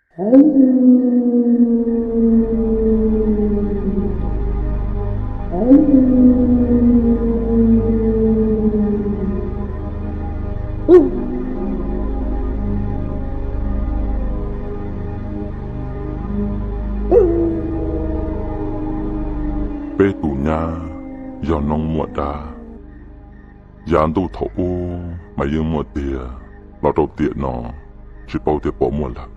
Peb tus nyab yog noob muaj dab. Yav ntuj thaum ub mas yeej muaj tiag, los rau tiam no tsis paub tias puas muaj lawm.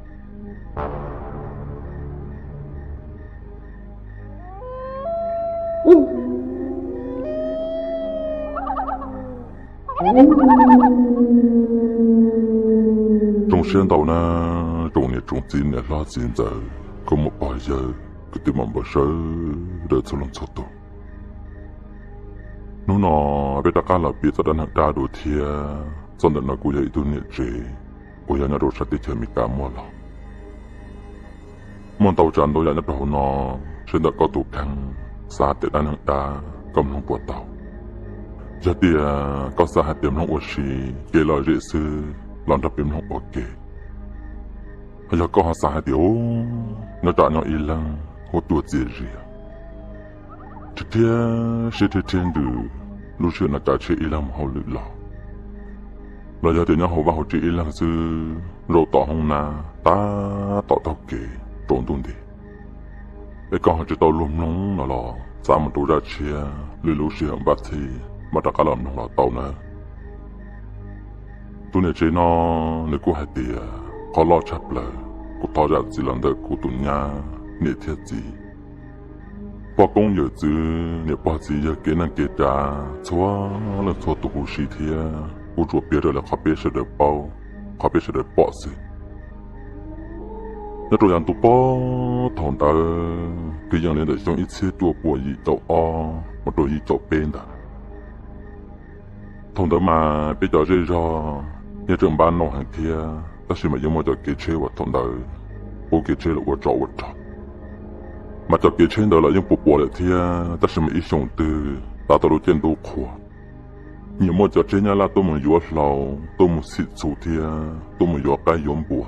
Zoo siab ntau na, tsoom niam tsoom txiv niam hlob txiv ntxawm, koj muam pog yawg, kwv tij muam npawg sawv daws txhua leej txhua tus. Hnub no peb rov qab los piav txog dab neeg dab dua thiab. Txog ntawm no kuv yog ib tug niam tsev uas yog nyob rau sab teb chaws Amelikas muaj los. Muaj ntau tsav ntau yam nyob rau hauv no, sawv ntawm koj tus kheej, xav tias dab neeg dab koj mloog puas tau. Yog tias koj xav hais tias mloog ua si, kev lom zem xwb los nrog peb mloog ua ke. Yog koj ho xav hais tias nyob tsam nyob ib leeg huab cua txias zias, rhiab rhiab siab rhiab rhiab ntsws, lub sij hawm no tsam tshiab ib leeg mus hauj lwm los, los yog tias nyob hauv vaj hauv tsev ib leeg xwb, zaum tom hoob nab tab tom taug kev rau ntuj nti, es koj ho tsis tau luag mloog no los xav mus rau zaj tshiab, lwm lub sij hawm npaj txhij mam rov qab los mloog los tau na. Tus niam tsev no nws kuj hais tias qhov loj tshaj plaws, kuv thov zam txim los ntawm kuv tus nyab niam thiab txiv, poj koob yawm txwv, niam pog txiv yawg, kev neej kev tsav txhua leej txhua tus huv si thiab. Kuv tsuas piav raws li qhov peb sawv daws paub, qhov peb sawv daws pom xwb. Nyob rau yav ntuj pob thaum ntawd kwv yees li ntawm xyoo ib txhiab cuaj puas yim caum ob mus rau yim caum peb ntawd. Thaum ntawd mas peb cov zej zog yeej tseem npab nauj heev thiab, tab sis mas yeej muaj cov kev tsheb uas thaum ntawd pub kev tsheb los ua tsov ua rog. Mas cov kev tsheb ntawd los yeej puas puas lawm thiab, tab sis mas ib xyoo twg tav tau lub caij ntuj qhua, nyiam muaj cov tsheb nyab laj tuaj mus yuav hlau, tuaj mus xim txhuv thiab tuaj mus yuav qaib yuav npua.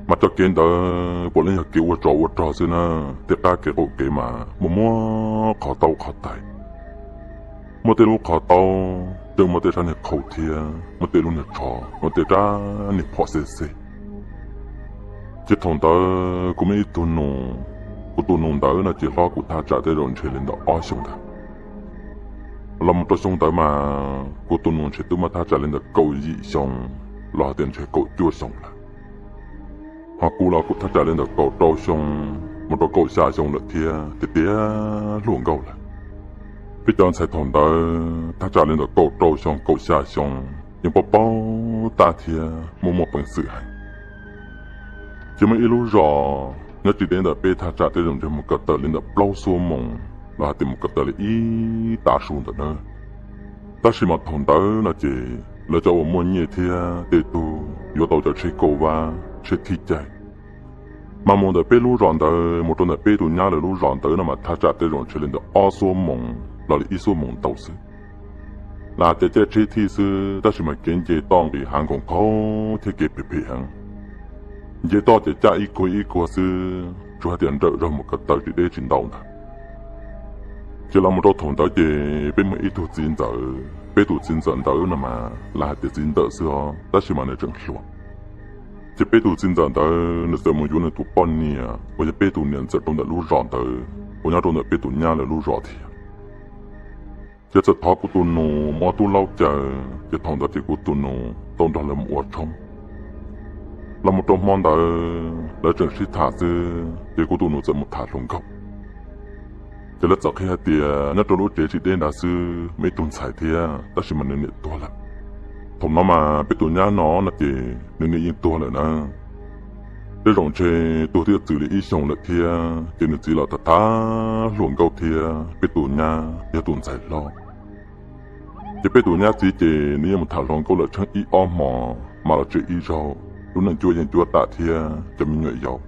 Mas cov kev ntawd puav leej yog kev ua tsov ua rog xwb na. Tej qab kev qaum kev mas muaj muab qhov taub qhov tais, muaj tej lub qhov taub yeej muaj tej sab niag qhau thiab muaj tej lub niag tsho, muaj tej rab niag phom xej xej. Ces thaum ntawd kuv muaj ib tug nus, kuv tus nus ntawd no ces hlob kuv thaj tsam tej zaum ntshe li ntawm ob xyoos ntawd. Los mus rau xyoo ntawd mas kuv tus nus ntshe twb muaj thaj tsam li ntawm kaum yim xyoo los hais tias ntshe kaum cuaj xyoo lawm. Ho kuv los kuv thaj tsam li ntawm kaum rau xyoo mus rau kaum xya xyoo lawm thiab, tiag tiag hluas nkauj lawm. Peb cov ntxhais thaum ntawd thaj tsam li ntawm kaum rau xyoo kaum xya xyoo yeej paub paub tab thiab muaj muaj peev xwm heev. Ces muaj ib lub zos nyob tsis deb ntawm peb thaj tsam tej zaum ntshe mus ko taw li ntawm plaub xuab moos los hais tias mus ko taw li ib tav su ntawm na. Tab sis mas thaum ntawd no ces lawv cov uas muaj nyiaj thiab tej tug yuav tau cov tsheb kauj vab, tsheb thij caij, mas mus ntawm peb lub zos ntawd mus rau ntawm peb tus nyab lawv lub zos ntawd no mas thaj tsam tej zaum ntshe li ntawm ob xuab moos los li ib xuab moos ntau xwb. Lam tias caij tsheb thij xwb, tab sis mas kev nce toj nqis hav nkoos khaub thiab kev phem phem heev. Nce toj ces caj ib kuag ib kuag xwb, tsuas hais tias nrawm zog mus ko taw tsis deb tsis ntau ntag. Ces los mus rau thaum ntawd ces peb muaj ib tug txiv ntxawm, peb tus txiv ntxawm ntawd no mas lam hais tias txiv ntxawm xwb os, tab sis mas nws tseem hluas. Ces peb tus txiv ntxawm ntawd nws txawm mus yuav nws tus poj niam uas yog peb tus niam ntxawm rau ntawm lub zos ntawd uas nyob rau ntawm peb tus nyab lawv lub zos thiab. Ces txawm thov kuv tus nus mus ua tub laub caws, ces thaum ntawd ces kuv tus nus tau nrog lawv mus ua tshoob. Los mus rau hmo ntawd lawv tseem sib tham xwb ces kuv tus nus txawm mus tham hluas nkauj. Ces lawv txawm qhia hais tias nyob rau lub tsev tsis deb ntawd xwb muaj ib tug ntxhais thiab, tab sis mas nws niam tuag lawm. Thaum no mas peb tus nyab no no ces nws niam yeej tuag lawm na. Tej zaum ntshe tuag thiaj txwm li ib xyoos lawm thiab, ces nws txiv los tham tham hluas nkauj thiab peb tus nyab yog tus ntxhais hlob. Ces peb tus nyab txiv ces nws yeej mus tham hluas nkauj lawm tsheej ib ob hmo, mas los tsev ib zaug, lub neej cuab yeej cuab tam thiab cov me nyuam yaus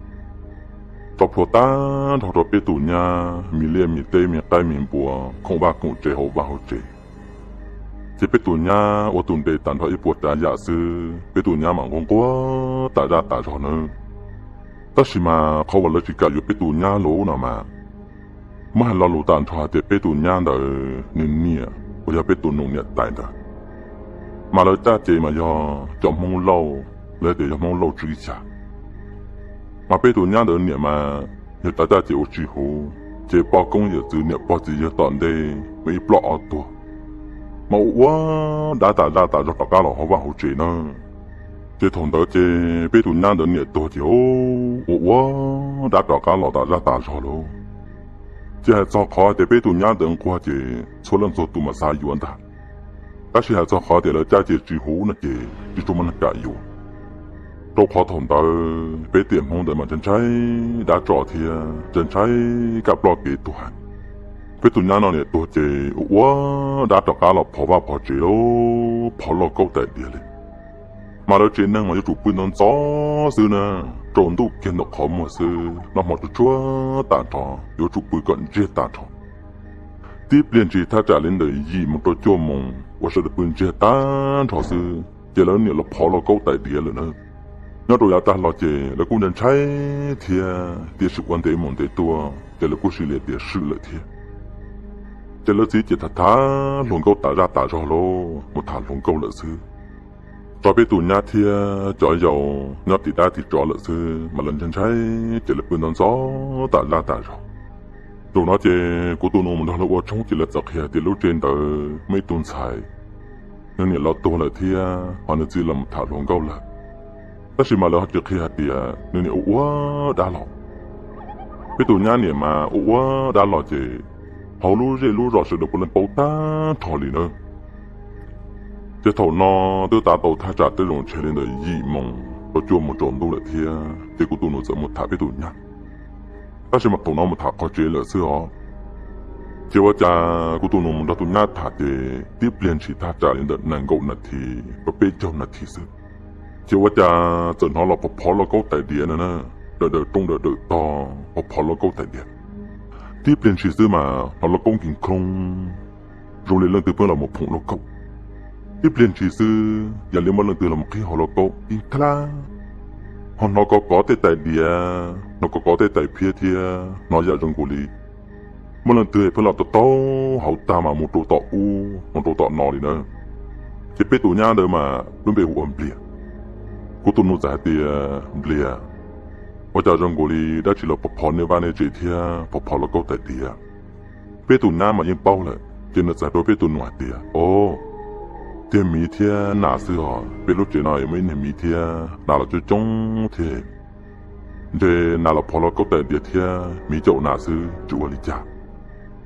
tso plhuav tag nrho rau peb tus nyab, me liaj me teb me qaib me npua, khoom vaj khoom tsev hauv vaj hauv tsev. Ces peb tus nyab ua tus nres tag nrho ib puas tsav yam xwb, peb tus nyab mam nquag nquag tas zaj tas zog nawb. Tab sis mas qhov uas lawv tsis kam yuav peb tus nyab lub no mas, muab hais lo lus tag nrho hais tias peb tus nyab ntawd nws niam uas yog peb tus nus niam tais ntawd, mas lawv caj ces mas yog cov Hmoob Lauj, lawv tias yog Hmoob Lauj tswv xya. Mas peb tus nyab ntawd niam mas yog cov caj ces uas tsis huv, ces poj koob yawm txwv niam pog txiv yawg tom ntej mas ib ploj ob tuag, mas ua ua dab tas zaj tas zog rov qab los hauv vaj hauv tsev na. Ces thaum ntawd ces peb tus nyab ntawd niam tuag ces ua ua dab rov qab los tas zaj tas zog lauj. Ces hais txog qhov tias peb tus nyab ntawd nquag ces txhua leej txhua tus mas xav yuav ntag, tab sis hais txog qhov tias lawv caj ces tsis huv no ces tsis tshua muaj neeg kam yuav. Rau qhov thaum ntawd peb tiam Hmoob ntawd mas ntshai ntshai dab tsov thiab ntshai ntshai kab ploj kev tuag heev. Peb tus nyab no niam tuag ces ua ua dab rov qab los phov vaj phov tsev lauj, phov lauj kaub tais diav li. Mas lawv tsev neeg mas yuav tsum pw ntxov ntxov xwb na, tsaus ntuj kiag ntawm qhov muag xwb, noj hmo tsuag tsuag tag nrho yuav tsum pw kom ntsiag tag nrho. Tib pliag ntshis thaj tsam li ntawm yim moos rau cuaj moos uas sawv daws pw ntsiag tag nrho xwb ces lawv niam los phov lauj kaub tais diav lawm na. Nyob rau yav tag los ces lawv kuj ntshai ntshai thiab, tiam sis ua ntev mus ntev tuaj ces lawv kuj sim li tias swm lawm thiab. Ces lawv txiv ces tham tham hluas nkauj tas zaj tas zog lauj, mus tham hluas nkauj lawm xwb. Tso peb tus nyab thiab cov yau nyob tim dab tim tsov lawm xwb mas lawv ntshai ntshai ces lawv pw ntxov ntxov tas zaj tas zog. Zaum no ces kuv tus nus mus nrog lawv ua tshoob ces lawv txawm qhia tias lub tsev ntawd muaj ib tug ntxhais, nws niam los tuag lawm thiab ho nws txiv los mus tham hluas nkauj lawm. Tab sis mas lawv ho tsis qhia hais tias nws niam ua ua dab los. Peb tus nyab niam mas ua ua dab los ces hauv lub zej lub zos sawv daws puav leej paub tag nrho li na. Ces thaum no twb tav tau thaj tsam tej zaum ntshe li ntawm yim moos rau cuaj moos tsaus ntuj lawm thiab ces kuv tus nus txawm mus tham peb tus nyab. Tab sis mas thaum no mus tham qhov tsev lawm xwb os. Ces ua cas kuv tus nus mus nrog tus nyab tham ces tib pliag ntshis thaj tsam li ntawm nees nkaum nas this rau peb caug nas this xwb, ces ua cas txawm hnov los phov phov lauj kaub tais diav no na, dawm dawm rooj dawm dawm tog phov phov lauj kaub tais diav. Tib pliag ntshis xwb mas hnov lauj kaub nkig nkhoo, zoo li leej twg pheej los mus phoom lauj kaub. Tib pliag ntshis xwb yam li muaj leej twg los mus qhib hauv lauj kaub ib nklab, ho hnov kov kov tej tais diav, hnov kov kov tej tais phiab thiab hnov yam zoo nkaus li muaj leej twg pheej los tau taug hauv tag mas mus rau tom ub mus rau tom no li na. Ces peb tus nyab ntawd mas lub npe hu ua Nplias. Kuv tus nus txawm hais tias, Nplias, ua cas zoo nkaus li dab tsi los phov phov nej vaj nej tsev thiab phov phov lauj kaub tais diav? Peb tus nyab mas yeej paub lawm ces nws txawm hais rau peb tus nus hais tias, O, tiag miv thiab nas xwb os, peb lub tsev no muaj ib niag miv thiab nas los coob coob thiab. Ntshe nas los phov lauj kaub tais diav thiab miv caum nas xwb tsis ua li cas.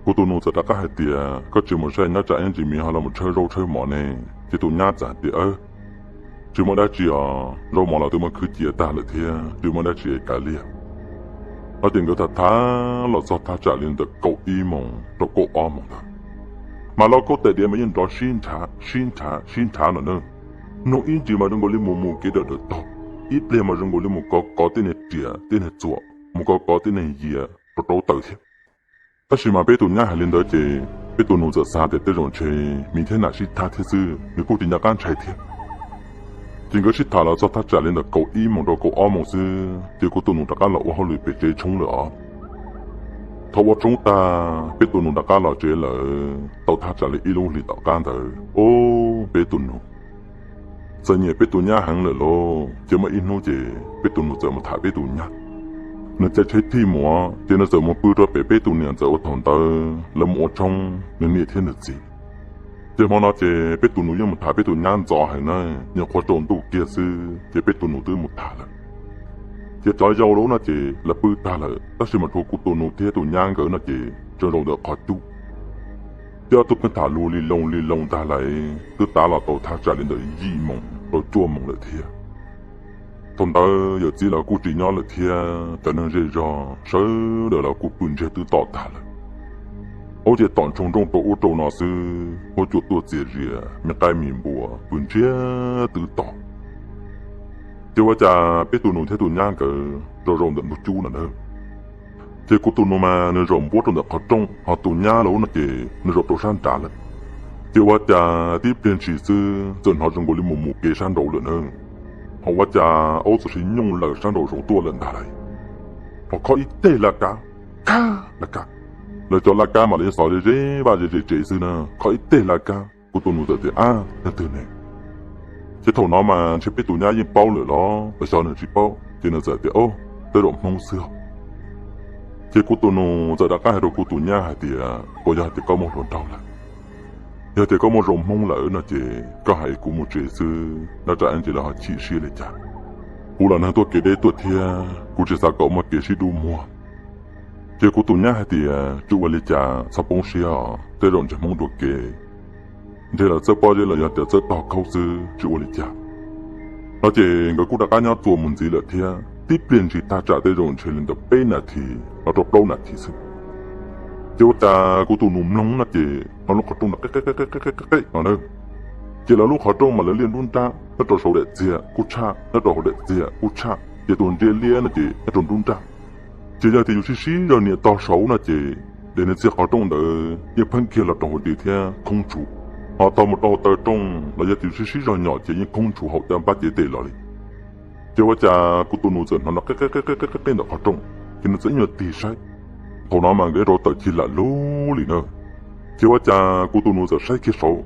Kuv tus nus txawm rov qab hais tias, Koj tsis mus saib nyob tsam ib ntsis miv ho los mus tshawb zaub tshawb mov ne? Ces tus nyab txawm hais tias, Tsis muaj dab tsi os, zaub mov los twb muab khwb cia tag lawm thiab tsis muaj dab tsi kav liam. No ces nkawd tham tham los txog thaj tsam li ntawm kaum ib moos rau kaum ob moos ntawd, mas lauj kaub tais diav mas yeej nrov sib nrhav sib nrhav sib nrhav no na. Nug ib ntsis mas zoo nkaus li mus mus kev dawm dawm tog, ib pliag mas zoo nkaus li mus kov kov tej niag riam tej niag txuas, mus kov kov tej niag yias rau rau taws thiab. Tab sis mas peb tus nyab hais li ntawd ces peb tus nus txawm xav tias tej zaum ntshe miv thiab nas sib thab thiab xwb, nws kuj tsis nco qab ntshai thiab. Ces nkawd sib tham los txog thaj tsam li ntawm kaum ib moos rau kaum ob moos xwb ces kuv tus nus rov qab los ua hauj lwm pem tsev tshoob lawm os. Thaum ua tshoob tag peb tus nus rov qab los tsev lawm tau thaj tsam li ib lub hlis tom qab ntawd, o, peb tus nus txawm nyiam peb tus nyab heev lawm lauj. Ces muaj ib hnub ces peb tus nus txawm mus tham peb tus nyab. Nws caij tsheb thij mus ces nws txawm mus pw rau pem peb tus niam ntxawm uas thaum ntawd lawv mus ua tshoob nws niam thiab nws txiv. Ces hmo no ces peb tus nus yeej mus tham peb tus nyab ntxov heev na, nyuam qhuav tsaus ntuj kiag xwb ces peb tus nus twb mus tham lawm. Ces cov yau lub no ces lawv pw tag lawm tab sis mas tshuav kuv tus nus thiab tus nyab nkawd no ces tseem zaum ntawm qhov cub. Ces ob tug pheej tham lus li loo li loo ntag lauj, twb tav los tau thaj tsam li ntawm yim moos rau cuaj moos lawm thiab. Thaum ntawd yawm txiv los kuj tsis nyob lawm thiab cov neeg zej zog sawv daws los kuj pw ntsiag twb to tag lawm. Ub, ces tom ntsoog nrooj rau ub rau no xwb, huab cua tuaj txias zias, me qaib me npua pw ntsiag twb to. Ces ua cas peb tus nus thiab tus nyab nkawd zaum zaum ntawm ntug cub no na. Ces kuv tus nus mas nws zaum npuab rau ntawm qhov rooj, ho tus nyab lub no ces nws zaum rau sab nrad lawm. Ces ua cas tib pliag ntshis xwb txawm hnov zoo nkaus li mus mus kev sab nraud lawm na. Ho ua cas ub txawm sis nyooj lawm sab nraud zoov tuaj lawm ntag lauj. Ho khob ib teg laj kab, kab laj kab. Lawv cov laj kab mas lawv yeej xov ze ze vaj ze ze tsev xwb na, khob ib teg laj kab. Kuv tus nus txawm tias, Ab, leej twg ne? Ces thaum no mas ntshe peb tus nyab yeej paub lawm los los xyov nws tsis paub, ces nws txawm tias, Au, tej zaum Hmoob xwb os. Ces kuv tus nus txawm rov qab hais rau kuv tus nyab hais tias, Puas yog hais tias koj muaj hluas nraug lawm? Yog tias koj muaj zoo Hmoob lawm no ces koj hais kuv mus tsev xwb, nyob tsam ib ntsis lawv ho chim siab li cas. Kuv los neeg tuaj kev deb tuaj thiab, kuv tsis xav kom muaj kev sib dub muag. Ces kuv tus nyab hais tias, Tsis ua li cas, txhob poob siab os, tej zaum ntshe Hmoob dua kev, ntshe lawv txawb pob zeb los yog tias txawb tog khaub xwb, tsis ua li cas. No ces nkawd kuj rov qab nyob txuas mus ntxiv lawm thiab, tib pliag ntshis thaj tsam tej zaum ntshe li ntawm peb nas this los rau plaub nas this xwb. Ces ua cas kuv tus nus mloog no ces hnov lub qhov rooj no qe qe qe qe no na. Ces lawv lub qhov rooj mas lawv liaj nruab nrab, nyob rau saum daim txiag kuj tshaj, nyob rau hauv daim txiag kuj tshaj, ces tus ntsia liab no ces nyob rau nruab nrab. Ces yog tias yus sib sib zog nias tog saud no ces daim niag txiag qhov rooj ntawd yeej pheeb kiag los rau hauv ntsis thiab khoob tshuv, ho tog mus rau hauv taw rooj los yog tias yus sib sib zog nyom ces yeej khoob tshuv haum caj npab cev tes los li. Ces ua cas kuv tus nus txawm hnov no qe qe qe qe ntawm qhov rooj, ces nws txawm ib nyuag tig saib. Thaum no mas nkawd rau tawm cig lam lug li na. Ces ua cas kuv tus nus txawm saib kiag saud,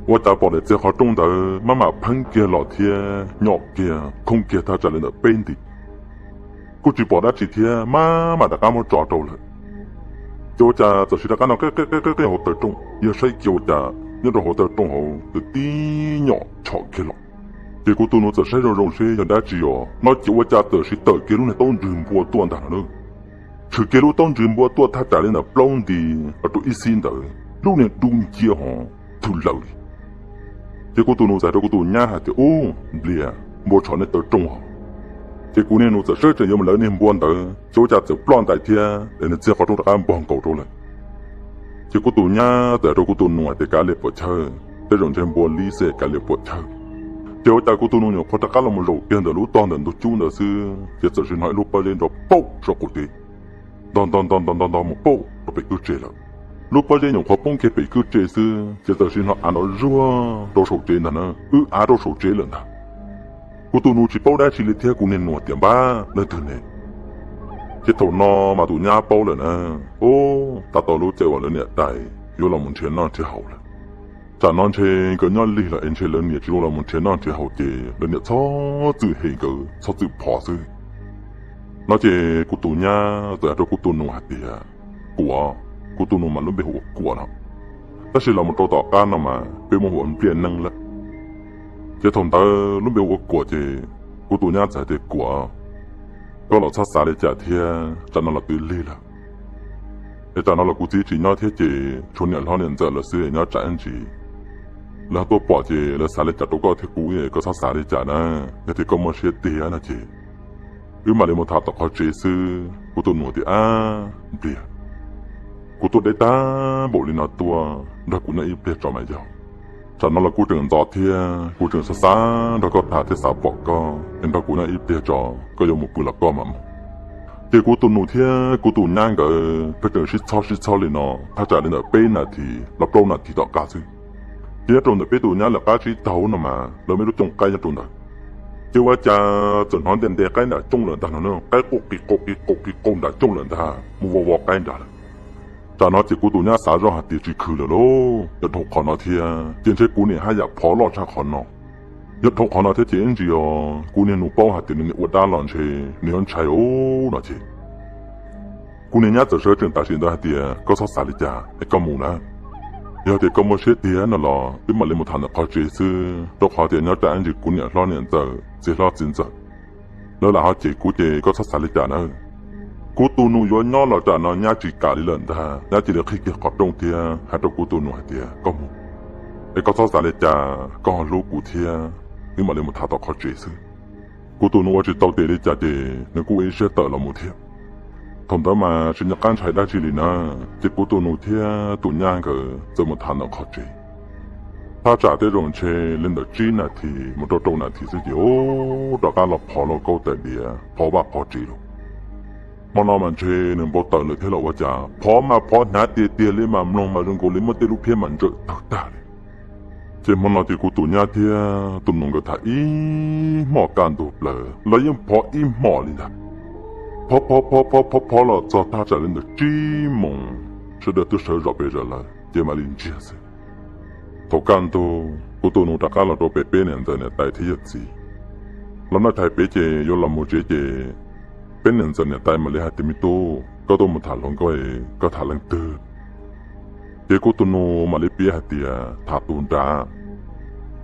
ua cas pom daim txiag qhov rooj ntawd maj mam pheeb kiag los thiab nyom kiag khoob kiag thaj tsam li ntawm peb nti. Kuj tsis pom dab tsi thiab, maj mam rov qab muab tso rau lawm. Ces ua cas txawm sis rov qab no qe qe qe qe hauv taw rooj, yog saib kiag ua cas nyob rau hauv taw rooj hauv txawm tib nyom tshom kiag los. Ces kuv tus nus txawm saib zoo zoo seb yog dab tsi os, no ces ua cas txawm sis tawm kiag lub niag taub ntswg npua tuaj ntag no na. Tshwm kiag lub taub ntswg npua tuaj thaj tsam li ntawm plaub nti los rau ib xib ntawd, lub niag dub nciab ho thwm lawm li. Ces kuv tus nus txawm hais rau kuv tus nyab hais tias, Ub, nplias, npua tshom nej taw rooj hos. Ces kuv niag nus txawm sawv tsees yuav mus lawv niag npua ntawd, ces ua cas txawm ploj ntais thiab es nws txiag qhov rooj rov qab npog nkaus rau lawm. Ces kuv tus nyab txawm hais rau kuv tus nus hais tias, Kav liam puam chawj, tej zaum ntshe npua lib xwb, kav liam puam chawj. Ces ua cas kuv tus nus nyuam qhuav rov qab los mus zaum kiag ntawm lub tog ntawm ntug cub ntawd xwb, ces txawm sis hnov ib lub pob zeb nrov pauj saum qaum tsev, ntog ntog ntog ntog ntog ntog mus pauj rau pem kwj tsev lawm. Lub pob zeb nyuam qhuav poob kiag pem kwj tsev xwb ces txawm sis hnov av nrov zuag rau saum tsev ntag na, wb av rau saum tsev lawm ntag. Kuv tus nus tsis paub dab tsi li thiab kuv niag nus tias, Npab, leej twg ne? Ces thaum no mas tus nyab paub lawm na, ub, tab tom lub caij uas lawv niam tais yuav los mus nrhiav noj nrhiav haus lawm. Tsam no ntshe nkawd nyob lig lawm es ntshe lawv niam tsis los mus nrhiav noj nrhiav haus ces lawv niam txhob txwm hem nkawd, txhob txwm phov xwb. No ces kuv tus nyab txawm hais rau kuv tus nus hais tias, Kuam, kuv tus nus mas lub npe hu ua Kuam no, tab sis los mus rau tom qab no mas peb muab hu ua Npliaj Neeb lawm. Ces thaum ntawd lub npe hu ua Kuam ces kuv tus nyab txawm hais tias, Kuam, koj los txhob xav li cas thiab, tsam no los twb lig lawm. Es tsam no los kuv txiv tsis nyob thiab ces tshuav niam hlob niam ntxawm lawv xwb es nyob tsam ib ntsis lawv tuaj pom ces lawv xav li cas rau koj thiab kuv, koj txhob xav li cas na. Yog tias koj muaj siab tiag no ces wb mam li mus tham tom qhov tsev xwb. Kuv tus nus tias, Ab, Npliaj, kuv tuaj deb tag npaum li no tuaj, nrog kuv nyob ib pliag tso mas yog. Tsam no los kuv tseem ntxov thiab kuv tseem xav xav nrog koj tham thiab xav pom koj, es nrog kuv nyob ib pliag tso, koj yuav mus pw los koj mam mus. Ces kuv tus nus thiab kuv tus nyab nkawd pheej tseem sib txhob sib txhob li no thaj tsam li ntawm peb nas this los plaub nas this tom qab xwb. Ces nyob rau ntawm peb tus nyab lawv qab tsib taug no mas lawv muaj ib lub cooj qaib nyob rau ntawd. Ces ua cas txawm hnov nte nte qaib nram cooj lawm ntag no, qaib quj qis quj qis quj qis quj nram cooj lawm ntag, mus vov vov qaib nrad lawm. Tsam no ces kuv tus nyab xav zoj hais tias tsis khwv lawm lauj, yog dhau qhov no thiab ces ntshe kuv niam haj yam phov loj tshaj qhov no. Yog dhau qhov no thiab ces ib ntsis os kuv niag nus paub hais tias nws niam ua dab los ntshe nws yuav ntshai no ces kuv niag nyab txawm sawv tsees tam sim ntawd hais tias, Koj txhob xav li cas es koj mus na. Yog tias koj muaj siab tiag no los wb mam li mus tham ntawm qhov tsev xwb, rau qhov tias nyob tsam ib ntsis kuv niam hlob niam ntxawm, txiv hlob txiv ntxawm, lawv lam ho cem kuv ces koj txhob xav li cas na. Kuv tus nus yuav nyob los tsam no nyab tsis kam li lawm ntag, nyab cia li qhib kiag qhov rooj thiab hais rau kuv tus nus hais tias, Koj mus, es koj txhob xav li cas, koj ho hlub kuv thiab, wb mam li mus tham tom qhov tsev xwb. Kuv tus nus ua tsis tau tes li cas ces nws kuj ua ib siab tawm los mus thiab. Thaum ntawd mas tsis nco qab ntshai dab tsi li na, ces kuv tus nus thiab tus nyab nkawd txawm mus tham ntawm qhov tsev. Thaj tsam tej zaum ntshe li ntawm tsib nas this mus rau rau nas this xwb ces rov qab los phov lauj kaub tais diav, phov vaj phov tsev lauj. Hmo no mas ntshe nws npau taws lawm thiab los ua cas phov mas phov hnyav tiag tiag li mas mloog mas zoo nkaus li muab tej lub phiab mas ntsawm tawg tag li. Ces hmo no ces kuv tus nyab thiab tus nus nkawd tham ib hmos kaj ntug plaws los yeej phov ib hmos li ntag. Phob phob phob phob phob phob los txog thaj tsam li ntawm tsib moos, sawv daws twb sawv zom pes zaws lawm ces mam li ntsiag xwb. Thaum kaj ntug kuv tus nus rov qab los rau pem peb niam ntxawm niam tais thiab yawg txiv. Los noj tshais peb ces yuav los mus tsev ces peb niam ntxawm niam tais mam li hais tias, Me tub, koj tuaj mus tham hluas nkauj, koj tham leej twg? Ces kuv tus nus mam li piav hais tias, Tham tus nrad.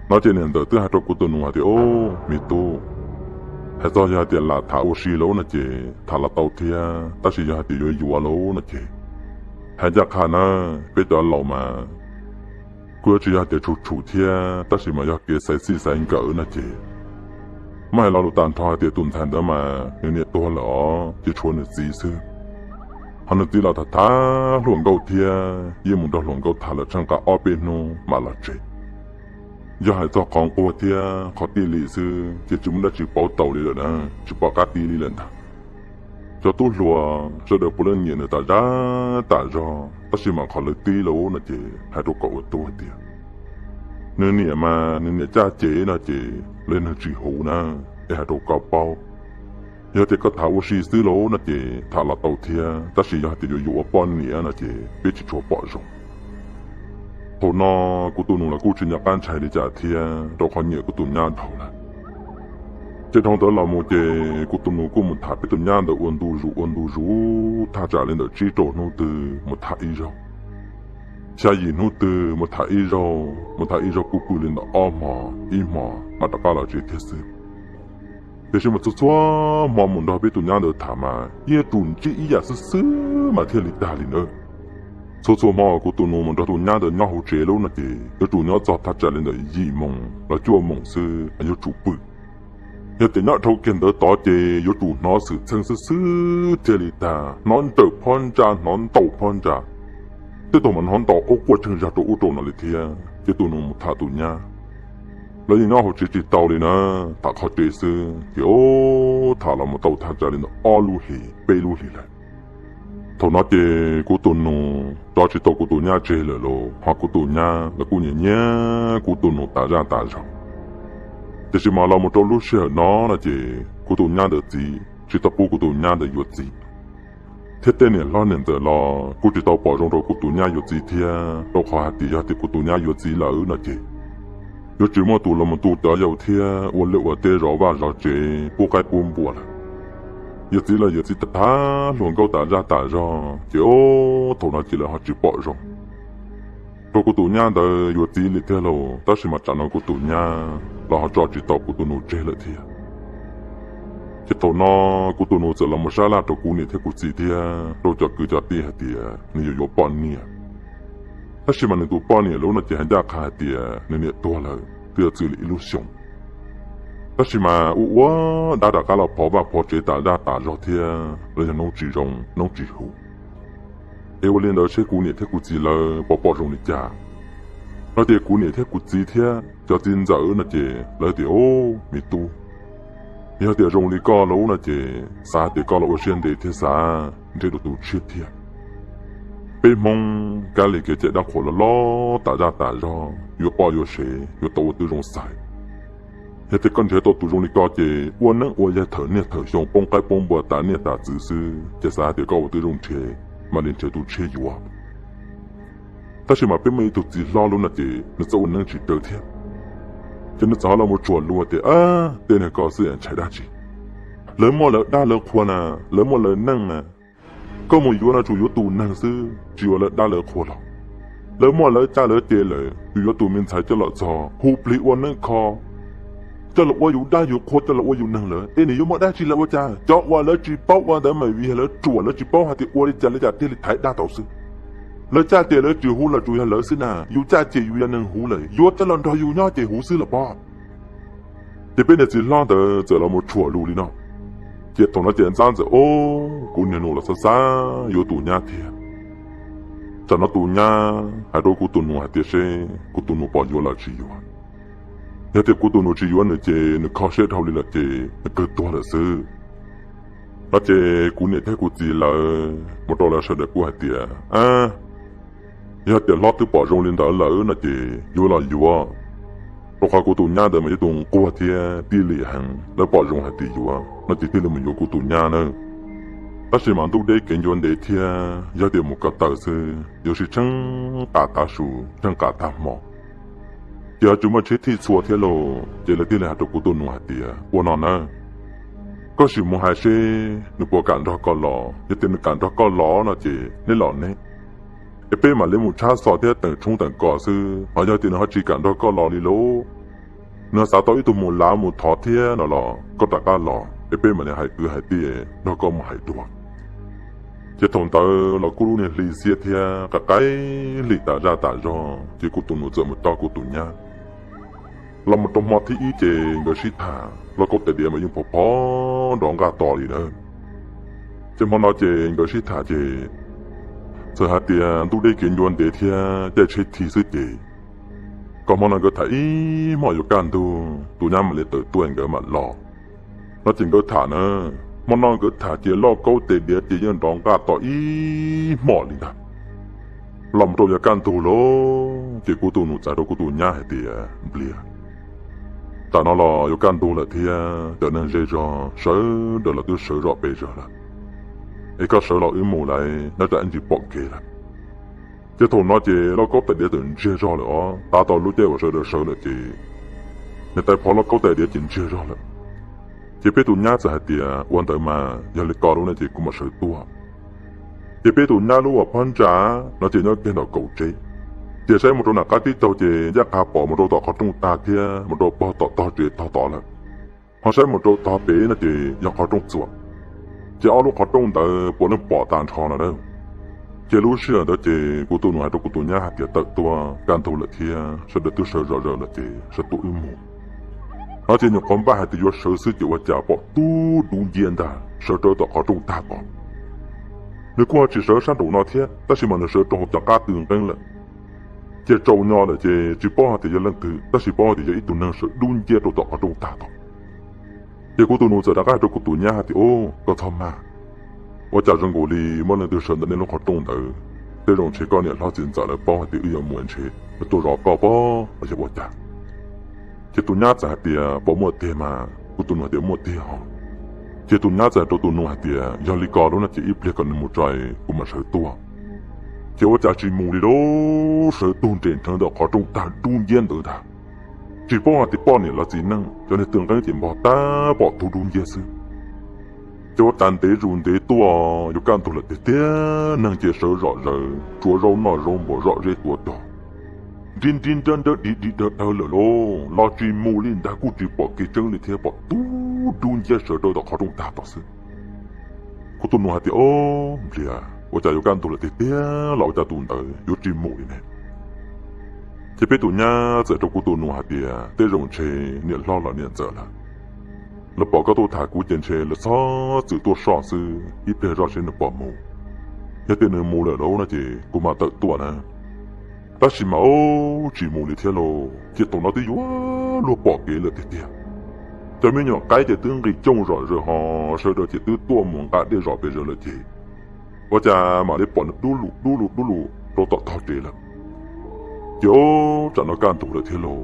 No ces niam ntxawm twb hais rau kuv tus nus hais tias, Au, me tub, hais txog yog hais tias lam tham ua si lawm no ces tham los tau thiab, tab sis yog hais tias yuav yuav lawm no ces, hais ncaj qha na, peb cov laus mas kuj yuav tsis yog hais tias tshum tshum thiab, tab sis mas yog kev xaiv txij xaiv nkawm no ces, muab hais lo lus tag nrho hais tias tus ntxhais ntawd mas nws niam tuag lawm os, ces tshuav nws txiv xwb. Ho nws txiv los tham tham hluas nkauj thiab, yeej mus nrog hluas nkauj tham lawm tsheej qab ob peb hnub mam los tsev. Yog hais txog qhov nquag thiab qhov tij li xwb ces tsis muaj dab tsi paub tau li lawm na, tsis pom qab tij li lawm ntag. Cov tub hluas sawv daws puav leej nyiam nws tas zaj tas zog, tab sis mas qhov lawv tib lawm no ces hais rau kom ua tub hais tias, nws niam mas nws niam caj ces no ces lawv nws tsis huv na, es hais rau koj paub. Yog tias koj tham ua si xwb lawm no ces tham los tau thiab, tab sis yog hais tias yuav yuav ua poj niam no ces peb tsis tshua pom zoo. Thaum no kuv tus nus los kuj tsis nco qab ntshai li cas thiab, rau qhov nyiam kuv tus nyab dhau lawm. Ces dhau ntawd los mus ces kuv tus nus kuj mus tham peb tus nyab ntawd ua ntu zus ua ntu zus, thaj tsam li ntawm tsib rau hnub twg mus tham ib zaug, xya yim hnub twg mus tham ib zaug, mus tham ib zaug kuj pw li ntawm ob hmo, ib hmo mas rov qab los tsev thiab xwb. Tiam sis mas txhua txhua hmo mus nrog peb tus nyab ntawd tham mas yeej yuav tsum ntsib ib yam xwb xwb mas thiaj li tag li nawb. Txhua txhua hmo kuv tus nus mus nrog tus nyab ntawd nyob hauv tsev lub no ces yuav tsum nyob txog thaj tsam li ntawm yim moos los cuaj moos xwb yuav tsum pw. Yog tias nyob dhau kiag ntawd tod ces yuav tsum hnov xwm txheej xwb xwb thiaj li tag, hnov nrawm phab ntsa, hnov ntaus phab ntsa, tej tug mas hnov ntaus ub quaj tsheej zag rau ub rau no li thiab. Ces tus nus mus tham tus nyab, lawv yeej nyob hauv tsev tsis tau li na, tham qhov tsev xwb ces ub, tham los mus tau thaj tsam li ntawm ob lub hlis peb lub hlis lawm. Thaum no ces kuv tus nus tso tsis tau kuv tus nyab tseg lawm los ho kuv tus nyab los kuj nyiam nyiam kuv tus nus tas zaj tas zog. Tiam sis mas los mus rau lub sij hawm no no ces kuv tus nyab ntawd txiv tsis tau pub kuv tus nyab ntawd yuav txiv, thiab tej niam hlob niam ntxawm los kuj tsis tau pom zoo rau kuv tus nyab yuav txiv thiab, rau qhov hais tias yog tias kuv tus nyab yuav txiv lawm no ces yuav tsis muaj tus los mus tu cov yau thiab ua liaj ua teb zov vaj zov tsev pub qaib pub npua lawm. Yawm txiv los yawm txiv tham tham hluas nkauj tas zaj tas zog ces ub, thaum no ces lawv ho tsis pom zoo rau kuv tus nyab ntawd yuav txiv li thiab lauj. Tab sis mas tsam no kuv tus nyab los ho tso tsis tau kuv tus nus tseg lawm thiab. Ces thaum no kuv tus nus txawm los mus sab laj rau kuv niam thiab kuv txiv thiab rau cov kwv cov tij hais tias nws yuav yuav poj niam. Tab sis mas nws tus poj niam lub no ces hais ncaj qha hais tias nws niam tuag lawm twb yuav txwm li ib lub xyoos. Tab sis mas ua ua dab rov qab los phov vaj phov tsev tas zaj tas zog thiab los yog noob tsis zoo noob tsis huv. Es ua li ntawd seb kuv niam thiab kuv txiv lawv puas pom zoo li cas. No ces kuv niam thiab kuv txiv thiab cov txiv ntxawm no ces lawv tias, Ub, me tub, yog tias zoo li koj lub no ces xav tias koj los ua siab ntev thiab xav nrhiav dua tus tshiab thiab. Peb Hmoob kab li kev cai dab qhuas loj loj tas zaj tas zog, yuav poj yuav sev yuav tau ua tib zoo xaiv. Yog tias koj nrhiav tau tus zoo li koj ces ua neeb ua yaig thawm niaj thawm xyoo poob qaib poob npua tas niaj tas txwv xwb ces xav tias koj ua tib zoo nrhiav mam li nrhiav tus tshiab yuav. Tab sis mas peb muaj ib tug txiv hlob lub no ces nws txawj ua neeb tsis raws thiab. Ces nws txawm ho los mus tshuam lus tias, Tej niag ko xwb ntshai dab tsi? Lawv muaj lawv dab lawv qhua na, lawv muaj lawv neej na. Koj mus yuav no tsuas yuav tus neeg xwb, tsis yuav lawv dab lawv qhua los. Lawv muaj lawv caj lawv ces lawm, yus yuav tus me ntxhais coj los txog hu plig ua neeb kho, coj los ua yus dab yus qhua, coj los ua yus neeg lawm es nws yuav muaj dab tsi lawv ua cas? Cov uas lawv tsis paub ua ntawd mas vim yog lawv ruam, lawv tsis paub hais tias ua li cas li cas thiaj li thaiv dab tau xwb. Lawv caj ces lawv tsis huv los tsuas yog lawv xwb na, yus caj ces yus yog neeg huv lawm, yuav coj los nrog yus nyob ces huv xwb los pob. Ces peb niag txiv hlob ntawd txawm los mus tshuam lus li no. Ces thaum no ces ntxab ntxawm, Ub, kuv niag nus los xav xav yuav tus nyab thiab. Tsam no tus nyab hais rau kuv tus nus hais tias seb kuv tus nus puas yuav los tsis yuav. Yog tias kuv tus nus tsis yuav nws ces nws kho siab dhau li lawm ces nws kawg tuag lawm xwb. No ces kuv niam thiab kuv txiv lawv mus rau lawv sawv daws kuj hais tias, Yog tias hlob twb pom zoo li ntawd lawm no ces yuav los yuav, rau qhov kuv tus nyab ntawd mas yog tus nquag thiab tij lim heev, lawv pom zoo hais tias yuav no ces thiaj li mus yuav kuv tus nyab nawb. Tab sis mas ntuj deb kev ncua ntev thiab, yog tias mus ko taw xwb yuav tsis tsheej qas tav su tsheej qas tag hmo. Ces ho tsis muaj tsheb thij txhua thiab lauj, ces lawv thiaj li hais rau kuv tus nus hais tias, ua no nawb, koj sim mus hais seb nws puas kam nrog koj los. Yog tias nws kam nrog koj los no ces neb los neb, es peb mam li mus tshab xov thiab teem tshoob teem kos xwb. Ho yog tias nws ho tsis kam nrog koj los li lauj, nws xav tau ib tug mus lav mus thov thiab no los koj rov qab los es peb mam li hais kwv hais tij nrog koj mus hais dua. Ces thaum ntawd los kuj lub niag hli xiab thiab, qaim qaim hli tas zaj tas zog, ces kuv tus nus txawm mus coj kuv tus nyab los mus rau hmo thib ib ces nkawd sib tham, lauj kaub tais diav mas yeej phov phov nrov nqaj to li lawm. Ces hmo no ces nkawd sib tham ces txawm hais tias ntuj deb kev ncua ntev thiab caij tsheb thij xwb ces kom hmo no nkawd tham ib hmos yuav kaj ntug tus nyab mam li tawm tuaj nkawd mam los no ces nkawd tham na. Hmo no nkawd tham ces lauj kaub tais diav ces yeej nrov nqaj to ib hmos li ntag. Los mus rau yuav kaj ntug lawm ces kuv tus nus txais rau kuv tus nyab hais tias, Nplias, tam no los yuav kaj ntug lawm thiab cov neeg zej zog sawv daws los twb sawv zom pes zawg lawm, es koj sawv los wb mus lauj, nyob tsam ib ntsis pom kev lawm. Ces thaum no ces lauj kaub tais diav txawm ntsiag zog lawm os, tav tau lub caij uas sawv daws sawv lawm ces niag tais phov lauj kaub tais diav ces ntsiag zog lawm. Ces peb tus nyab txawm hais tias, Ua ntawd mas yog li ko lub no ces kuv mam sawv tuaj. Ces peb tus nyab lub uas phab ntsa no ces nyob kiag nram kaum tsev, ces saib mus rau nram qab teb chaws ces ncaj qha pom mus rau tom qhov rooj tag thiab mus rau pog tom tog tsev tog tod lawm. Ho saib mus rau tog pem no ces yog qhov rooj txuas, ces ob lub qhov rooj ntawd puav leej pom tag nrho no na. Ces lub sij hawm ntawd ces kuv tus nus hais rau kuv tus nyab hais tias, Tawm tuaj, kaj ntug lawm thiab sawv daws twb sawv zom zaws lawm ces sawv tuaj wb mus no ces nyuam qhuav npaj hais tias yuav sawv xwb ces ua cas pom tub dub nciab ntag sawv rau tom qhov rooj tag tod. Nws kuj ho tsis sawv sab nraum no thiab tab sis mas nws sawv rau hauv cov qab tw nqeeb lawm. Ces tsaus nyo lawm ces tsis paub hais tias yog leej twg tab sis paub hais tias yog ib tug neeg sawv dub nciab rau tom qhov rooj tag tod. Ces kuv tus nus txawm rov qab hais rau kuv tus nyab hais tias, Ub, koj txhob maj, ua cas zoo nkaus li muaj leej twg sawv ntawm nej lub qhov rooj ntawd, tej zaum ntshe koj niam hlob txiv ntxawm lawv paub hais tias wb yuav mus ntshe lawv tuaj zov koj pob los yog ua cas. Ces tus nyab txawm hais tias, Puas muaj tiag mas? Kuv tus nus hais tias, Muaj tiag hos. Ces tus nyab txawm hais rau tus nus hais tias, Yog li ko lub no ces ib pliag kom nws mus tso kuv mam sawv tuaj. Ces ua cas tsis mus li lauj, sawv tug nres nrheev ntawm qhov rooj tag dub nciab ntawd ntag. Tsis paub hais tias poj niam los txiv neej, cov niag tw nqeeb ces npog tag pom tub dub nciab xwb. Ces ua cas ntev zus ntev tuaj yuav kaj ntug lawm tiag tiag, neeg ces sawv zom zaws tsuav zaub noj zaub npua zom zeb tuav cog, nrib nrib nrawb nrawb dig dig dawg dawg lawm lauj, los tsis mus li ntag, kuj tsis pom kev tseeb li thiab pom tub dub nciab sawv rau tom qhov rooj tag tod xwb. Kuv tus nus hais tias, Ob, Nplias, ua cas yuav kaj ntug lawm tiag tiag los ua cas tus ntawd yuav tsis mus li ne? Ces peb tus nyab txawm rau kuv tus nus hais tias, Tej zaum ntshe niam hlob los niam ntxawm lawm, lawv pom koj tuaj tham kuv ces ntshe lawv txhob txwm tuaj soj xwb, ib pliag zoj seb nws puas mus. Yog tias nws mus lawm lauj no ces kuv mam tawm tuaj na. Tab sis mas ob, tsis mus li thiab lauj, ces thaum no twb yuav luag pom kev lawm tiag tiag. Cov me nyuam qaib ces twb nqis cooj zom zaws hos sawv daws ces twb tuaj mus nqa dej zom pes zaws lawm ces ua cas mam li pom nws dub lug dub lug dub lug rau tom tog tsev lawm. Ces ob, tsam no kaj ntug lawm thiab lauj.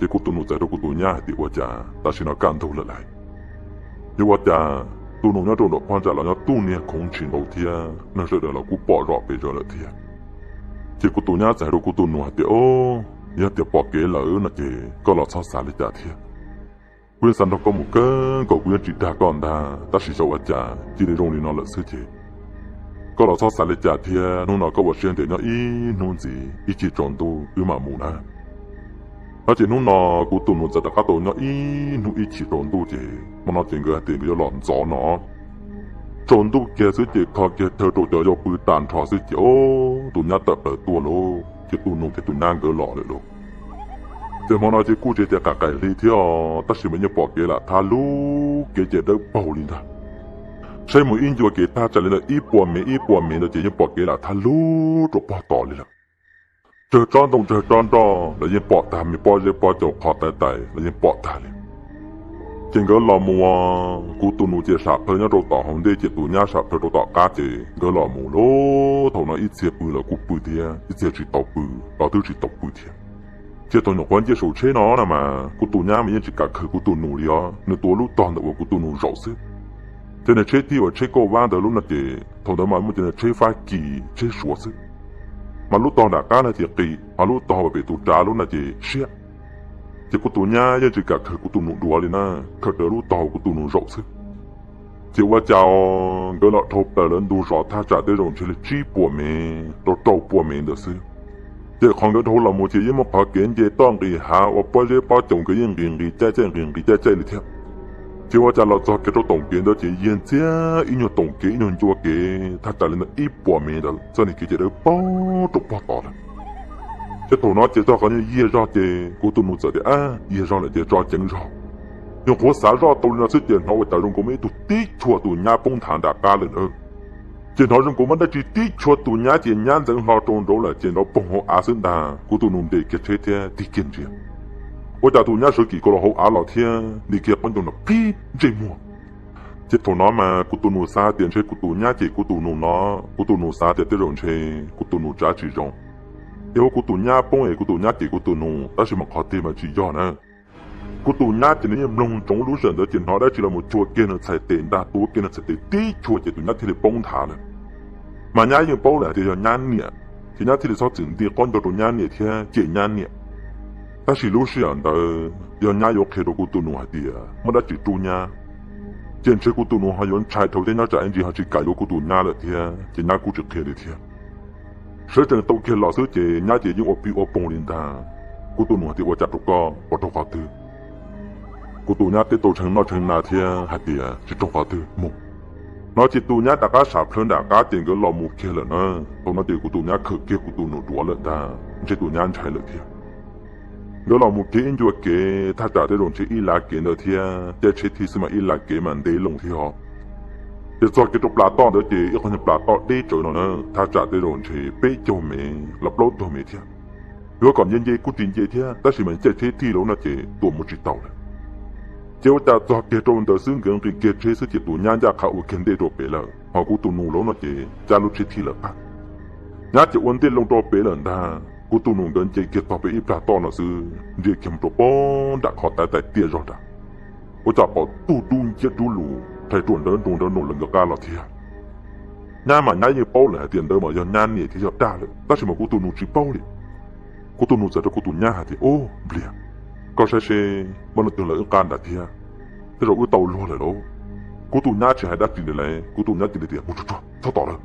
Ces kuv tus nus txais rau kuv tus nyab hais tias, Ua cas tam sim no kaj ntug lawm lauj? Yog ua cas tus nus nyob rau nram phab ntsa los nyob tuj niag khoov ntshis nkaus thiab neeg sawv daws los kuj pom zom pes zaws lawm thiab. Ces kuv tus nyab txais rau kuv tus nus hais tias, Ob, yog tias pom kev lawm no ces koj los txhob xav li cas thiab. Kuv yeej xav nrog koj mus kawg nkaus, kuv yeej tsis dag koj ntag, tab sis xyov ua cas cia li zoo li no lawm xwb ces koj los txhob xav li cas thiab, hnub no koj ua siab ntev nyob ib hnub ntxiv, ib chim tsaus ntuj wb mam mus na. No ces hnub no kuv tus nus txawm rov qab tau nyob ib hnub ib chim tsaus ntuj ces hmo no ces nkawd hais tias nkawd yuav los ntxov no. Tsaus ntuj kiag xwb ces kho kiag chaw rau cov yau pw tag nrho xwb ces ob, tus nyab tawm plaws tuaj lauj, ces tus nus thiab tus nyab nkawd los lawm lauj. Ces hmo no ces kuj tsis tias qaim qaim hli thiab os, tab sis mas yeej pom kev lam thab lug, kev ces dawb paug li ntag. Saib mus ib ncua kev thaj tsam li ntawm ib puas mev ib puas mev ntawd ces yeej pom kev lam thab lug rau pog tod li lawm. Tsawg tsob ntoo tsawg tsob nroj los yeej pom tag, me pob zeb pob cau qhov tais tais los yeej pom tag li. Ces nkawd los mus, kuv tus nus ces sam plhaw nyob rau tom hauv ntej ces tus nyab sam plhaw rau tom qab ces nkawd los mus lauj. Thaum no ib txhia pw los kuj pw thiab, ib txhia tsis tau pw los twb tsis tau pw thiab. Ces thaum nyuam qhuav nce saum tsheb no na mas kuv tus nyab mas yeej tsis kam khwv kuv tus nus li os, nws tuav lub tog ntawm uas kuv tus nus zaum xwb. Cov niag tsheb thij uas tsheb kauj vab ntawd lub no ces thaum ntawd mas muaj cov niag tsheb fab kis tsheb suav xwb, mas lub tog nram qab no ces qis, ho lub tog uas pem tus tsav lub no ces siab. Ces kuv tus nyab yeej tsis kam khaws kuv tus nus duav li na, khaws raws lub tog kuv tus nus zaum xwb. Ces ua cas nkawd los dhau plaws lawv ntug zos thaj tsam tej zaum ntshe li tsib puas mev rau rau puas mev ntawd xwb. Ces qhov nkawd dhau los mus ces yeej muaj qhov kev nce toj nqis hav ua pob zeb pob caus nkawd yeej nqis nqis caij caij nqis nqis caij caij li thiab. Ces ua cas los txog kiag rau toom kev ntawd ces yiag ntxiag ib nyuag toom kev ib nyuag ncua kev thaj tsam li ntawm ib puas mev ntawd, txoj niag kev ces dawb paug rau pog tod lawm. Ces thaum no ces txog qhov nyuag yiag zog ces kuv tus nus txawm tias, ab, yiag zog lawm ces tso ceev zog. Nyuag qhuav xav zoj tau li no xwb ces hnov ua cas zoo nkaus muaj ib tug tib chua tus nyab poob nthav nram qab lawm na. Ces hnov zoo nkaus muaj dab tsi tib chua tus nyab ces nyab ntxeev hlo rau nraud lawm ces nrov poog hauv av xwb ntag. Kuv tus nus nres kiag tsheb thiab tig kiag ntsia, ua cas tus nyab sawv kim kaus los hauv av los thiab nti kiag qhov ncauj no plib ntsej muag. Ces thaum no mas kuv tus nus xav tias ntshe kuv tus nyab cem kuv tus nus no, kuv tus nus xav tias tej zaum ntshe kuv tus nus tsav tsis zoo, es ua kuv tus nyab poob es kuv tus nyab cem kuv tus nus, tab sis mas qhov tiag mas tsis yog na. Kuv tus nyab ces nws yeej mloog ntsoov lub sij hawm ntawd ces hnov dab tsi los mus chua kiag nws txhais tes ntag, tuav kiag nws txhais tes tib chua ces tus nyab thiaj li poob nthav lawm. Mas nyab yeej paub lawm hais tias yog nyab niam, ces nyab thiaj li txhob txwm nti qhov ncauj rau nyab niam thiab cem nyab niam. Tab sis lub sij hawm ntawd yog nyab yuav qhia rau kuv tus nus hais tias muaj dab tsi rub nyab, ces ntshe kuv tus nus ho yuav ntshai dhau thiab nyob tsam ib ntsis ho tsis kam yuav kuv tus nyab lawm thiab, ces nyab kuj tsis qhia li thiab. Sawv tsees tau kiag los xwb ces nyab ces yeej ua plig ua poog li ntag. Kuv tus nus hais tias ua cas rau koj, puas raug qhov twg? Kuv tus nyab teb tau tshee noj tshee hnav thiab hais tias tsis raug qhov twg mus. No ces tus nyab rov qab sam plhaw nram qab ces nkawd los mus kiag lawm na. Thaum no ces kuv tus nyab khawm kiag kuv tus nus duav lawm ntag, ntshe tus nyab ntshai lawm thiab. Nkawd los mus kiag ib ncua kev thaj tsam tej zaum ntshe ib lav kev ntawd thiab, caij tsheb thij xwb mas ib lav kev mas ntev loo thiab os. Ces txog kiag rau plas toj ntawd ces ib qho nyuag plas toj deb tsawv no na, thaj tsam tej zaum ntshe peb caug mev los plaub caug mev thiab. Yuav kom nce nce kuj tsis nce thiab, tab sis mas caij tsheb thij lawm no ces tuam mus tsis taus lawm. Ces ua cas txog kiag rau ntawd xwb nkawd nqis kiag tsheb xwb ces tus nyab ncaj qha ua kiag ntej rau pem lawm, ho kuv tus nus lawm no ces cab lub tsheb thij lawm qab. Nyab ces ua ntej loo rau pem lawm ntag, kuv tus nus nkawd nce kiag tog pem ib plag toj no xwb ntsia kiag mus rau pem nram qhov tais tais tiaj zog nrad. Ua cas pom tug dub nciab dub lug rhais ruam nrawv nroos nrawv nroos lawm nkawd qab los thiab. Nyab mas nyab yeej paub lawm hais tias ntawd mas yog nyab niam thiab yog dab lawm, tab sis mas kuv tus nus tsis paub li. Kuv tus nus txawm rau kuv tus nyab hais tias, ub, Npliag, koj saib seb muaj leej twg lawv wb qab nrad thiab, tej zaum wb tau luag lawm lauj. Kuv tus nyab tsis hais dab tsi li lawm, kuv tus nyab cia li tias, mus tsuag tsuag txhob tos lawm.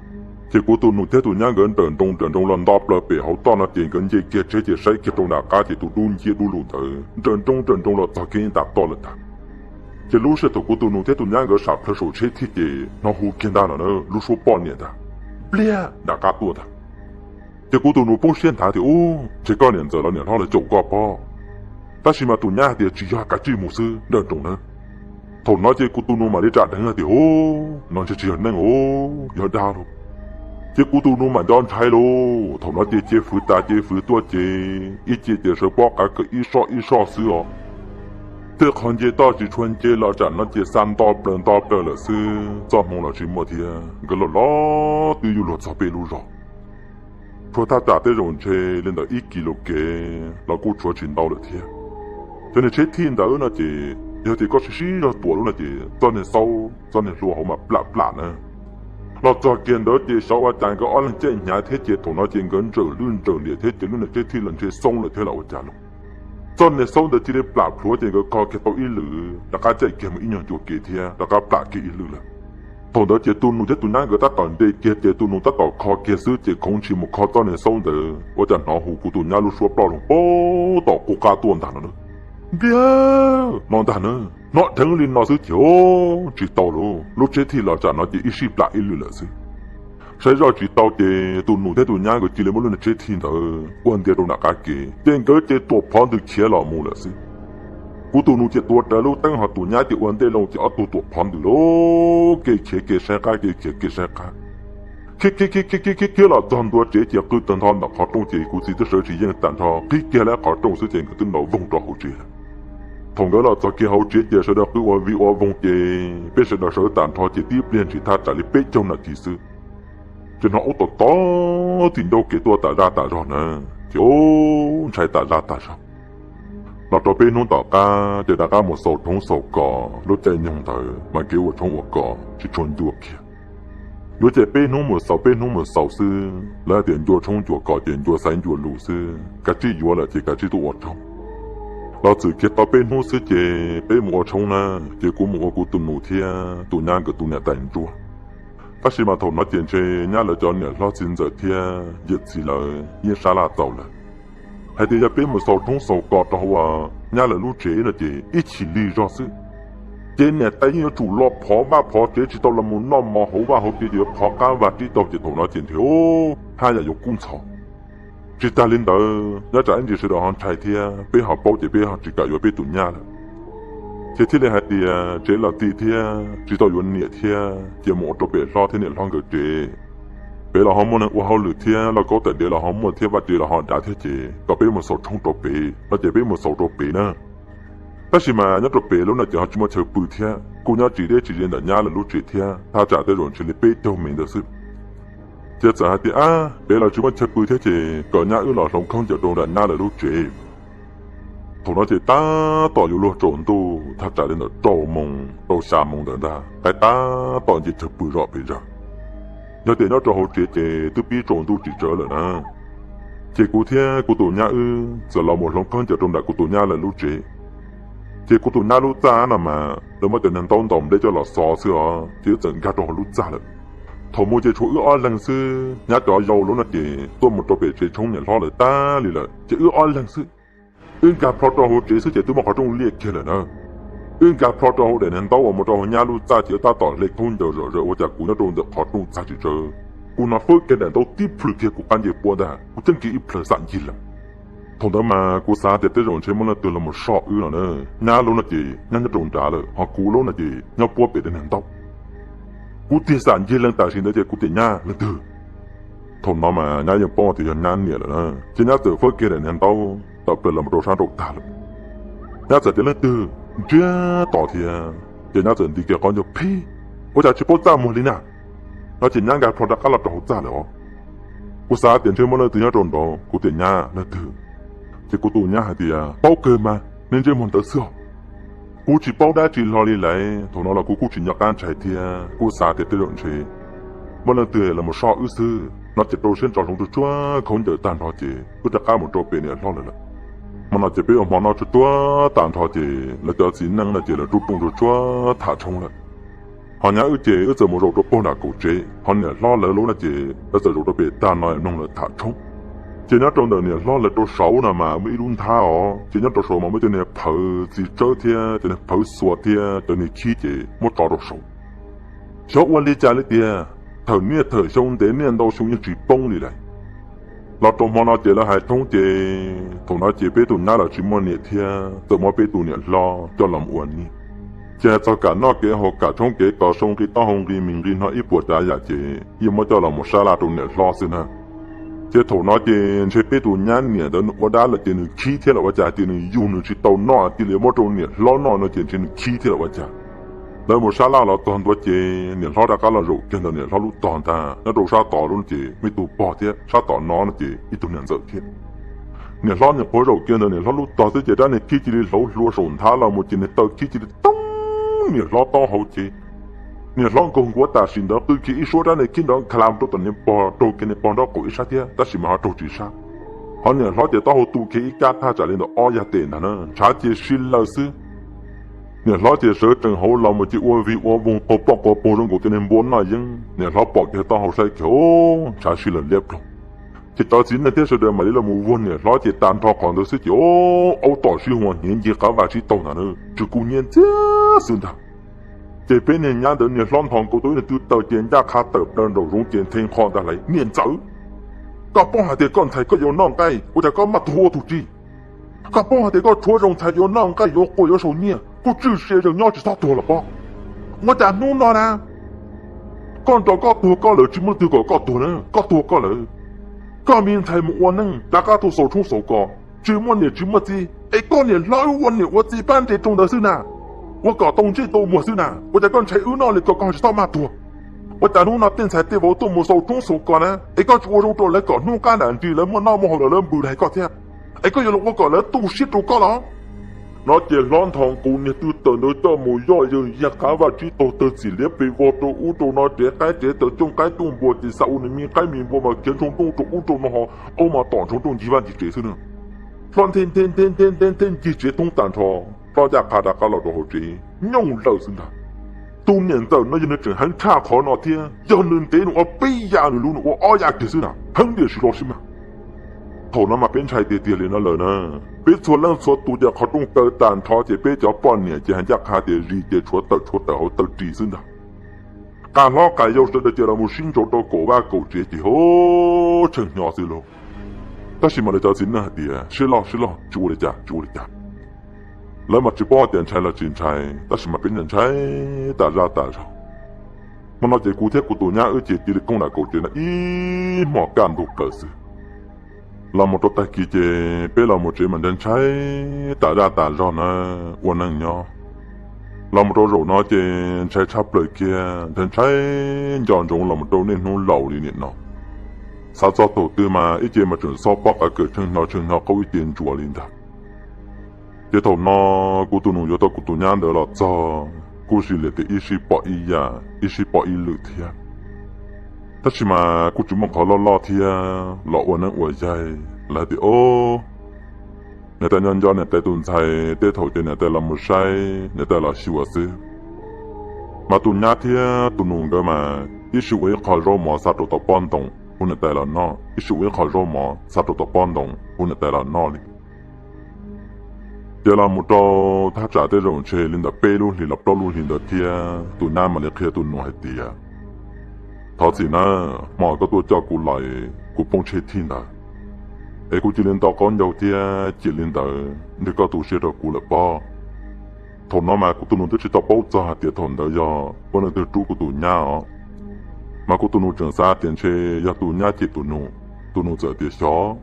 Ces kuv tus nus thiab tus nyab nkawd nrawm nroos nrawm nroos los nto plaws pem hauv toj no ces nkawd nce kiag tsheb ces saib kiag rau nram qab ces tus dub nciab dub lug ntawd nrawm nroos nrawm nroos los txog kiag ib nta toj lawm ntag. Ces lub sij hawm thaum kuv tus nus thiab tus nyab nkawd sam plhaw saum tsheb thij ces hnov hu kiag ntag los na, lub suab poj niam ntag, Npliag, nram qab tuaj ntag. Ces kuv tus nus poob siab nthav tias, ub, ntshe koj niam ntxawm los niam hlob lawv caum koj pob. Tab sis mas tus nyab hais tias tsis yog, kav tsij mus xwb, nrawm nroos na. Thaum no ces kuv tus nus mam li ram dheev hais tias, ub, no ntshe tsis yog neeg os, yog dab lauj. Ces kuv tus nus mam nco ntshai lauj. Thaum no ces ce fwv tas ce fwv tuaj ces ib ce ces sawv pob qav kawm ib soj ib soj xwb os. Tej qhov nce toj tsis tshua nce los tsam no ces xa nto plaws nto plaws lawm xwb, txoj hmoo los tsis muaj thiab, nkawd los los twb yuav luag txog pem lub zos. Tshuav thaj tsam tej zaum ntshe li ntawm ib kis lus kev los kuj tshuav tsis ntau lawm thiab. Cov niag tsheb thij ntawd no ces yog tias koj sib sib zog tuam lub no ces txoj niag xaub txoj niag hlua hauv mas plam plam na. Los txog kiag ntawd ces xyov ua cas nkawd ob leeg caij hnyav thiab ces thaum no ces nkawd ntsawm lwj ntsawm liam thiab ces lub niag tsheb thij los ntshe xoob lawm thiab los ua cas los, txoj niag xaub ntawd cia li plam plhuav ces nkawd kho kiag tau ib lwm rov qab caij kiag mus ib nyuag ncua kev thiab rov qab plam kiag ib lwm lawm. Thaum ntawd ces tus nus thiab tus nyab nkawd tab tom nres kiag ces tus nus tab tom kho kiag xwb ces khoov ntshis mus kho txoj niag xaub ntawd ua cas hnov hu kuv tus nyab lub suab ploj loo pem tom qub qab tuaj ntag no na. Npliag, no ntag na. Hnov dheev li no xwb ces tsis tau lauj, lub tsheb thij los tsam no ces ib sij plam ib lwm lawm xwb. Saib zoj tsis tau ces tus nus thiab tus nyab nkawd cia li muab lub niag tsheb thij ntawd ua ntiav rau nram qab kev ces nkawd ces tuam phov ntws khiav los mus lawm xwb. Kuv tus nus ces tuav rawv lub teeb ho tus nyab ces ua ntej loo ces ob tug tuam phov ntws lawm, kev khiav kev saib qab kev khiav kev saib qab. Khiav khiav khiav khiav khiav khiav los txog ntua tsev ces qw tag nrho ntawm qhov rooj ces kuv txiv twb sawv tsis yeej tag nrho, qhib kiag lawm qhov rooj xwb ces nkawd twb nto voog rau hauv tsev lawm. Thaum nkawd los txog kiag hauv tsev ces sawv daws qw ua vij ua voog ces peb sawv daws sawv tag nrho ces tib pliag ntshis thaj tsam li peb caug nas this xwb ces hnov ub tom tom tim ncauj kev tuaj tas zaj tas zog na, ces ub ntshai tas zaj tas zog. Los rau peb hnub tom qab ces rov qab mus xaus tshoob xaus kos, lub caij nyoog ntawd mas kev ua tshoob ua kos tsis tshua ncua kiag. Yuav ces peb hnub mus xaus peb hnub mus xaus xwb, lawv hais tias ncua tshoob ncua kos ces ncua xaiv ncua lus xwb, kav tsij yuav lawm ces kav tsij tuaj ua tshoob. Los txwm kiag tau peb hnub xwb ces peb mus ua tshoob na, ces kuv mus ua kuv tus nus thiab tus nyab nkawd tus niam tais ntsuag. Tab sis mas thaum no ces ntshe nyab lawv cov niam hlob txiv ntxawm thiab yawm txiv lawv yeej sab laj txaus lawm, hais tias yog peb mus xaus tshoob xaus kos rau hauv nyab lawv lub tsev no ces ib chim lig zog xwb ces niam tais yeej yuav tsum los phov vaj phov tsev tsis tau los mus noj mov hauv vaj hauv tsev ces yuav phov qab vaj tsib taug ces thaum no ces ntshe haj yam yuav kub ntxhov. Tsis tas li ntawd nyob tsam ib ntsis sawv daws ho ntshai thiab peb ho paub ces peb ho tsis kam yuav peb tus nyab lawm. Ces thiaj li hais tias tsev los ti thiab tsis tau yuav niam thiab ces mus ua rau pem hlob thiab niam hlob nkawd tsev. Pem los ho muaj neeg ua hauj lwm thiab lauj kaub tais diav los ho muaj thiab vaj tsev los ho dav thiab ces kom peb mus xaus tshoob rau pem no ces peb mus xaus rau pem na. Tab sis mas nyob rau pem lub no ces ho tsis muaj chaw pw thiab kuj nyob tsis deb tsis ze ntawm nyab lawv lub tsev thiab thaj tsam tej zaum ntshe li peb caug mev ntawd xwb. Ces txawm hais tias a, pem los tsis muaj chaw pw thiab ces kom nyab wb los hloov khaub ncaws rau nram nyab lawv lub tsev. Thaum no ces tab tom yuav luag tsaus ntuj thaj tsam li ntawm rau moos rau xya moos ntawd ntag, qaib tab tom nce chaw pw zom pes zaws. Yog tias nyob rau hauv tsev ces twb pib tsaus ntuj tsis tsawg lawm na. Ces kuv thiab kuv tus nyab wb txawm los mus hloov khaub ncaws rau nram kuv tus nyab lawv lub tsev. Ces kuv tus nyab lub txaj no mas lawv muab cov niag ntaub ntaus nplej coj los xov xwb os ces wb txawm nkag rau hauv lub txaj lawm. Thaum mus ces tshuav wb ob leeg xwb, nyab cov yau lub no ces tuaj mus rau pem tsev tshoob niam hlob lawv tag li lawm ces wb ob leeg xwb. Wb nkag plho rau hauv tsev xwb ces twb muaj qhov rooj liaj kiag lawm na. Wb nkag plho rau hauv daim niag ntaub uas mus rau hauv nyab lub txaj ces wb tab tom hle khaub ncaws zom zaws ua cas kuv nyob rau ntawm qhov rooj txag tsis tsawg, kuv hnov fwb kiag daim ntaub tib plhws kiag kuv qab ncej puab ntag, kuv ceeb kiag ib plhaws xam ncig lees. Thaum ntawd mas kuv xav tias tej zaum ntshe muaj leej twg los mus soj wb no na. Nyab lub no ces nyob nyob rau nrad lawm ho kuv lub no ces nyob puab pem daim niag ntaub. Kuv tig xam ncig lees tam sim ntawd ces kuv tias nyab, leej twg? Thaum no mas nyab yeej paub tias yog nyab niam lawm na, ces nyab txawm fwb kiag daim niag ntaub tawm plaws los rau sab nraum tag lawm. Nyab txawm tias leej twg, ntsiag to thiab ces nyab txawm nti kiag qhov ncauj phib, ua cas tsis paub txaj muag li na. No ces nyab nkag plho rov qab los rau hauv txaj lawm os. Kuv xav tias ntshe muaj leej twg nyob rau nraud, kuv tias nyab, leej twg? Ces kuv tus nyab hais tias paub kawg mas, nej ntsej muag ntawd xwb os. Kuv tsis paub dab tsi hlo li lawm, thaum no los kuv kuj tsis nco qab ntshai thiab kuj xav tias tej zaum ntshe muaj leej twg los mus soj wb xwb no ces rau siab ntso hloov tsuag tsuag khaub ncaws tag nrho ces wb rov qab mus rau pem niam hlob lawv lawm. Hmo no ces peb ua hmo noj tsuag tsuag tag nrho ces lawv cov txiv neej no ces lawv rub rooj tsuag tsuag tham tshoob lawm. Ho nyab wb ces wb txawm mus zaum rau puag nram kaum tsev, ho niam hlob lawv lub no ces lawv txawm zaum rau pem tag no mloog lawv tham tshoob. Ces nyob rau ntawm niam hlob lawv rau saud no mas muaj ib lub nthab os, ces nyob rau saud mas muaj cov niag phawv txiv tsawb thiab cov niag phawv xuas thiab cov niag khib ces muab tso rau saud. Xyov ua li cas li tiag, thawm niaj thawm xyoo ntev niaj ntau xyoo yeej tsis poob li lawm. Los rau hmo no ces lawv hais tshoob ces thaum no ces peb tus nyab los tsis muaj niam thiab txawm muab peb tus niam hlob coj los ua niam. Ces hais txog kam noj kev haus kam tshoob kev kos sau nqi taub hau nqi mis nqi hno ib puas tsav yam ces yeej muab coj los mus sab laj rau niam hlob xwb na. Ces thaum no ces ntshe peb tus nyab niam ntawd nws ua dab lawm ces nws khib thiab los ua cas ces nws yug nws tsis tau noj cia li muab rau niam hlob noj no ces ntshe nws khib thiab los ua cas. Lawv mus sab laj los txog ntua ces niam hlob rov qab los zaum kiag ntawm niam hlob lub tog ntag, nyob rau sab tod lub ces muaj ib tug pog thiab sab tom no no ces ib tug niam ntxawm thiab. Niam hlob nyuam qhuav zaum kiag ntawm niam hlob lub tog xwb ces rab niag khib cia li hlauv hlua saum nthab los mus ces niag taw khib cia li toob niam hlob taub hau ces niam hlob nkaug nkuav tam sim ntawd qw kiag ib suab rab niag khib nrov nkha la mus rau tom niag pog, raug kiag niag pog nraub qaum ib sab thiab tab sis mas ho raug tsis sab. Ho niam hlob ces taub hau tu kiag ib kab thaj tsam li ntawm ob yag tes ntag na, ntshav cia si lawm xwb. Niam hlob ces sawv tsees hauv los mus ces ua vig ua voog qaug poj qaug pog zoo nkaus cov niag npua noj yeeb. Niam hlob pom kiag taub hau saib kiag, o, ntshav si lawm liab ploog. Ces cov txiv neej thiab sawv daws mam li los mus vuag niam hlob ces tag nrho qhov ntawd xwb ces, o, aub tom sib huas hnyiav nce qab vaj tsib taug ntag na, tsw kub hnyiab ntxiag xwb ntag. Ces peb niag nyab ntawd niag hlob nthos nkaus tau ib niag tw taws ces ncaj qha tawm plaws nraum zoov ces nthe nqho ntag lauj, niam ntxawm, koj paub hais tias koj ntxhais koj yuav noj nqaij ua cas koj maj tuag ua tus tsi? Koj paub hais tias koj tshuav zoo ntxhais yuav noj nqaij yuav quas yuav sau nyiaj kuj tswj sia zoo nyob tsis txhob tuag los pob. Ua cas hnub no na koj nrog koj tuag koj lawm tsis muaj leej twg kom koj tuag na, koj tuag koj lawm. Koj me ntxhais mus ua neej rov qab tuaj xaus tshoob xaus kos, tsis muaj niam tsis muaj txiv, es koj niam hlob wb ua niam ua txiv pab ntse rau ntawd xwb na, ua kom tau ntsej tau muag xwb na, ua cas koj ntshai wb noj li ko koj tsis txhob maj tuag? Ua cas hnub no tej ntxhais tej vauv tuaj mus xaus tshoob xaus kos na es koj tsis ua zoo rau lawv kom hnub qab nram ntsis lawv muaj noj muaj haus los lawv npws daig koj thiab, es koj yuav los ua kom lawv tu siab rau koj los? No ces hlob nthos nqus niag tw tawm ntawd coj mus yoj yawg yag qab vaj tsib taug tawg txim liab pes vog rau ub rau no, rev qaib rev taws cooj qaib cooj npua, ces xa ua nws me qaib me npua mas khiav ntsoog nrooj rau ub rau no ho, aub mas tom ntsoog nrooj ncig vaj ncig tsev xwb na. Hlob nthe nthe nthe nthe nthe nthe ncig tsev thoob tag nrho, hlob ncaj qha rov qab los rau hauv tsev nyooj lawm xwb ntag. Tus niam ntxawm no yog nws tseem heev tshaj qhov no thiab, yog nws ntev nws ua peb yam nws luv nws ua ob yam kiag xwb na, heev tiam sis los sib mag. Thaum no mas peb ntshai tiag tiag li no lawm na. Peb txhua leej txhua tus ces qhov rooj kaw tag nrho ces peb cov poj niam ces hais ncaj qha tias zis ces tshuav tawm tshuav tawm hauv taw ris xwb ntag. Qas hlob qas yau sawv daws ces los mus sib ntsaus rau kaum vaj kaum tsev ces ho tshee hnyo xwb lauj. Tab sis mas lawv cov txiv neej hais tias sib loj sib loj, tsis ua li cas tsis ua li cas. Lawv mas tsis paub hais tias ntshai los tsis ntshai, tab sis mas peb ntshai tas zaj tas zog. Hmo no ces kuv thiab kuv tus nyab wb ces cia li kooj nram kaum tsev no ib hmos kaj ntug plaws xwb. Los mus rau tag kis ces peb los mus tsev mas ntshai ntshai tas zaj tas zog na, ua neej nyob. Los mus rau zaum no ces ntshai tshaj plaws kiag, ntshai ntshai nco ntsoov los mus rau niaj hnub laus li nim no. Xav txog thaum twg mas ib ce mas tseem xob pob qav kawm tshee hnyo tshee hnyo qaub ib ce ntsuav li ntag. Ces thaum no kuv tus nus yuav tau kuv tus nyab ntawd los txog, kuj sis liam tias ib sij pom ib yam ib sij pom ib lwm thiab. Tab sis mas kuj tsis muaj qhov loj loj thiab los ua neeb ua yaig, lawv hais tias o, niam tais nco nco niam tais tus ntxhais, tej thaum ces niam tais los mus saib niam tais los xyuas xwb. Mas tus nyab thiab tus nus nkawd mas ib sij ua ib qho zaub mov xa rau tom pob ntoos hu niam tais los noj, ib sij ua ib qho zaub mov xa rau tom pob ntoos hu niam tais los noj li. Ces los mus rau thaj tsam tej zaum ntshe li ntawm peb lub hlis los plaub lub hlis ntawd thiab tus nyab mam li qhia tus nus hais tias, thov txim na, hmo koj tuaj coj kuv los kuv poob tsheb thij ntawd, es kuv cia li nto qaub ncaug thiab ces li ntawd nrog koj tu siab rau kuv lawm pob. Thaum no mas kuv tus nus twb tsis tau paub txog hais tias thaum ntawd yog ua leej twg rub kuv tus nyab os. Mas kuv tus nus tseem xav tias ntshe yog tus nyab cem tus nus, tus nus txawm tias xyov,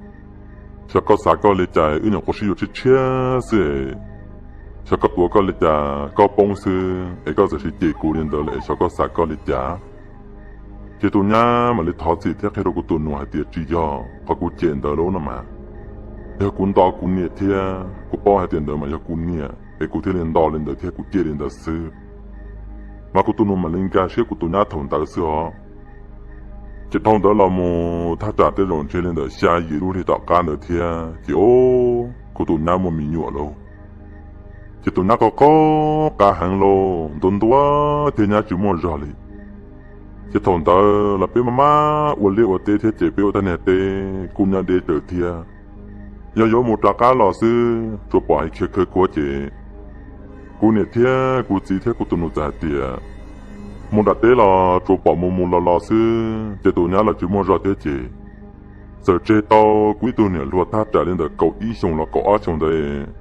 xyov koj xav koj li cas, wb nyuam qhuav sib yuav tshiab tshiab xwb, xyov koj tuav koj li cas koj poob xwb es koj txawm sis cem kuv li ntawd lawm es xyov koj xav koj li cas. Ces tus nyab mam li thov txim thiab qhia rau kuv tus nus hais tias tsis yog qhov kuv cem ntawd lauj no mas, yog kuv nto kuv niam thiab kuv paub hais tias ntawd mas yog kuv niam es kuv thiaj li nto li ntawd thiab kuv cem li ntawd xwb. Mas kuv tus nus mam li nkag siab kuv tus nyab thaum ntawd xwb os. Ces dhau ntawd los mus thaj tsam tej zaum ntshe li ntawm xya yim lub hli tom qab ntawd thiab ces o, kuv tus nyab muaj me nyuam lauj. Ces tus nyab qaug qaug qab heev lauj, ntuav ntuav thiab nyab tsis muaj zog li. Ces thaum ntawd los peb maj maj ua liaj ua teb thiab ces peb ua tag niag teb kuj nyob deb tsawv thiab. Yog yuav mus rov qab los xwb tsuas pom hais khiav khawv khuav ces kuv niam thiab kuv txiv thiab kuv tus nus txawm hais tias mus nram teb los tsuas pom mus mus los los xwb ces tus nyab los tsis muaj zog thiab ces txawm tseg tau kuv ib tug niam hluas thaj tsam li ntawm kaum ib xyoos los kaum ob xyoos ntawd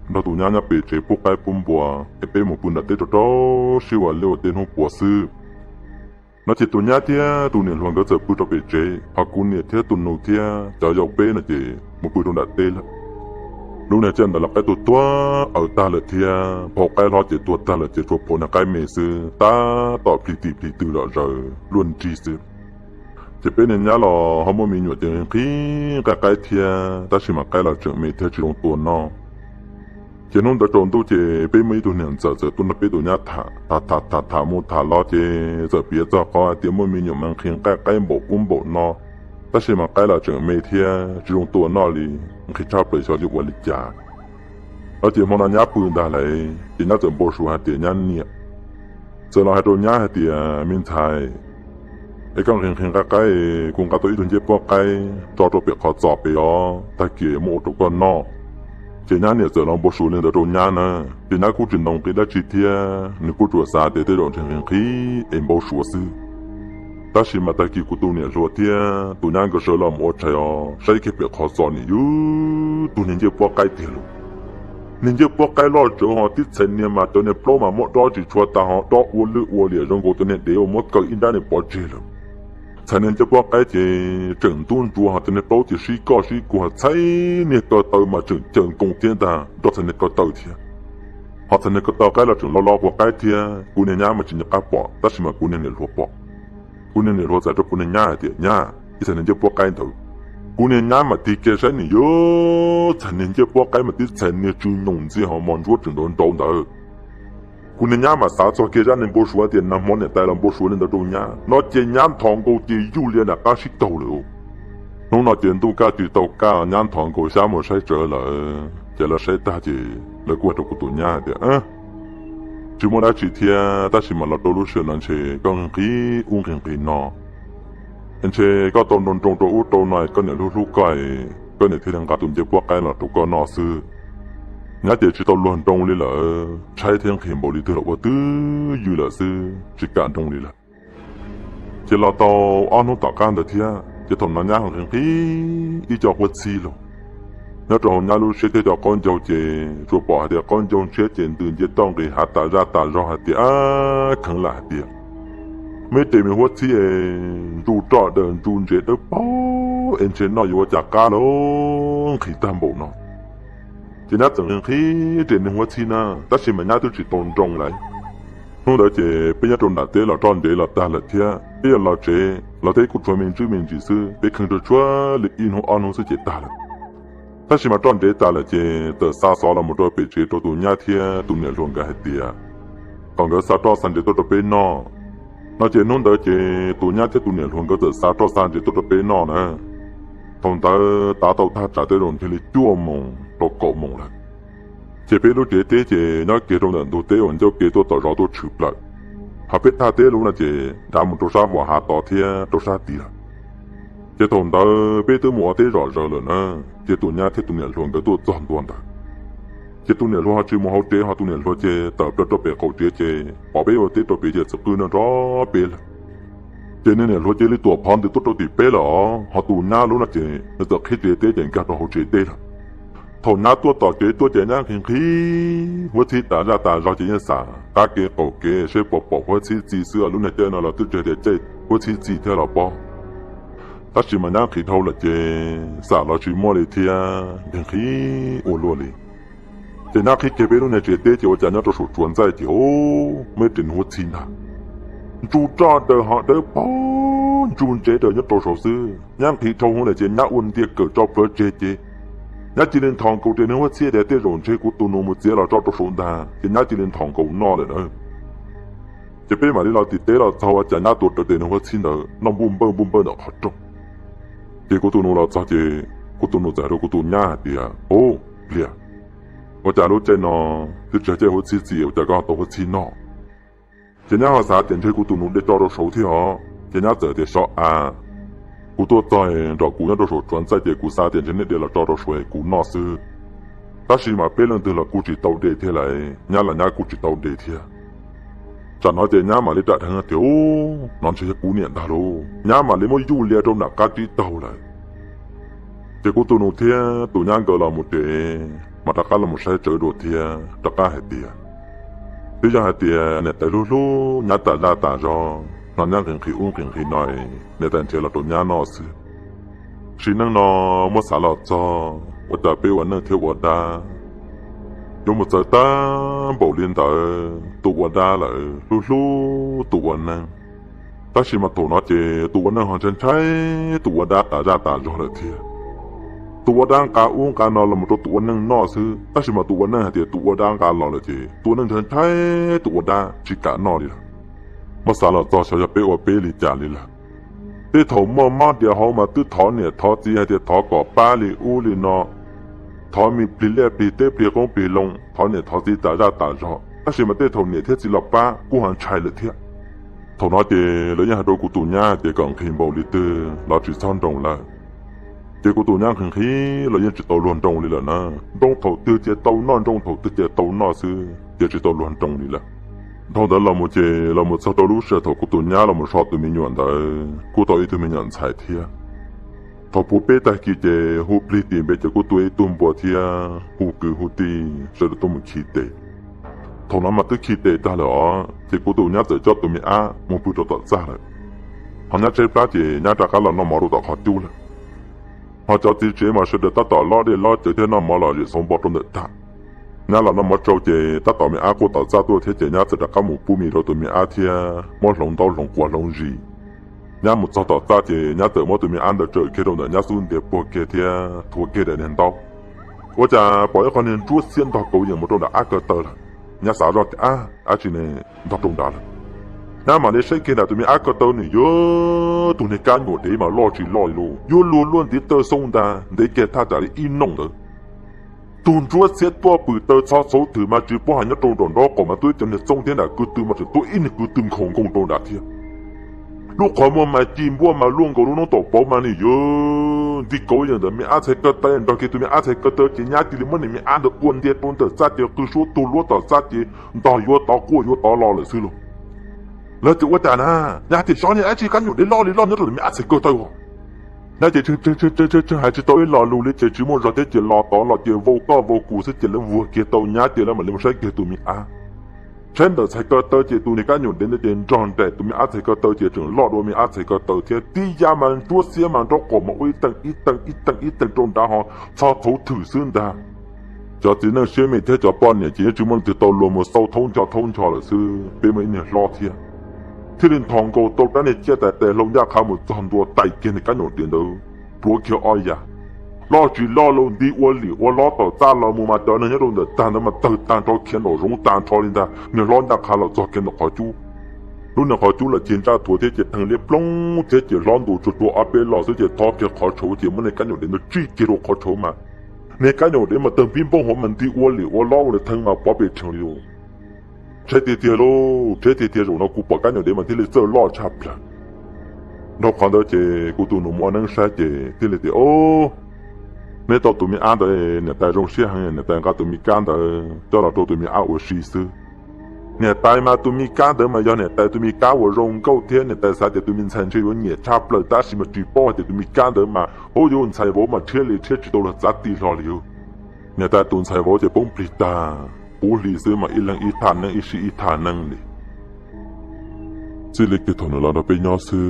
nrog tus nyab nyob pem tsev pub qaib pub npua es peb mus pw nram teb rau rau siab ua liaj ua teb hnub puav xwb. No ces tus nyab thiab tus niam hluas nkawd txawm pw rau pem tsev, ho kuv niam thiab tus nus thiab cov yau peb no ces mus pw rau nram teb lawm. Lub niag caij ntawd los qaib tuag tuag awv tag lawm thiab phau qaib hlob ces tuag tag lawm ces tsuas phau niag qaib me xwb, tab tom plis tim plis tw zom zaws luaj nrig xwb. Ces peb niag nyab los ho muaj me nyuam ces nqhis nqaij qaib thiab, tab sis mas qaib los tseem me thiab tsis zoo tua noj. Ces hnub ntawd tsaus ntuj ces peb muaj ib tug niam ntxawm txawm tuaj nrog peb tus nyab tham tham tham tham mus tham los ces txawm piav txog qhov hais tias muaj me nyuam mas nqhis nqaij qaib npaum ub npaum no, tab sis mas qaib los tseem me thiab tsis zoo tua noj li, nqhis tshaj plaws xyov yuav ua li cas. No ces hmo no nyab pw ntag lauj, ces nyab txawm npau suav hais tias nyab niam txawm los hais rau nyab hais tias me ntxhais, es koj nqhis nqhis nqaij qaib, kuv nqa tau ib tug ncej puab qaib tso rau pem qhov txos pem os, tag kis muab ua rau koj noj. Ces nyab niam txawm los npau suav li ntawd rau nyab na, ces nyab kuj tsis ntaus nqi dab tsi thiab, nws kuj tsuas xav tias tej zaum nqhis nqhis es npau suav xwb. Tab sis mas tag kis kuv tus niam hluas thiab tus nyab nkawd sawv los mus ua tshais os, saib kiag pem qhov txos nim yus tug niag ncej puab qaib tiag lauj. Niag ncej puab qaib loj tsawv ho tib txhais niag mas cov niag plaub mas muab dob tsis tshua tas ho dob ua lwj ua liam zoo nkaus cov niag dev uas muab kaw ib nrab niag pov tseg lawm. Txhais niag ncej puab qaib ces tseem ntub ntsuav ho cov niag plaub ces sib koj sib kuag, txhais niag ko taw mas tseem caws nkoos thiab ntag, nrog txhais niag ko taw thiab. Ho txhais niag ko taw qaib los tseem lo lo quas qaib thiab, kuv niag nyab mas tsis nco qab pom tab sis mas kuv niag niam hluas pom. Kuv niag niam hluas txawm rau kuv niag nyab hais tias nyab, ib txhais niag ncej puab qaib ntawd Kuv niag nyab mas tig kiag saib nws yuav txhais niag ncej puab qaib mas twb txhais niag tsw nyoos ntxij ho mos ntsuab tseem nrauv nrauv ntawd. Kuv niag nyab mas xav txog kiag zaj niag npau suav tias nag hmo niam tais los npau suav li ntawd rau nyab no ces nyab nthos nkaus ces yuj lias nram qab sib taug lawm. Hnub no ces ntuj kaj tsis tau kaj, nyab nthos nkaus xyab mus saib tsawv lawm ces lawv saib tag ces lawv kuj hais rau kuv tus nyab hais tias, tsis muaj dab tsi thiab, tab sis mas los rau lub sij hawm no ntshe koj nqhis nqhis ub nqhis nqhis no, ntshe koj tau nroo nroo rau ub rau no, koj niam hlub hlub koj, koj niam thiaj li nqa tus ncej puab qaib los rau koj noj xwb. Nyab ces tsis tau luag nroo li lawm, tshaib thiab nqhis npaum li twg los ua twj ywm lawm xwb, tsis kam nroo li lawm. Ces los tau ob hnub tom qab ntawd thiab ces thaum no nyab ho nqhis nqhis ib co huab txhib los. Nyob rau hauv nyab lub siab thiab cov qaub ncaug ces tsuas pom hais tias qaub ncaug ntshiab ces ntws nce toj nqis hav tas zaj tas zog hais tias, kheev lam hais tias, me tes me huab txhib es ntsu roj daws ntsu ntsev dawb paug es ntshe noj yuav ua cas qab lauj, nqhis tag npaum no. Ces nyab txawm nqhis nqhis tes niag huab txhib na, tab sis mas nyab twb tsis tau nroo lawm. Hnub ntawd ces peb nyob rau nram teb los roj ntev los tag lawm thiab, peb yuav los tsev los teb kuj tshuav me ntsis me ntsis xwb, peb kheev tshuav tshuav li ib hnub ob hnub xwb ces tag lawm. Tab sis mas roj ntev tas lawm ces txawm xa xov los mus rau pem tsev rau tus nyab thiab tus niam hluas nkawd hais tias kom nkawd xa roj xa ntsev tuaj rau peb noj no. Ces hnub ntawd ces tus nyab thiab tus niam hluas nkawd txawm xa roj xa ntsev tuaj rau peb noj na. Thaum ntawd tav tau thaj tsam tej zaum ntshe li cuaj moos rau kaum moos lawm. Ces peb lub tsev teb ces nyob kiag rau ntawm ntug teb uas ncauj ke tuaj tom zos tuaj tshwm plaws, ho peb thaj teb lub no ces dav mus rau sab vos hav tod thiab rau sab tid lawm. Ces thaum ntawd peb twb mus ua teb zom zaws lawm na, ces tus nyab thiab tus niam hluas nkawd tuaj txog ntua ntawd. Ces tus niam hluas ho tsis mus hauv tsev, ho tus niam hluas ces tawm plaws rau pem qaum tsev ces pom peb ua teb rau pem ces txawm qw nrov nrov peb lawm. Ces niag niam hluas cia li tuam phov ntws tuaj rau tim peb lawm os, ho tus nyab lub no ces nws txawm qhib tsev teb ces nkag rau hauv tsev teb lawm. Thaum nyab tuaj tom tsev tuaj ces nyab nqhis nqhis huab txhib tas zaj tas zog ces yeej xam qab kev qaum kev seb puas pom huab txhib txi xwb, lub niag caij no los twb tsis hais tias caij huab txhib txi thiab los pob. Tab sis mas nyab nqhis dhau lawm ces xam los tsis muaj li thiab, nqhis nqhis ua luaj li. Ces nyab qhib kiag peb lub niag tsev teb ces ua cas nyob rau saum tsuas ntxaij ces muaj ib ris huab txhib ntag, ntsu roj daws ho dawb paug ntsu ntsev daws nyob rau saud xwb. Nyab nqhis dhau hwv lawm ces nyab ua ntiag kawm tso plhuav tseg ces nyab cia li nthos nkaus ris niag huab txhib tias tej zaum ntshe kuv tus nus mus txiav los tso rau saud ntag ces nyab cia li nthos nkaus noj lawm na. Ces peb mam li los tim teb los txog ua cas nyab tuav rawv tes niag huab txhib ntawd noj npuj npawj npuj npawj ntawm qhov rooj. Ces kuv tus nus los txog ces kuv tus nus txawm hais rau kuv tus nyab hais tias, Ub, pliag, ua cas lub caij no twb tsis yog caij huab txhib txi ua cas koj tau huab txhib noj? Ces nyab ho xav tias ntshe kuv tus nus de tso rau saud thiab os, ces nyab txawm tias, Sov av, kuv tuaj txog nrog kuv nyob rau saum tsuas ntxaij ces kuv xav tias ntshe nej de los tso rau saud es kuv noj xwb. Tab sis mas peb leej twg los kuj tsis tau de thiab lauj, nyab los nyab kuj tsis tau de thiab. Tsam no ces nyab mam li ram dheev tias, Ub, no ntshe yog kuv niam ntag lauj. Nyab mam li muab yuj lias rau nram qab tsib taug lawm. Ces kuv tus nus thiab tus nyab nkawd los mus tsev mas rov qab los mus saib tsawv dua thiab rov qab hais tias, Twb yog hais tias niam tais hlub hlub nyab tas zaj tas zog no, nyab nqhis nqhis ub nqhis nqhis no, niam tais nrhiav los rau nyab noj xwb. Sim neej no muab xav los txog ua cas peb ua neej thiab ua dab yuav mus txawv tag npaum li ntawd. Tus ua dab lawm hlub hlub tus ua neej, tab sis mas thaum no ces tus ua neej ho ntshai ntshai tus ua dab tas zaj tas zog lawm thiab. Tus ua dab nqa ub nqa no los mus rau tus ua neej noj xwb, tab sis mas tus ua neej hais tias tus ua dab nqa los lawm ces tus ua neej ntshai ntshai tus ua dab tsis kam noj li lawm. Muab xav los txog xyov yog peb ua peb li cas li lawm. Tej thaum muaj mob diav hauv mas twb thov niam thov txiv hais tias thov kom pab li ub li no, thov me plig liaj plig teb plig qoob plig loo, thov niam thov txiv tas zaj tas zog, tab sis mas tej thaum niam thiab txiv los pab kuj ho ntshai lawm thiab. Thaum no ces lawv yeej hais rau kuv tus nyab hais tias kom nqhis npaum li twg los tsis txhob nroo lawm. Ces kuv tus nyab nqhis nqhis los yeej tsis tau luag nroo li lawm na. Nroo thaum twg ces tau noj, nroo thaum twg ces tau noj xwb ces tsis tau luag nroo li lawm. Dhau ntawd los mus ces los mus txog rau lub sij hawm thaum kuv tus nyab los mus so tus me nyuam ntawd kuj tau ib tug me nyuam ntxhais thiab. Thaum puv peb tag kis ces hu plig tim npe ces kuj tuaj ib tug npua thiab hu kwv hu tij sawv daws tuaj mus khi tes. Thaum no mas twb khi tes tag lawm os ces kuv tus nyab txawm coj tus me ab mus pw rau tom txaj lawm. Ho nyab tshaib plab ces nyab rov qab los noj mov rau tom qhov cub lawm. Ho cov txiv tsev mas sawv daws tab tom lob dej lob cawv thiab noj mov los zem xauv npo rau ntawm tag. Nyab los noj mov tsau ces tab tom me ab quaj tom txaj tuaj thiab ces nyab txawm rov qab mus pub mis rau tus me ab thiab muab hloov ntaub hloov quav hloov zis. Nyab mus txog tom txaj ces nyab txawm muab tus me ab ntawd tsawm kiag rau ntawm nyab xub ntiag puag kiag thiab thuav kiag daim niag ntaub. Ua cas pom ib qho niag ntsuab xiab ntog kauv yees mus rau nram qab ko taw lawm. Nyab xav zoj tias ab, dab tsi ne ntog rau nrad lawm. Nyab mam li saib kiag nram tus me ab ko taw nws yuav, tus niag kab nyuam dev mas loj tsis loj li lauj, yuav luag luaj ntiv taw xoo ntag, ntev kiag thaj tsam li ib nooj ntawd. Tus ntsuab xiab tuaj pwm taw txhob txhauv thwm mas tsis paub hais nyob rau nraum nraub qaum mas tuaj ib cov niag txooj thiab nram kwv tw mas tseem tuaj ib niag kwv tw nkhaus nkoos rau nrad thiab. Lub qhov muag mas ci npuaj mas luaj nkaus lub noob tom pauv mas nws yuav nti kauv yees ntawm me ab txhais ko taw, nrog kiag tus me ab txhais ko taw ces nyab cia li muab niag me ab ntawd ua ntiag rau ntawm txaj ces qw suab tuag luab tom txaj ces ntog yuav tod quaj yuav tod los lawm xwb lauj. Lawv tias ua cas na, nyab tias xyov niag dab tsi kab nyuam dev loj li loj nyob rau ntawm me ab txhais ko taw. Nyab ces tseem hais tsis tau ib lo lus li ces tsis muaj zog thiab ces los tod los ces vau koj vau kuv xwb ces lawv vuag kiag tau nyab ces lawv mam li mus saib kiag tus me ab. Saib ntawm txhais ko taw ces tus niag kab nyuam dev ntawd ces nrog nraim tus me ab txhais ko taw ces tseem loj dua me ab txhais ko taw thiab. Tib yam mas ntsuab xiab mas nraub qaum mas ua ib teeg ib teeg ib teeg ib teeg rau nrad ho txhob txhauv thwm xwb ntag. Cov txiv neej siab me thiab cov poj niam ces yeej tsis muaj leej twg tau luag mus xau thaub ncho thaub ncho lawm xwb, peb muaj ib niag hlob thiab. Thiaj li nthos nkaus tau rab niag ciaj tais tes hlau ncaj qha mus txog ntua tais kiag niag kab nyuam dev ntawd, pluav kiag ob yam. Loj tsis loj lauj, nti ua lim ua lob tom txaj los mus mas cov neeg nyob rau ntawm tag ntawd mas tawg tag nrho khiav nraum zoov tag nrho li ntag. Niag hlob ncaj qha los txog kiag ntawm qhov cub. Lub niag qhov cub los cig ntsaj thuav thiab ces theej liab ploog thiab ces hlob ntus tsuag tsuag ob peb los xwb ces thob kiag qhov tshauv ces muab niag kab nyuam dev ntawd tsij kiag rau qhov tshauv mas niag kab nyuam dev mas tawg npib npoob hauv mas nti ua lim ua lob ua li theej mas pov pes rhees li lauj. Tshaib tiag tiag lauj, tshaib tiag tiag, zaum no kuv pom kab nyuam dev mas thiaj li txawj loj tshaj plaws. Dhau qhov ntawd ces kuv tus nus mus ua neeb saib ces thiaj li tias, Ob, neb tau tus me ab ntawd, niam tais zoo siab heev, niam tais nqa tus me kab ntawd coj los rau tus me ab ua si xwb. Niam tais mas tus me kab ntawd mas yog niam tais tus me kab uas zoo nkauj thiab niam tais xav tias tus me ntxhais ntshe yuav nyiam tshaj plaws tab sis mas tsis paub hais tias tus me kab ntawd mas ub yuav ntxhais vauv mas rhiab li rhiab tsis tau luag txav ti hlo li. Niam tais tus ntxhais vauv ces poob plig tag, puv hli xwb mas ib leeg ib thaj neeb ib sij ib thaj neeb li. Txij li kiag thaum nws los nrog peb nyob xwb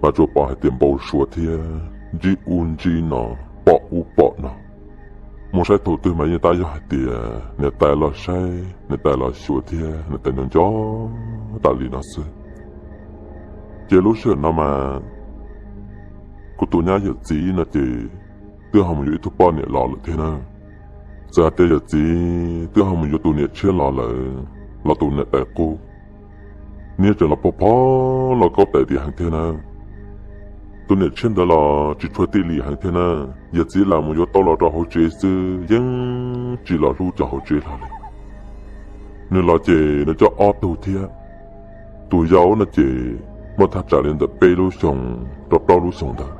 mas tsuas pom hais tias npau suav thiab ntsib ub ntsib no, pom ub pom no. Mus saib thaum twg mas yeej tab yog hais tias niam tais los saib, niam tais los xyuas thiab niam tais nco nco tas li no xwb. Ces lub sij hawm no mas kuv tus nyab yawm txiv no ces twb ho mus yuav ib tug poj niam los lawm thiab na. Txawm hais tias yawm txiv twb ho mus yuav tus niam tshiab los lawm los tus niam tais qub, nws tseem los pov phob los kaub tais tias heev thiab na. Tus niam tshiab ntawd los tsis tshua tij lim heev thiab na. Yawm txiv lam mus yuav tau los rau hauv tsev xwb yeej tsis los hlub cov hauv tsev hlo li. Nws los ces nws coj ob tug thiab. Tus yau no ces muaj thaj tsam li ntawm peb lub xyoos rau plaub lub xyoos ntawd,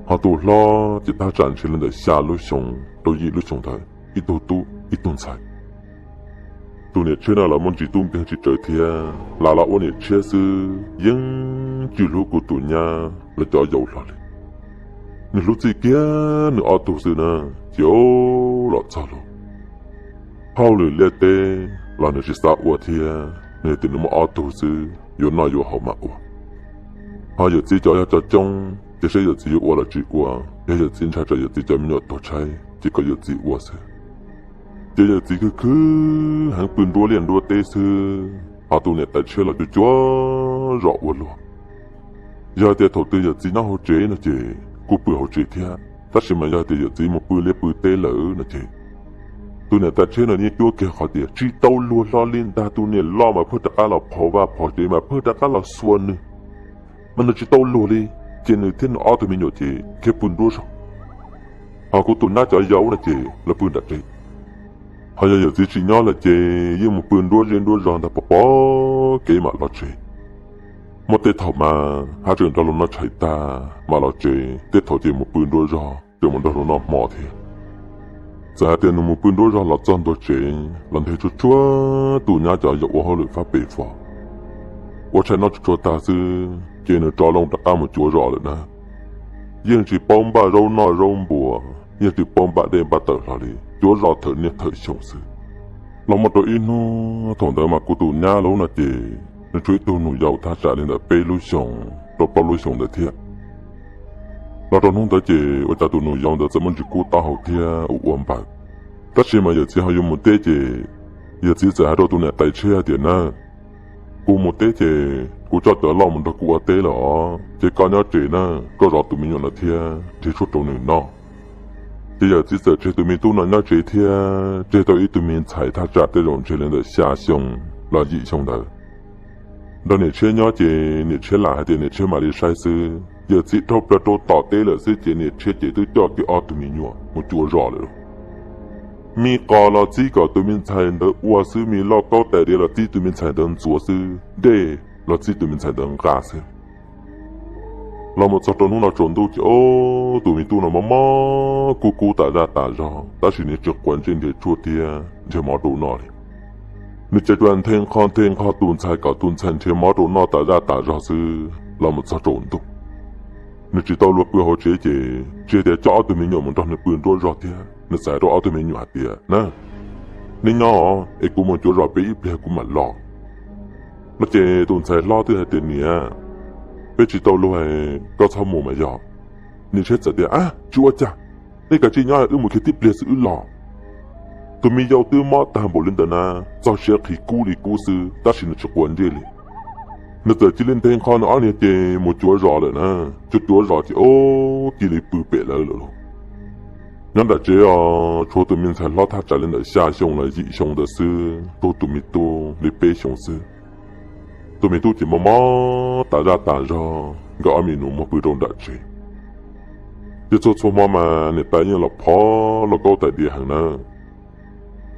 ho tus hlob ces thaj tsam ntshe li ntawm xya lub xyoos rau yim lub xyoos ntawd, ib tug tub ib tug ntxhais. Tus niam tshiab no los muaj ntsis tub nkeeg tsis tsawg thiab, lam los ua niam tshiab xwb yeej tsis hlub kuv tus nyab lawv cov yau hlo li. Nws hlub txij kiag nws ob tug xwb na, ces los txog los hauj lwm liaj teb los nws tsis xav ua thiab, nws tias nws muaj ob tug xwb yuav noj yuav haus mas ua. Ho yawm txiv cov yog cov coob ces seb yawm txiv yuav ua los tsis ua, yog yawm txiv ntshai tsam yawm txiv cov me nyuam tuag tshaib ces kom yawm txiv ua xwb. Ces yawm txiv khwv khwv heev pw nruab liaj nruab teb xwb, ho tus niam tais tshiab los cuag cuag zos ua luaj. Yog tias thaum twg yawm txiv nyob hauv tsev no ces kuj pw hauv tsev thiab, tab sis mas yog tias yawm txiv mus pw liaj pw teb lawm no ces tus niam tais tshiab no yeej cuab kiag qhov tias tsis tau luag hlo li ntag, tus niam loj mas pheej rov qab los phov vaj phov tsev mas pheej rov qab los xuas nws, mas nws tsis tau luag li. Ces nws thiab nws ob tug me nyuam ces khiav pw nruab zog, ho kuv tus nyab cov yau no ces lawv pw nram tsev. Ho yog yawm txiv tsis nyob lawm ces yeej mus pw nruab zej nruab zog ntag, pom pom kev mam los tsev. Muaj tej thaum mas haj tseem nrog luag noj tshais tag mam los tsev, tej thaum ces mus pw nruab zog ces mus nrog luag noj hmo thiab. Txawm hais tias nws mus pw nruab zog los txog ntua tsev los nrog tsuag tsuag tus nyab cov yau ua hauj lwm fab pes fo, ua tshais noj tsuag tsuag tag xwb ces nws rov loo rov qab mus cuav zos lawm na. Yeej tsis paub npaj zaub noj zaub npua, yeej tsis paub npaj dej npaj tawm hlo li, cuav zos thawm niaj thawm xyoo xwb. Los muaj rau ib hnub thaum ntawd mas kuv tus nyab lub no ces nws tshuav ib tug nus yau thaj tsam li ntawm peb lub xyoos rau plaub lub xyoos ntawd thiab. Los rau hnub ntawd ces ua cas tus nus yau ntawd txawm muaj ntsis kub taub hau thiab ua ua npaws. Tab sis mas yawm txiv ho yuav mus teb ces yawm txiv txawm hais rau tus niam tais tshiab hais tias na, Kuv mus teb ces kuv coj cov loj mus nrog kuv ua teb lawm os, ces koj nyob tsev na, koj zov tus me nyuam no thiab nrhiav tshuaj rau nws noj. Ces yawm txiv txawm tseg tus me tub no nyob tsev thiab tseg tau ib tug me ntxhais thaj tsam tej zaum ntshe li ntawm xya xyoo los yim xyoo ntawd nrog niam tshiab nyob, ces niam tshiab lam hais tias niam tshiab mam li saib xwb. Yawm txiv dhau plaws rau tom teb lawm xwb ces niam tshiab ces twb coj kiag ob tug me nyuam mus cuav zos lawm lauj. Me qos los txib kom tus me ntxhais ntawd ua xwb, me lauj kaub tais diav los txib tus me ntxhais ntawd ntxuav xwb, dej los txib tus me ntxhais ntawd nqa xwb. Los mus txog rau hnub no tsaus ntuj ces tus me tub no mob mob kub kub tas zaj tas zog, tab sis nws tsis quav ntsej nrhiav tshuaj thiab nrhiav mov rau noj li. Nws ces tsuas nthe nqho nthe nqho tus ntxhais kom tus ntxhais nrhiav mov rau noj tas zaj tas zog xwb los mus txog tsaus ntuj. Nws tsis tau luag pw hauv tsev ces tsis tias coj ob tug me nyuam mus nrog nws pw nruab zog thiab, nws txawm hais rau ob tug me nyuam hais tias, Na, neb nyob es kuv mus cuav zos peb ib pliag kuv mam los. No ces tus ntxhais hlob twb hais tias, Niam, peb tsis tau luag, koj txhob mus mas yog. Niam tshiab txawm tias, Ab, tsis ua cas, nej kav tsij nyob, wb mus kiag tib pliag xwb wb los. Tus me yau twb mob tag npaum li ntawd na, txog siav qhis kub li kub xwb tab sis nws tsis quav ntsej li. Nws txawm cia li nthe nqho nws ob niag ces mus cuav zos lawm na. Cuav cuav zos ces cia li pw pem lawv lawm lauj. Nyob nram tsev os, tshuav tus me ntxhais hlob thaj tsam li ntawm xya xyoo los yim xyoo ntawd xwb, tshuav tus me tub li peb xyoo xwb. Tus me tub ces mob mob tas zaj tas zog, nkawd ob me nus muag pw rau nram tsev. Ces txhua txhua hmo mas niam tais yeej los phov lauj kaub tais diav heev na.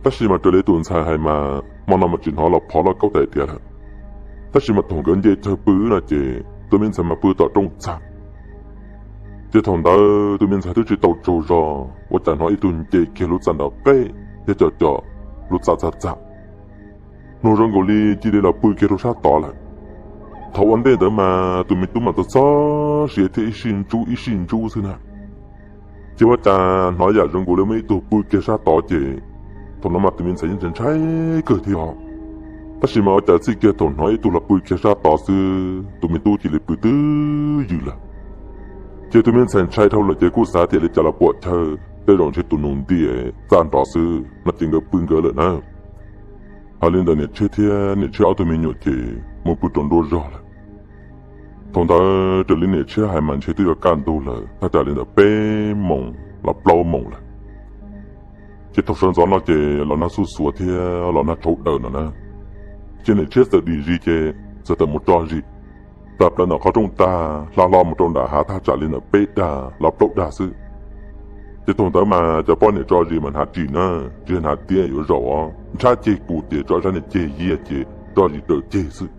Tab sis mas raws li tus ntxhais hais mas hmo no mas tsis hnov los phov lauj kaub tais diav lawm. Tab sis mas thaum nkawd nce chaw pw no ces tus me ntxhais mas pw tom rooj txag. Ces thaum ntawd tus me ntxhais twb tsis tau tsaug zog ua cas hnov ib tug nce kiag lub txaj nram qeb thiab co co lub txaj txaj txaj. Nug zoo nkaus li cia li los pw kiag rau sab tod lawm. Thaum ua ntej ntawd mas tus me tub mas txog txog siav thiab ib sij ntsub ib sij ntsub xwb na. Ces ua cas hnov yam zoo nkaus li muaj ib tug pw kiag sab tod ces thaum no mas tus me ntxhais yeej ntshai ntshai kawg thiab os. Tab sis mas ua cas txij kiag thaum hnov ib tug los pw kiag sab tod xwb tus me tub cia li pw twb ywm lawm. Ces tus me ntxhais ntshai dhau lawm ces kuj xav tias li cas los puam chaw tej zaum ntshe tus nus ntiam txaj nrov xwb no ces nkawd pw nkawd lawm na. Hais li ntawd niam tshiab thiab niam tshiab ob tug me nyuam ces mus pw rau nruab zog lawm. Thaum ntawd raws li niam tshiab hais mas ntshe twb yuav kaj ntug lawm thaj tsam li ntawm peb moos los plaub moos lawm. Ces thaum sawv ntxov no ces los nag xuj xuav thiab los nag tshauv daws no na. Ces niam tshiab txawm dim zis ces txawm tawm mus tso zis. Tawm plaws ntawm qhov rooj tag hla hlo mus rau nram hav thaj tsam li ntawm peb dag los plaub dag xwb. Ces thaum ntawd mas cov poj niam tso zis mas hnav ris na, tsis hnav tiab yuav zaum os, ntshab ceg kus ces tso sab niag ceg yiag ces tso zis raws ceg xwb.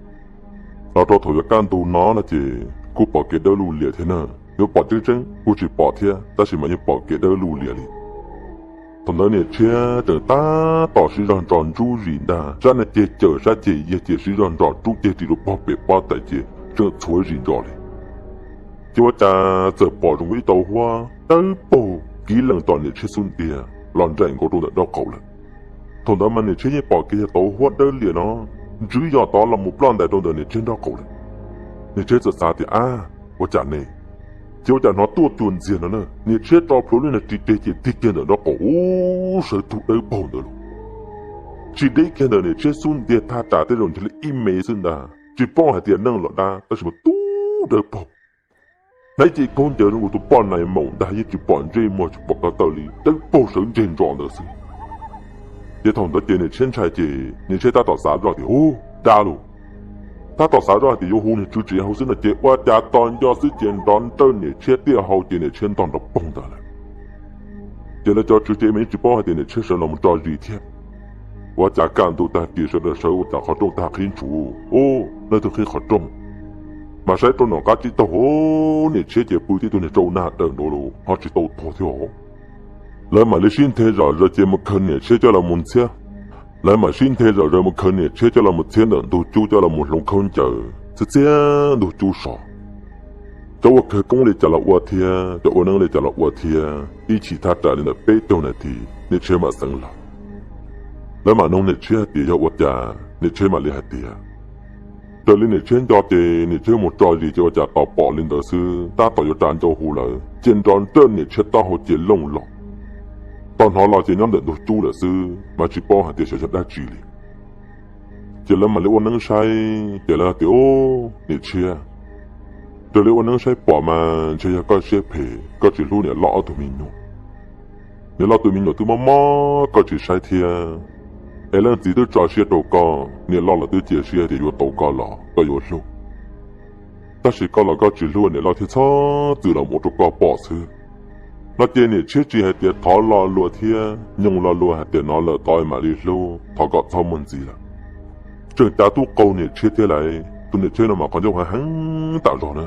Los rau thaum yuav kaj ntug no no ces kuj pom kev dawb luj liam thiab na. Yuav pom tseeb tseeb kuj tsis pom thiab tab sis mas yeej pom kev dawb luj liam li. Thaum ntawd niam tshiab tseem tab tom siv zog ntsos ntsub zis ntag, sab niag ceg cawm sab ceg yiag ces siv zog ntsos rub ceg ris rau pog pem pob tais ces tseem txhuav zis ntsos li. Ces ua cas txawm pom zoo ib tauv huab dawb paug kiv lees tom niam tshiab xub ntiag los nraim nkaus rau ntawm nraub qaum lawm. Thaum ntawd mas niam tshiab yeej pom kiag yog tauv huab dawb liam no ntswv yos tod los mus ploj ntais rau ntawm niam tshiab nraub qaum lawm. Niam tshiab txawm xav tias, Ab, ua cas ne? Ces ua cas hnov tuaj cuag ntxiag no na, niam tshiab tso plhuav lub niag ris reg ces tig kiag ntawm nraub qaum ub sawv tug dawb paug ntawd lauj. Tsis deb kiag ntawm niam tshiab xub ntiag thaj tsam tej zaum ntshe li ib mev xwb ntag, tsis paub hais tias neeg los dab tab sis mas tub dawb paug. Hnav ib ce khaub ncaws zoo nkaus tus poj nais maum ntag, yeej tsis pom ntsej muag tsis pom ko taw li, dawb paug sawv ntseg ntsos ntawd xwb. Ces thaum ntawd ces niam tshiab ntshai ces niam tshiab tab tom xav zoj tias, Ub, dab lauj! Tab tom xav zoj hais tias yuav hu niag tswv tsev hauv xwb no ces ua cas tos nco xwb ces nrov nrawj niam tshiab tiaj hau ces niam tshiab ntog nrov poog ntawd lawm. Ces lawv cov tswv tsev mas yeej tsis paub hais tias niam tshiab sawv los mus tso zis thiab. Ua cas kaj ntug tag kis sawv daws sawv ua cas qhov rooj tag qhib ntshuv, ub, leej twg qhib qhov rooj? Mas saib rau nram qab tsib taug, niam tshiab ces pw tib tug niag tsau nag daws nraud los ho tsis tau tuag thiab os. Lawv mam li sib nthe zom zaws ces mus khaws niam tshiab coj los mus ntxhiab. Lawv mam sib nthe zom zaws mus khaws niam tshiab coj los mus ntxhiab ntawm ntug cub coj los mus hloov khaub ncaws txhiab txhiab ntug cub so. Cov ua khawv koob li cas los ua thiab, cov ua neeb li cas los ua thiab, ib chim thaj tsam li ntawm peb caug nas this niam tshiab mam xeev los. Lawv mam noog niam tshiab hais tias yog ua cas, niam tshiab mam li hais tias raws li niam tshiab nco ces niam tshiab mus tso zis ces ua cas tos pom li ntawd xwb, tab tom yuav tsa ncauj hu lawm ces nrov nrawj niam tshiab taub hau ces looj los. Tau hnov los ces nyob ntawm ntug cub lawm xwb mas tsis paub hais tias xyov yog dab tsi li. Ces lawv mam li ua neeb saib ces lawv tias, Niam Tshiab, raws li ua neeb saib pom mas ntshe yog koj siab phem, koj tsis hlub niam loj ob tug me nyuam. Niam loj tus me nyuam twb mob mob koj tsis saib thiab, es leej txiv twb tso siab rau koj, niam loj los twb cia siab tias yuav tau koj los koj yuav hlub. Tab sis koj los koj tsis hlub, niam loj thiaj txhob txwm los ua rau koj pom xwb. No ces niam tshiab tsis hais tias thov lo lus thiab nyoos lo lus hais tias no lawm tod mam li hlub, thov kom txhob muaj ntxiv lawm. Tseem cav tub qaug niam tshiab thiab lauj, tus niam tshiab no mas qhov ncauj heev heev tam zog na.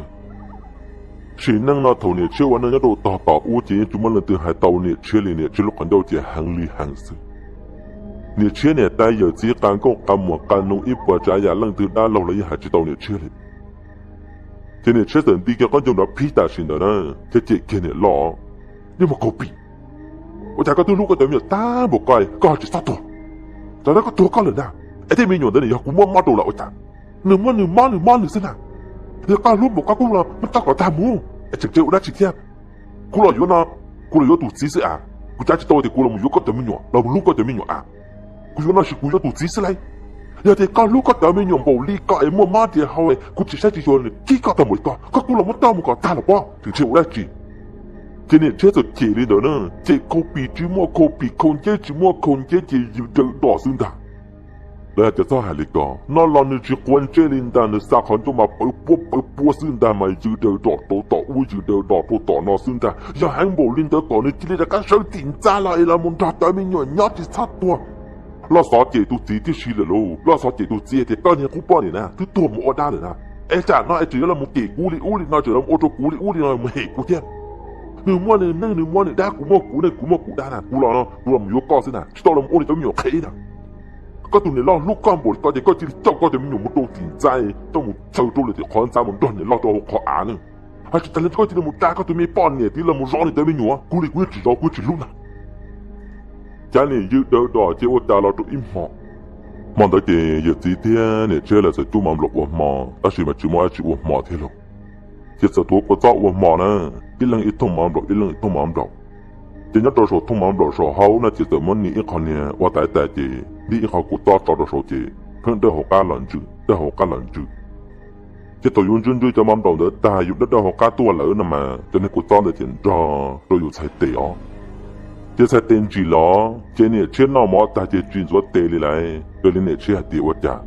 Sim neej no thaum niam tshiab ua neej nyob rau tog tom ub ces yeej tsis muaj leej twg hais tau niam tshiab li, niam tshiab lub qhov ncauj ces heev li heev xwb. Niam tshiab niam tais yawm txiv qas nkauj qas muam qas noog ib puas tsav yam leej twg dab laug los yeej hais tsis tau niam tshiab li. Ces niam tshiab txawm nti kiag qhov ncauj nrov phib tam sim ntawd na, thiab cem kiag niam loj, Niag muaj kaug pim, ua cas koj twb hlub koj cov me nyuam tag npaum ko koj ho tsis txhob tuag? Txawm tias koj tuag koj lawm ntag, es tej me nyuam ntawd nws yog kuv muab mob rau lawm ua cas? Nws muab nws mob nws mob nws xwb na. Yog koj hlub npaum ko kuv los muab tso kom tag mus, es tseem tseg ua dab tsi thiab? Kuv los yuav no, kuv los yuav tus txiv xwb as, kuv cav tsis tau tias kuv los yuav koj cov me nyuam los hlub koj cov me nyuam as. Kuv yuav no ces kuv yuav tus txiv xwb lauj. Yog tias koj hlub koj cov me nyuam npaum li ko es muaj mob tias hau, kuv tsis saib tsis xyuas nws kib koj tau npaum li ko, koj kuj los muab tso mus kom tag los pob, tseem tseg ua dab tsi? Ces niam tshiab txawm cem li ntawd na, cem kaug pim tsis muaj kaug pim, kaug nceb tsis muaj kaug nceb ces yws daws dos xwb ntag. Lawv hais tias txhob hais li ko, no los nws tsis quav ntsej li ntag, nws xa qhov ncauj mas pawv puab pawv puab xwb ntag, mas yws daws dos rau tom ub yws daws dos rau tom no xwb ntag. Yog heev npaum li ntawd kom nws cia li rov qab sawv tim ntxa los es los mus nrog cov me nyuam nyob tsis txhob tuag. Loj xov cem tus txiv tib si lawm lauj, loj xov cem tus txiv tias koj niag qub poj niam na twb tuag mus ua dab lawm na, es tsam no es tseem yuav los mus cem kuv li ub li no, tseem los ua rau kuv li ub li no mus hem kuv thiab. Nws muaj nws neej nws muaj nws dab, kuv muaj kuv neej kuv muaj kuv dab na, kuv los no kuv los yuav koj xwb na, tsis tau los ua nws cov me nyuam qhev na. Koj tus niam loj hlub koj npaum li ko ces koj cia li coj koj cov me nyuam mus rau tim ntxa, coj mus txhaws rau lwm tim qhov ntxa mus nrog niam loj rau hauv qhov av na. Ho tsis tas li koj cia li mus da koj tus me poj niam tig los mus zov nws cov me nyuam, kuv li kuv yeej tsis zov, kuv yeej tsis hlub na. Cav niam yws daws dos ces ua cas los rau ib hmo. Hmo ntawd ces yawm txiv thiab niam tshiab lawv txawm cub mav nplaum ua hmo, tab sis mas tsis muaj dab tsi ua hmo thiab lauj. Ces txawm tuav kua txob ua hmo na, ib leeg ib thooj mav nplaum, ib leeg ib thooj mav nplaum. Ces nyob rau saum thooj mav nplaum saum hauv no ces txawm muab nim ib qho niag ua tais tais ces ntim ib qho kua txob tso rau saum ces pheej dawb hauv qab los ntsws, dawb hauv qab los ntsws. Ces thaum yus ntsws ntsws cov mav nplaum ntawd tag yus dawb dawb hauv qab tuaj lawm no mas cov niag kua txob ntawd ces nrog rau yus txhais tes os. Ces txhais tes ntsim los ces niam tshiab noj mov tag ces tsis ntxuav tes li lawm, raws li niam tshiab hais tias ua cas.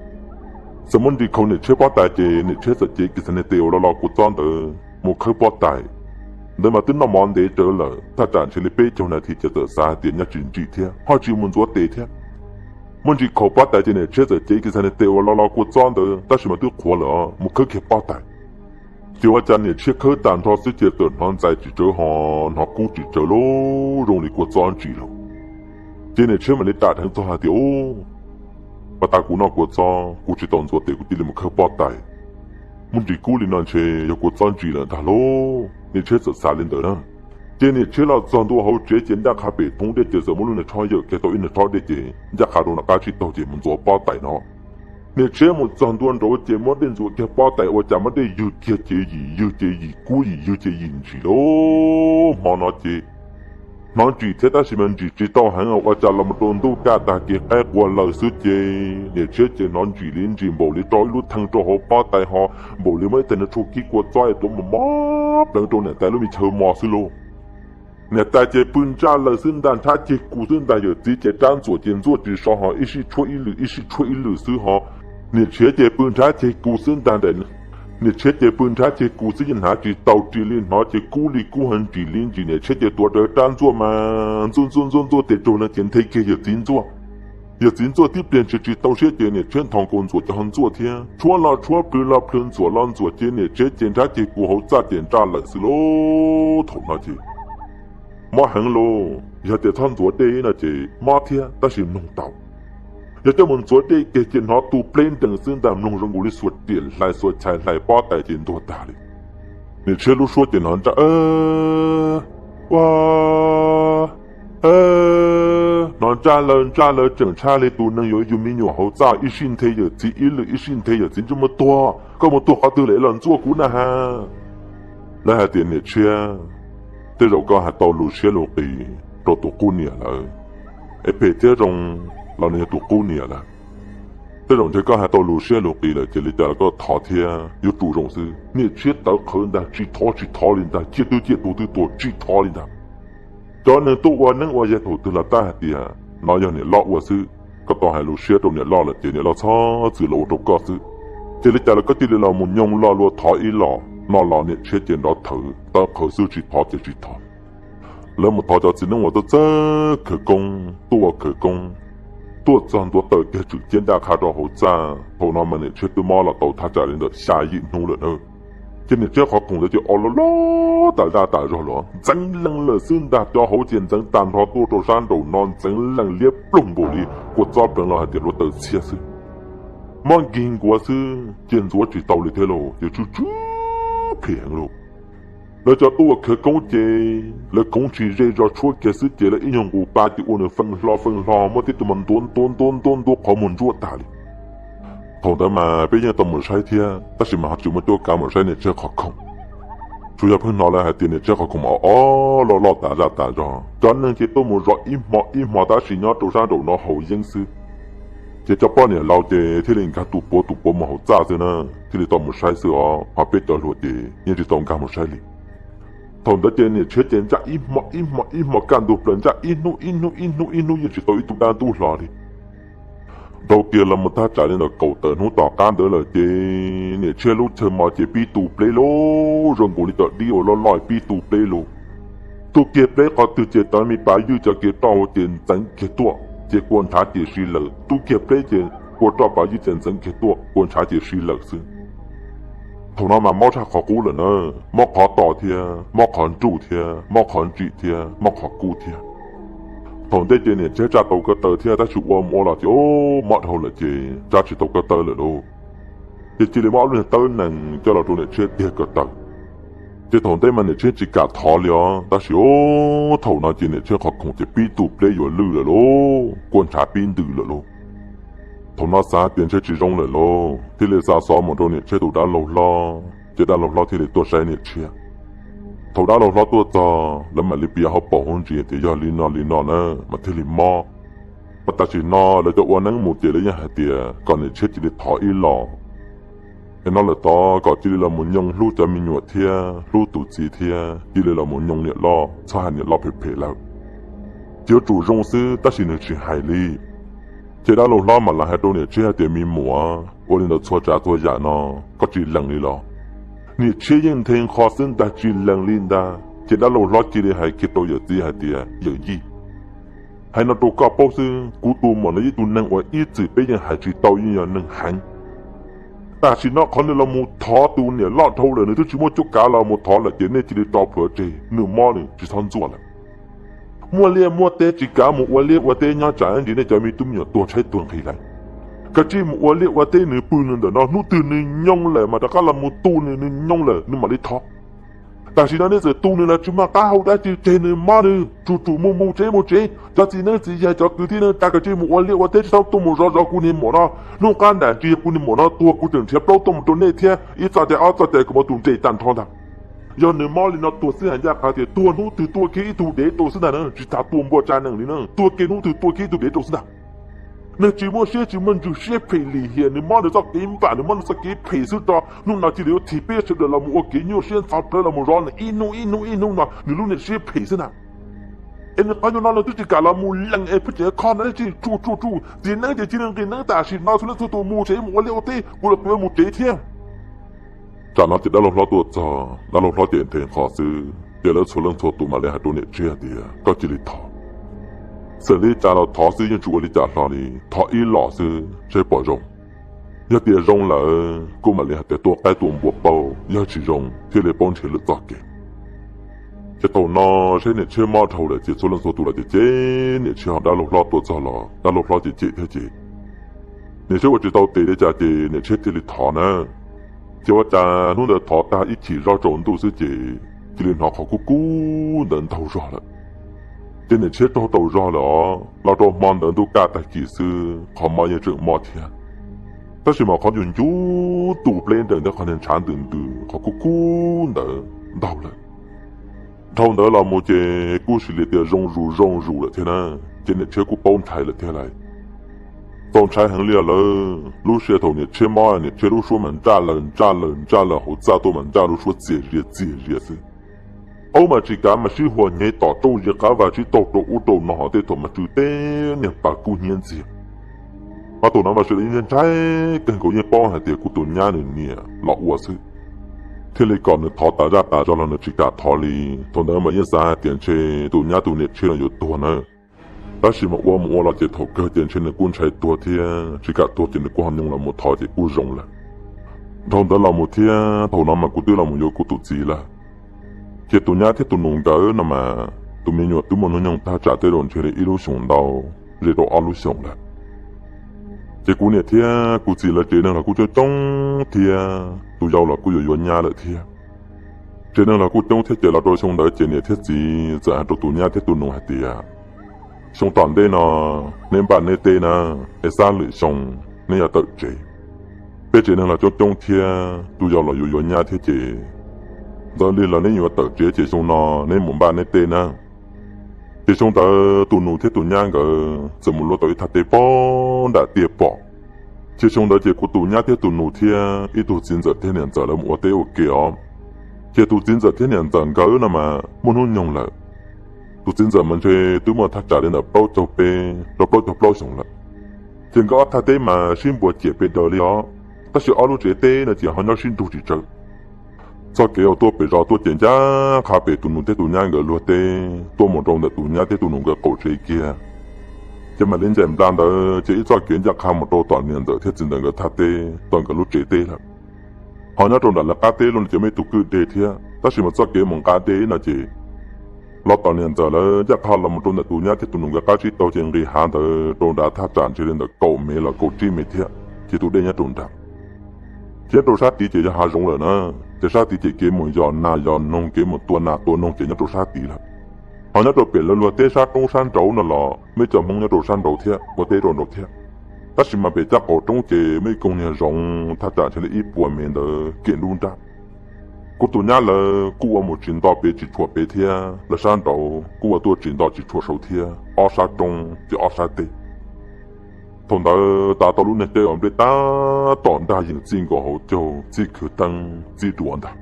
Txawm muab nrim khau niam tshiab pob tais ces niam tshiab txawm cev kiag txhais niag tes uas lo lo kua txob ntawd mus khawb pob tais. Ntawd mas twb noj mov ntev tsawv lawm, thaj tsam ntshe li peb caug nas this ces txawm xav hais tias nyob tsis nrim thiab ho tsis mus ntxuav tes thiab. Muab nrim khau pob tais ces niam tshiab txawm cev kiag txhais niag tes uas lo lo kua txob ntawd tab sis mas twb qhuav lawm mus khawb kiag pob tais. Ces ua cas niam tshiab khawb tag nrho xwb ces txawm hnov ntxais tsis tsawv ho hnov kub tsis tsawv lauj, zoo li kua txob ntsim lauj. Ces niam tshiab mam li ram dheev txog hais tias, Ub, pas tas kuv noj kua txob kuv tsis tau ntxuav tes kuv cia li mus khawb pob tais. Muab nrim kub li no ntshe yog kua txob ntsim lawm ntag lauj, niam tshiab txawm xav li ntawd na. Ces niam tshiab los txog ntua hauv tsev ces ncaj qha pem thoob dej ces txawm muab lub niag tshob yawm kiag tau ib niag tshob dej ces ncaj qha rau nram qab tsib taug ces mus ntxuav pob tais no. Niam tshiab mus txog ntua nraud ces muab dej ntxuav kiag pob tais ua cas muab dej ywg kiag ces yim ywg ces yim kub yim ywg ces yim ntsim lauj. Hmo no ces hnov ntsim thiab tab sis mas ntsim tsis tau heev ua cas los mus rau ntuj kaj tag kev qaib qua lawm xwb ces niam tshiab ces hnov ntsim li ntsim npaum li rau ib lub thee rau hauv pob tais ho npaum li muab ib teg niag tshuaj kib kua txob es tuav mos mos pleev rau niam tais lub me chaw mos xwb lauj. Niam tais ces pw ntsaj lawm xwb ntag, nrhab ceg kus xwb ntag, yawm txiv ces rab ntxuam ces ntxuaj ris so ho ib sij tshuab ib lwm ib sij tshuab ib lwm xwb ho. Niam tshiab ces pw nrhab ceg kus xwb ntag, niam tshiab ces pw nrhab ceg kus xwb ces hnav tsis tau ris li hnov ces kub li kub ho ntsim li ntsim, niam tshiab ces tuav rawv rab ntxuaj mas ntxuaj ntxuaj ntxuaj ntxuaj tes raug leeg ces nthe kiag yawm txiv ntxuaj. Yawm txiv ntxuaj tib pliag ntshe tsis tau siab ces niam tshiab nthos nkaus ntxuam cov ho ntxuaj thiab tshuab los tshuab plhws los plhws ntxuam los ntxuam ces niam tshiab ces nrhab ceg kus hauv txaj ces ntsaj lawm xwb lauj. Thaum no ces mob heev lauj, yog tias txhob ntxuav dej no ces mob thiab tab sis mloog tau. Yog coj mus ntxuav dej kiag ces hnov tu pleb nrees xwb ntag, mloog zoo nkaus li xuas riam hlais xuas chais hlais pob tais ces ntuag tag li. Niam tshiab lub suab ces hnov ntsaj, ua, hnov ntsaj lawm ntsaj lawm tseem tshaj li tus neeg yuav yug me nyuam hauv txaj ib sij nthe yawm txiv ib lwm ib sij nthe yawm txiv ntsej muag tuag, koj mus tuag qhov twg lawm los ntxuaj kuv na ha. Lawv hais tias niam tshiab, tej zaum koj hais tau lus siab lus qis rau tus qub niam lawm, es phem thiab zoo los nws yog tus qub niam lawm. Tej zaum ntshe koj hais tau lus siab lus qis lawm ces li cas los koj thov thiab, yuav tsum zoo xwb. Niam Tshiab tawv qhawv ntag, tsis thov tsis thov li ntag, ciaj twb ciaj tuag twb tuag, tsis thov li ntag. Cov neeg tuaj ua neeb ua yaig thaum twg los tab hais tias no yog niam loj ua xwb, koj tau hais lus siab rau niam loj lawm ces niam loj txhob txwm los ua rau koj xwb. Ces li cas los koj cia li los mus nyoo lo lua thov ib los, no los niam Tshiab ces nrov thawv tawv qhawv xwb, tsis thov ces tsis thov. Lawv mus thov cov txiv neeb uas tuaj txawj khawv koob, tuaj ua khawv koob, tuaj txog ntua tawm kiag tswm ciab ncaj qha rau hauv txaj. Thaum no mas niam Tshiab twb mob los tau thaj tsam li ntawm xya yim hnub lawm na. Ces niam Tshiab qhov khoom ntawd ces o loj loj tas zaj tas zog los ntxeev lees lawm xwb ntag, cov hauv ces ntxeev tag nrho tuaj rau sab nraum no ntxeev lees liab ploog npaum li kua txob pleev los hais tias hluav taws txhiab xwb. Mob nkig nkuav xwb ces ntxuav tsis tau li thiab lauj, ces tsw tsw phem heev lauj. Lawv cov tuaj ua khawv koob ces lawv khoov tsis ze zog tshuab kiag xwb ces lawv ib nyuag nqus pa ces ua nws feej hlo feej hlo, muab tib tug mas ntuav ntuav ntuav ntuav ntuav qhov muag ntsuab tas li. Thaum ntawd mas peb yeej tau mus saib thiab tab sis mas ho tsis muaj cuab kav mus saib niam Tshiab qhov khoom. Tsuas yog pheej hnov lawv hais tias niam Tshiab qhov khoom mas o o loj loj tas zaj tas zog, cov neeg ces tuaj mus zov ib hmo ib hmo tab sis nyob rau sab nraum no haus yeeb xwb. Ces cov poj niam laus ces thiaj li nkag tus puav tus puav mus hauv txaj xwb na, thiaj li tau mus saib xwb os, ho peb cov hluas ces yeej tsis tau nkag mus saib li. Thaum ntawd ces niam Tshiab ces ntsaj ib hmo ib hmo ib hmo kaj ntug plaws, ntsaj ib hnub ib hnub ib hnub ib hnub yeej tsis tau ib tug dab ntub hlo li. Dhau kiag los mus thaj tsam li ntawm kaum tawm hnub tom qab ntawd lawm ces niam Tshiab lub chaw mos ces pib tu pleb lauj, zoo nkaus li cov dib uas loj loj pib tu pleb lauj. Tu kiag pleb qhov twg ces tav me pas ywj cov kev roj hauv ces ntxeev kiag tuaj ces kua ntshav ces si lawm, tu kiag pleb ces kua roj pas ywj ces ntxeev kiag tuaj kua ntshav ces si lawm xwb. Thaum no mas mob tshaj qhov qub lawm na, mob qhov to thiab, mob qhov nruj thiab, mob qhov ntsim thiab, mob qhov kub thiab. Thaum ntej ces niam Tshiab tsa tau ko taw thiab tab sis ua mus ua los ces mob dhau lawm ces tsa tsis tau ko taw lawm lauj. Ces cia li muab ob lub niag tawb nees coj los rau niam Tshiab tiag ko taw. Ces thaum ntej mas niam Tshiab tsis kam thov li os, tab sis o, thaum no ces niam Tshiab qhov khoom ces pib tu pleb yuav lwj lawm lauj, kua ntshav pib ntws lawm lauj. Thaum no xav tias ntshe tsis zoo lawm lauj, thiaj li xa xov mus rau niam Tshiab tus dab laug hlob, ces dab laug hlob thiaj li tuaj saib niam Tshiab. Thaum dab laug hlob tuaj txog lawv mam li piav hauv paus hauv ntsis tias yog li no li no na mas thiaj li mob. Mas tam sim no lawv cov ua neeb mus ces lawv yeej hais tias kom niam Tshiab cia li thov ib los, es no lawm tod kom cia li los mus nyoo hlub cov me nyuam thiab hlub tus txiv thiab cia li los mus nyoo niam loj, txhob hais niam loj phem phem lawm. Ces yuav tsum zoo xwb tab sis nws tsis hais li. Ces dab laug hlob mam li hais rau niam Tshiab hais tias me muam, ua li ntawd txhua tsav txhua yam no koj tsis lees li los? Niam Tshiab yeej nthe nqho xwb ntag, tsis lees li ntag. Ces dab laug hlob cia li hais kiag rau yawm txiv hais tias yawm yij, hais no rau koj paub xwb, kuv tus muam no yog ib tug neeg uas ib txwm peb yeej hais tsis tau, yeej yog neeg heev. Tam sim no qhov nws los mus thov tus niam loj dhau lawm, nws twb tsis muaj cuab kav los mus thov lawm ces nej cia li tso plhuav tseg, nws mob nws tsis txhob ntxuaj lawm. Muaj liaj muaj teb tsis kav mus ua liaj ua teb nyob tsam ntsis nej cov me tub me nyuam tuag tshaib tuag nqhis lawm. Kav tsij mus ua liaj ua teb, nws pw nws ntawm no, hnub twg nws nyoo lawm mas rov qab los mus tu nws, nws nyoo lawm nws mam li thov. Tam sim no nej txawm tu nws los tsis muaj qab hau dab tsi, tseg nws mob nws, tsum tsum mus mus tsev mus tsev. Cov txiv neeb txiv yaig cov kwv tij neej tsa kav tsij mus ua liaj ua teb, tsis txhob tuaj mus zov zov kuv niag muam no. Hnub qab nram ntsis yog kuv niag muam no tuag kuv tseem nrhiav plaub tuaj mus rau nej thiab, ib txoj cai ob txoj cai kuv muab tus nres tag nrho ntag. Yog nws mob li no tuag xwb hais ncaj qha tias tuag hnub twg tuaj kiag ib tug dev rau xwb ntag na, tsis tas tua npua tsa neeg li na, tuag kiag hnub twg tuaj kiag ib tug dev rau xwb ntag. Neeg tsis muaj siab tsis muaj ntsws, siab phem lim hiam, nws mob nws txoj kev npam, nws mob nws txoj kev phem xwb tso. Hnub no cia li yuav thim peb sawv daws los mus ua kev nyuaj siab ntxhov plawv los mus zov nws ib hnub ib hnub ib hnub no, nws lub niag siab phem xwb ntag. Es nws qhov nyuag no nws twb tsis kam los mus lees es pheej tseem kho no, tsis tsuj tsuj tsuj, txiv neeb ces cia li nqis neeb tam sim no txhua leej txhua tus mus tsev mus ua liaj ua teb, kuv los kuv yuav mus tsev thiab. Tsam no ces dab laug hlob tuaj txog, dab laug hlob ces nthe nqho xwb ces lawv txhua leej txhua tus mam li hais rau niam Tshiab tias koj cia li thov. Xeem li cas los thov xwb, yeej tsis ua li cas hlo li, thov ib los xwb seb puas zoo. Yog tias zoo lawm kuj mam li hais tias tua qaib tua npua pauj, yog tsis zoo thiaj li paub nrhiav lwm txoj kev. Ces thaum no seb niam Tshiab mob dhau lawm ces txhua leej txhua tus los cem cem niam Tshiab, ho dab laug hlob tuaj txog los dab laug hlob cem cem thiab ces niam Tshiab ua tsis tau tes li cas ces niam Tshiab thiaj li thov na. Ces ua cas hnub ntawd thov tag ib chim zoj tsaus ntuj xwb ces cia li hnov qhov kub kub ntawd ntaug zog lawm. Ces niam Tshiab raug tau zog lawm os, los rau hmo ntawd ntuj kaj tag kis xwb qhov mob yeej tseem mob thiab. Tab sis mas qhov ncu ncu tu pleb nrees thiab qhov niag ntshav ntws ntws qhov kub kub ntawd ntaug lawm. Dhau ntawd los mus ces kuj sis li tias zoo zus zoo zus lawm thiab na, ces niam Tshiab kuj paub ntshai lawm thiab lauj. Txaus ntshai heev li lawm. Lub sij hawm thaum niam tshiab mob, niam tshiab lub suab mas ntsaj lawm ntsaj lawm ntsaj lawm, hauv txaj tuaj mas ntsaj lub suab txias zias txias zias xwb. Aub mas tsis kav mas sib huas hnyev tom rooj zis qab vag tsib taug rau ub rau no, ho tej thaum mas tsw teb niag pas kub hnyiab ntxiag. Mas thaum no mas sawv daws yeej ntshai kawg nkaus, yeej paub hais tias kuv tus nyab nws niam los ua xwb, thiaj li kom nws thov tas zaj tas zog los nws tsis kam thov li. Thaum ntawd mas yeej xav hais tias ntshe tus nyab tus niam tshiab no yuav tuag na. Tab sis mas ua mus ua los ces thaum kawg ces ntshe nws kuj ntshai tuag thiab, tsis kam tuag ces nws kuj ho nyoo los mus thov ces kuj zoo lawm. Dhau ntawd los mus thiab thaum no mas kuv twb los mus yuav kuv tus txiv lawm. Ces tus nyab thiab tus nus nkawd no mas tus me nyuam twb muaj hnub nyoog thaj tsam tej zaum ntshe li ib lub xyoos ntau, ze rau ob lub xyoos lawm. Ces kuv niam thiab kuv txiv lawv tsev neeg los kuj coob coob thiab, tus yau los kuj yuav yuav nyab lawm thiab. Tsev neeg los kuj coob thiab ces los rau xyoo ntawd ces niam thiab txiv txawm hais rau tus nyab thiab tus nus hais tias, xyoo tom ntej no neb npaj neb teb na, es xab lwm xyoo neb yuav tawm tsev. Peb tsev neeg los coob coob thiab, tus yau los yuav yuav nyab thiab ces ntxaws li los neb yuav tawm tsev ces xyoo no neb mus npaj neb teb na. Ces xyoo ntawd tus nus thiab tus nyab nkawd txawm mus luaj tau ib thaj teb pog nram tiaj pom. Ces xyoo ntawd ces kuv tus nyab thiab tus nus thiab ib tug txiv ntxawm thiab niam ntxawm lawv mus ua teb ua ke os. Ces tus txiv ntxawm thiab niam ntxawm nkawd no mas muaj hnub nyoog lawm. Tus txiv ntxawm mas ntshe twb muaj thaj tsam li ntawm plaub caug peb rau plaub caug plaub xyoos lawm. Ces nkawd ob thaj teb mas sib npuab ciam pes daws li os, tab sis ob lub tsev teb no ces ho nyob sib nrug tsis tsawg. Txoj kev uas tuaj pem zos tuaj ces ncaj qha pem tus nus thiab tus nyab nkawd luag teb tuaj mus rau ntawm tus nyab thiab tus nus nkawd qaum tsev kiag. Ces mam li ncaim nplas ntawd ces ib txoj kev ncaj qha mus rau tom niam ntxawm thiab txiv ntxawm nkawd thaj teb, tom nkawd lub tsev teb lawm. Ho nyob rau nram lawv qab teb lub no ces muaj ib tug kwj deg thiab, tab sis mas txoj kev mus nqa dej no ces los tom niam ntxawm lawv ncaj qha los mus rau ntawm tus nyab thiab tus nus nkawd qab tsib taug ces nqis hav ntawd rau nrad thaj tsam ntshe li ntawm kaum mev los kaum tsib mev thiab, ces tus dej nyob rau nrad. Ces nyob rau sab tid ces yog hav zoov lawm na, ces sab tid ces kev mus yos nas yos noog, kev mus tua nas tua noog ces nyob rau sab tid lawm. Ho nyob rau pem lawv luag teb sab roob sab nraud no los muaj ib co Hmoob nyob rau sab nraud thiab, ua teb rau nraud thiab. Tab sis mas pem caj qaum roob ces muaj ib koog niag zoov thaj tsam ntshe li ib puas mev ntawd kem nruab nrab. Kuv tus nyab lawv kuj ua mus tsis nto pem tsis tshuam pem thiab, lawv sab nraud kuj ua tuaj tsis nto tsis tshuam saud thiab, ob sab roob ces ob sab teb. Thaum ntawd tas tau lub niag teb uas nplej tab tom nrag yeem txij nkaus hauv caug txij khwv teeb txij duav ntag.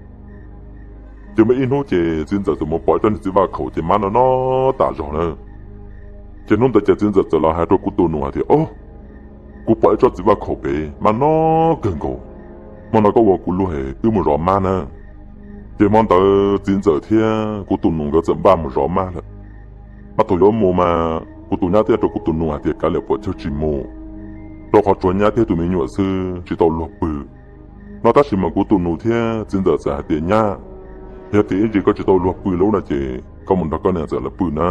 Ces muaj ib hnub ces txiv ntxawm txawm mus pom ib tsob niag txiv vaj khaum ces mab no no tas zog na. Ces hnub ntawd ces txiv ntxawm txawm los hais rau kuv tus nus hais tias, Au, kuv pom ib tsob txiv vaj khaum pem mab no kawg nkaus. Hmo no koj ua kuv luag es wb mus zov mab na. Ces hmo ntawd txiv ntxawm thiab kuv tus nus nkawd txawm npaj mus zov mab lawm. Mas thaum yuav mus mas kuv tus nyab thiaj rau kuv tus nus hais tias kav liam puam chawj tsis mus, rau qhov tshuav nyab thiab tus me nyuam xwb tsis tau luag pw no. Tab sis mas kuv tus nus thiab txiv ntxawm txawm hais tias, Nyab, yog tias ib ntsis koj tsis tau luag pw lub no ces koj mus nrog koj niam ntxawm lawv pw na.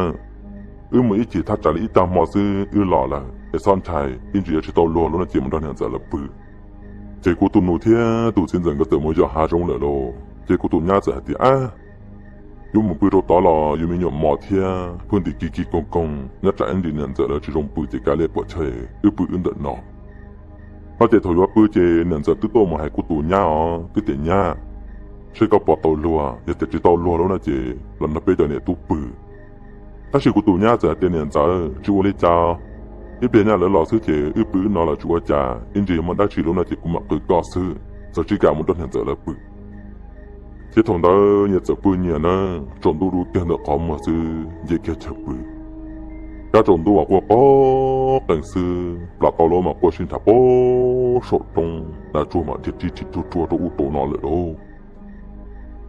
Wb mus ib chim thaj tsam li ib tag hmo xwb wb los lawm es txhob ntshai, ib ntsis yog tsis tau luag lub no ces mus nrog niam ntxawm lawv pw. Ces kuv tus nus thiab tus txiv ntxawm nkawd txawm mus yos hav zoov lawm lauj. Ces kuv tus nyab txawm hais tias, Ab, yuav mus pw rau tod los yus me nyuam mos thiab, pheej ntim kis kis koog koog, nyob tsam ib ntsis niam ntxawm lawv tsis zoo pw ces kav liam puam chawj, wb pw wb ntawm no. No ces thaum yuav pw ces niam ntxawm twb tuaj mus hais kuv tus nyab os, twb tias, Nyab, seb koj puas tau luag, yog tias tsis tau luag lub no ces los nrog peb cov niam tub pw. Tab sis kuv tus nyab txawm hais tias, Niam ntxawm, tsis ua li cas, ib pliag nyab lawv los xwb ces wb pw wb no los tsis ua cas, ib ntsis yog muaj dab tsi lub no ces kuv mam qw koj xwb, txawm tsis kam mus nrog niam ntxawm lawv pw. Ces thaum ntawd nyias txawm pw nyias na, tsaus ntuj du kiag ntawm qhov muag xwb nce kiag chaw pw. Kab tsaus ntuj uas quaj qees xwb, plas tau lawm mas quaj sib nrhav puag saum roob, nas tsuag mas dhia rib rib tsuag tsuag rau ub rau no lawm lauj.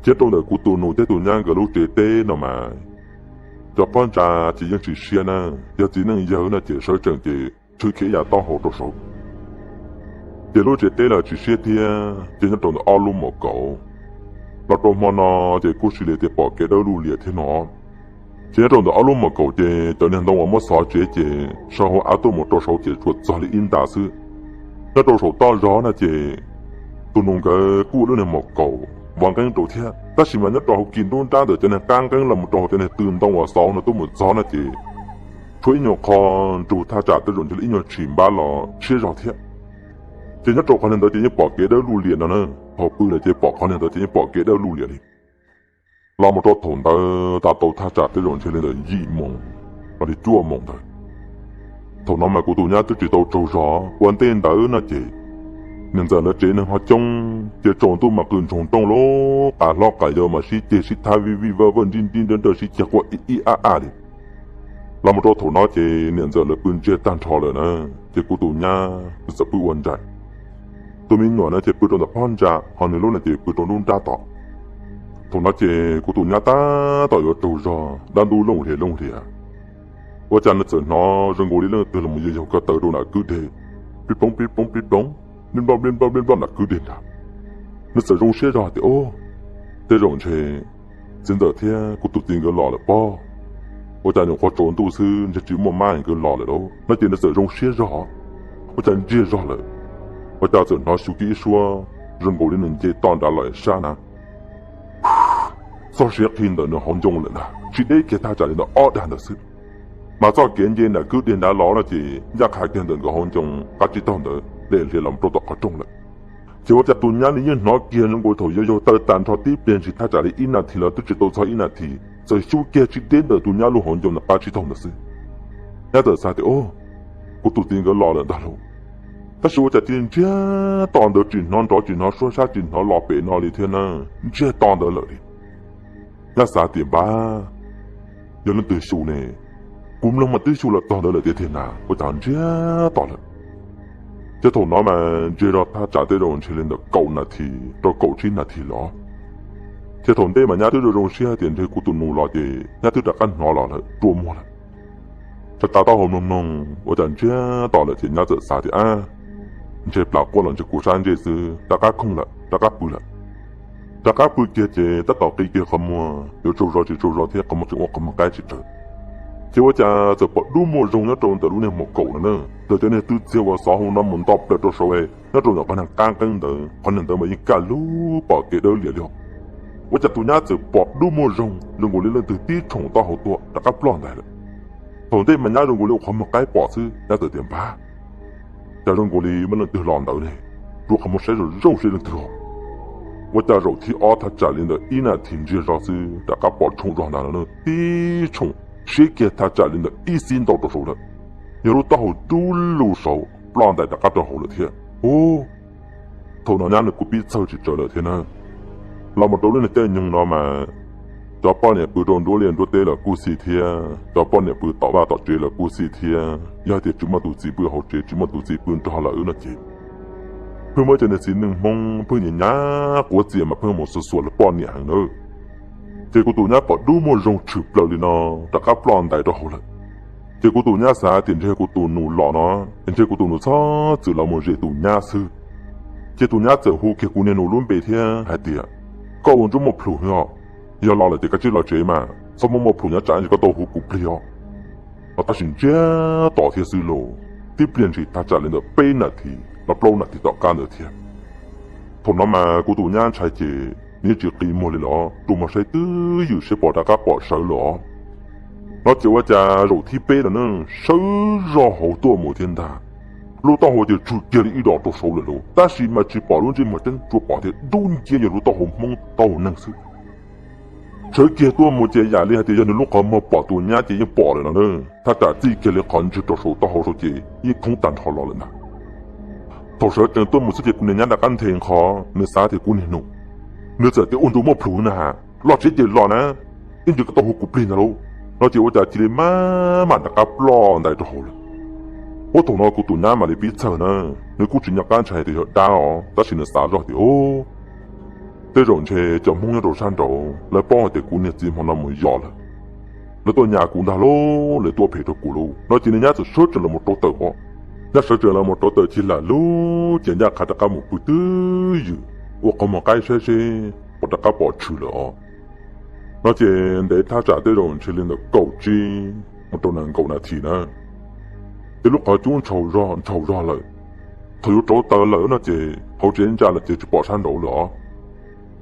Thiab rau ntawm kuv tus nus thiab tus nyab nkawd lub tsev teb no mas, cov phab ntsa ces yeej tsis siab na, yog txiv neej yawg no ces sawv tsees ces tshwm khiav ya taub hau rau saud. Ces lub tsev teb los tsis siab thiab, ces nyob rau ntawm ob lub mos kaum. Los rau hmo no ces kuj sis li tias pom kev dawb luj liam thiab no. Ces nyob rau ntawm ob lub mos kaum ces cov niag ntoo uas muab xov tsev ces sawv hauv av tuaj mus rau saud ces tsuas txog li ib nta xwb. Nyob rau saum toj zog no ces tus nus nkawd kuj ua lub niag mos kaum vov nqeeb rau thiab, tab sis mas nyob rau hauv kis nruab nrab ntawm cov niag qab nqeeb los mus rau hauv cov niag tw ntoo uas xov no tuaj mus txog no ces tshuav ib nyuag qho nrug thaj tsam tej zaum ntshe li ib nyuag tshim npab los tshiab zog thiab. Ces nyob rau qhov niag ntawd ces yeej pom kev dawb luj liam no na, thaum pw lawm ces pom qhov niag ntawd ces yeej pom kev dawb luj liam li. Los mus rau thaum ntawd tas tau thaj tsam tej zaum ntshe li ntawm yim moos los li cuaj moos ntawd. Thaum no mas kuv tus nyab twb tsis tau tsaug zog, ua ntej ntawd no ces niam ntxawm lawv tsev neeg ho coob, ces tsaus ntuj mas qw ntsoog nrooj lub qas hlob qas yau mas sib ceg sib thab vij vij vaj vaj nrij nrij nrab nrab sib ceg quaj ib ib ab ab li. Los mus rau thaum no ces niam ntxawm lawv pw ntsiag tag nrho lawm na, ces kuv tus nyab txawm pw ua nraim. Tus me nyuam no ces pw rau ntawm phab ntsa, ho nws lub no ces pw rau nruab nrab tod. Thaum no ces kuv tus nyab tab tom yuav tsaug zog, dab ntub looj hlias looj hlias, ua cas nws txawm hnov zoo nkaus li leej twg los mus yaug yaug ko taw rau nram kwj deg, pib ploog pib ploog pib ploog, nplij nploj nplij nploj nplij nploj nram kwj deg nrad. Nws txawm zoo siab zog tias, Ub, tej zaum ntshe txiv ntxawm thiab kuv tus txiv nkawd los lawm pob. Ua cas nyuam qhuav tsaus ntuj xwb ntshe tsis muaj mab nkawd los lawm lauj. No ces nws txawm zoo siab zog, ua cas ntsiag zog lawm, ua cas txawm hnov xyu kiag ib suab zoo nkaus li nws nce toj nrad los sab na. Txoj siab qhi ntawm nws hauv ncoo lawm ntag, tsis deb kiag thaj tsam li ntawm ob dag ntawd xwb. Mas txoj kev nce nram kwj deg nrad los no ces ncaj qha kiag ntawm nkawd hauv ncoo qab tsib taug ntawd lem hlias los rau tom qhov rooj lawm. Ces ua cas tus nyab nws yeej hnov kiag zoo nkaus thaum yaug yaug taw tas nrho tib pliag ntshis thaj tsam li ib nas this los twb tsis tau txog ib nas this, txawm xyu kiag tsis deb ntawm tus nyab lub hauv ncoo ntawm qab tsib taug ntawd xwb. Nyab txawm xav tias, Ub, kuv tus txiv nkawd los lawm ntag lauj. Tab sis ua cas cia li ntsiag to ntawd, tsis hnov nrov tsis hnov suab sab tsis hnov los pem no li thiab na, ntsiag to ntawd lawm li. Nyab xav tias, Npab, yog leej twg xyu ne? Kuv mloog mas twb xyu los txog ntawd lawm tiag tiag na, ua cas ntsiag to lawm. Ces thaum no mas ntsiag zog thaj tsam tej zaum ntshe li ntawm kaum nas this rau kaum tsib nas this los. Ces thaum ntej mas nyab twb zoo zoo siab tias ntshe kuv tus nus los ces nyab twb rov qab hnov los lawm, rua muag lawm. Tsa tas taub hau mloog mloog ua cas ntsiag to lawm ces nyab txawm xav tias, Ab, ntshe plas quaj los ntshe kuv sab ntsej xwb, rov qab khooj lawm, rov qab pw lawm. Rov qab pw kiag ces tab tom qi kiag qhov muag, yuav tsaug zog tsis tsaug zog thiab qhov muag tseem ua qhov muag qaib tsis tsawg. Ces ua cas txawm pom dub muaj zoo nyob rau ntawm lub niag maum kaum no na, ntawm cov niag tw txiag uas xov hauv no mus nto plaws rau saud, nyob rau ntawm qhov niag qab nqeeb ntawd, qhov niag ntawd mas yeej kaj lub pom kev dawb lias li os. Ua cas tus nyab txawm pom dub muaj zoo zoo nkaus li leej twg tib tshoom taub hau tuaj rov qab ploj ntais lawm. Thaum ntej mas nyab zoo nkaus li ua qhov muag qaib pom xwb, nyab txawm tias, Npab, cas zoo nkaus li muaj leej twg los ntawd ne, rua qhov muag saib zoo zoo seb leej twg os. Ua cas zaum thib ob thaj tsam li ntawm ib nas this ntsiag zog xwb rov qab pom tshoom zog ntag no, tib tshoom siab kiag thaj tsam li ntawm ib xib ntau rau saud lawm. Yog lub taub hau dub lug saud ploj ntais rov qab rau hauv lawm thiab. Ub, thaum no nyab nws kuj pib txhawj tsis tsawg lawm thiab na. Los mus rau lub niag caij nyoog no mas cov poj niam pw rau nruab liaj nruab teb los kuj xij thiab, cov poj niam pw tom vaj tom tsev los kuj xij thiab. Yog hais tias tsis muaj tus txiv pw hauv tsev, tsis muaj tus txiv pw nrog lawm no ces pheej muaj cov niag txiv neej Hmoob pheej nyiam nyiam quav txias mas pheej mus xuas xuas lawv poj niam heev na. Ces kuv tus nyab pom dub muaj zoo tshwm plaws li no rov qab ploj ntais rau hauv lawm. Ces kuv tus nyab xav tias ntshe kuv tus nus los no, es ntshe kuv tus nus txhob txwm los mus zes tus nyab xwb. Ces tus nyab txawm hu kiag kuv niag nus lub npe thiab hais tias, Koj ua ntsuj muaj plhus os, yog los lawm ces koj tsij los tsev mas txhob muaj muaj plhus nyob tsam koj tau hu kuv plig os. Los tab sis ntsiag to thiab xwb lauj, tib pliag ntshis thaj tsam li ntawm peb nas this los plaub nas this tom qab ntawd thiab. Thaum no mas kuv tus nyab ntshai ces nws yeej tsis qi muag li los rua muag saib twj ywm seb puas rov qab pom sawv lawm os. No ces ua cas zaum thib peb no na, sawv zog hauv tuaj mus thiab ntag. Lub taub hau ces tsw kiag li ib dos rau saud lawm lauj, tab sis mas tsis pom lub ntsej muag tseeb, tsuas pom tias dub nciab yog lub taub hau Hmoob taub hau neeg xwb. Sawv kiag tuaj mus ces yam li hais tias yog nws lub qhov muag pom tus nyab ces yeej pom lawm no na, thaj tsam txij kiag li qhov ntswg rau saum taub hau saud ces yeej thoob tag nrho los lawm ntag. Thaum sawv tsees tuaj mus xwb ces kuv niag nyab rov qab nthe nqho, nws xav tias kuv niag nus, nws txawm tias ua ntu muaj plhus na, los tsev ces los na, ib ntsis koj tau hu kuv plig ntag lauj. No ces ua cas cia li maj mam rov qab ploj ntais rau hauv lawm. Ua thaum no kuv tus nyab mam li pib txhawj na, nws kuj tsis nco qab ntshai tias yog dab os, tab sis nws xav zoj tias, Ub, tej zaum ntshe cov Hmoob nyob rau sab nraud lawv paub hais tias kuv niag txiv hmo no mus yos lawm, lawv tuaj nyas kuv ntag lauj, lawv tuaj phem rau kuv lauj. No ces nws nyab txawm sawv tsees los mus rau tawm os. Nyab sawv tsees los mus rau tawm ces lam lub ces ncaj qha rov qab mus pw twj ywm, ua qhov muag qaib saib seb puas rov qab pom tshwm lawm os. No ces ntev thaj tsam tej zaum ntshe li ntawm kaum tsib mus rau nees nkaum nas this na, ces lub qhov cub ntshaus zog ntshaus zog lawm. Thaum yuav rauv taws lawm no ces hauv tsev ntsa lawm ces tsis pom sab nraud lawm os.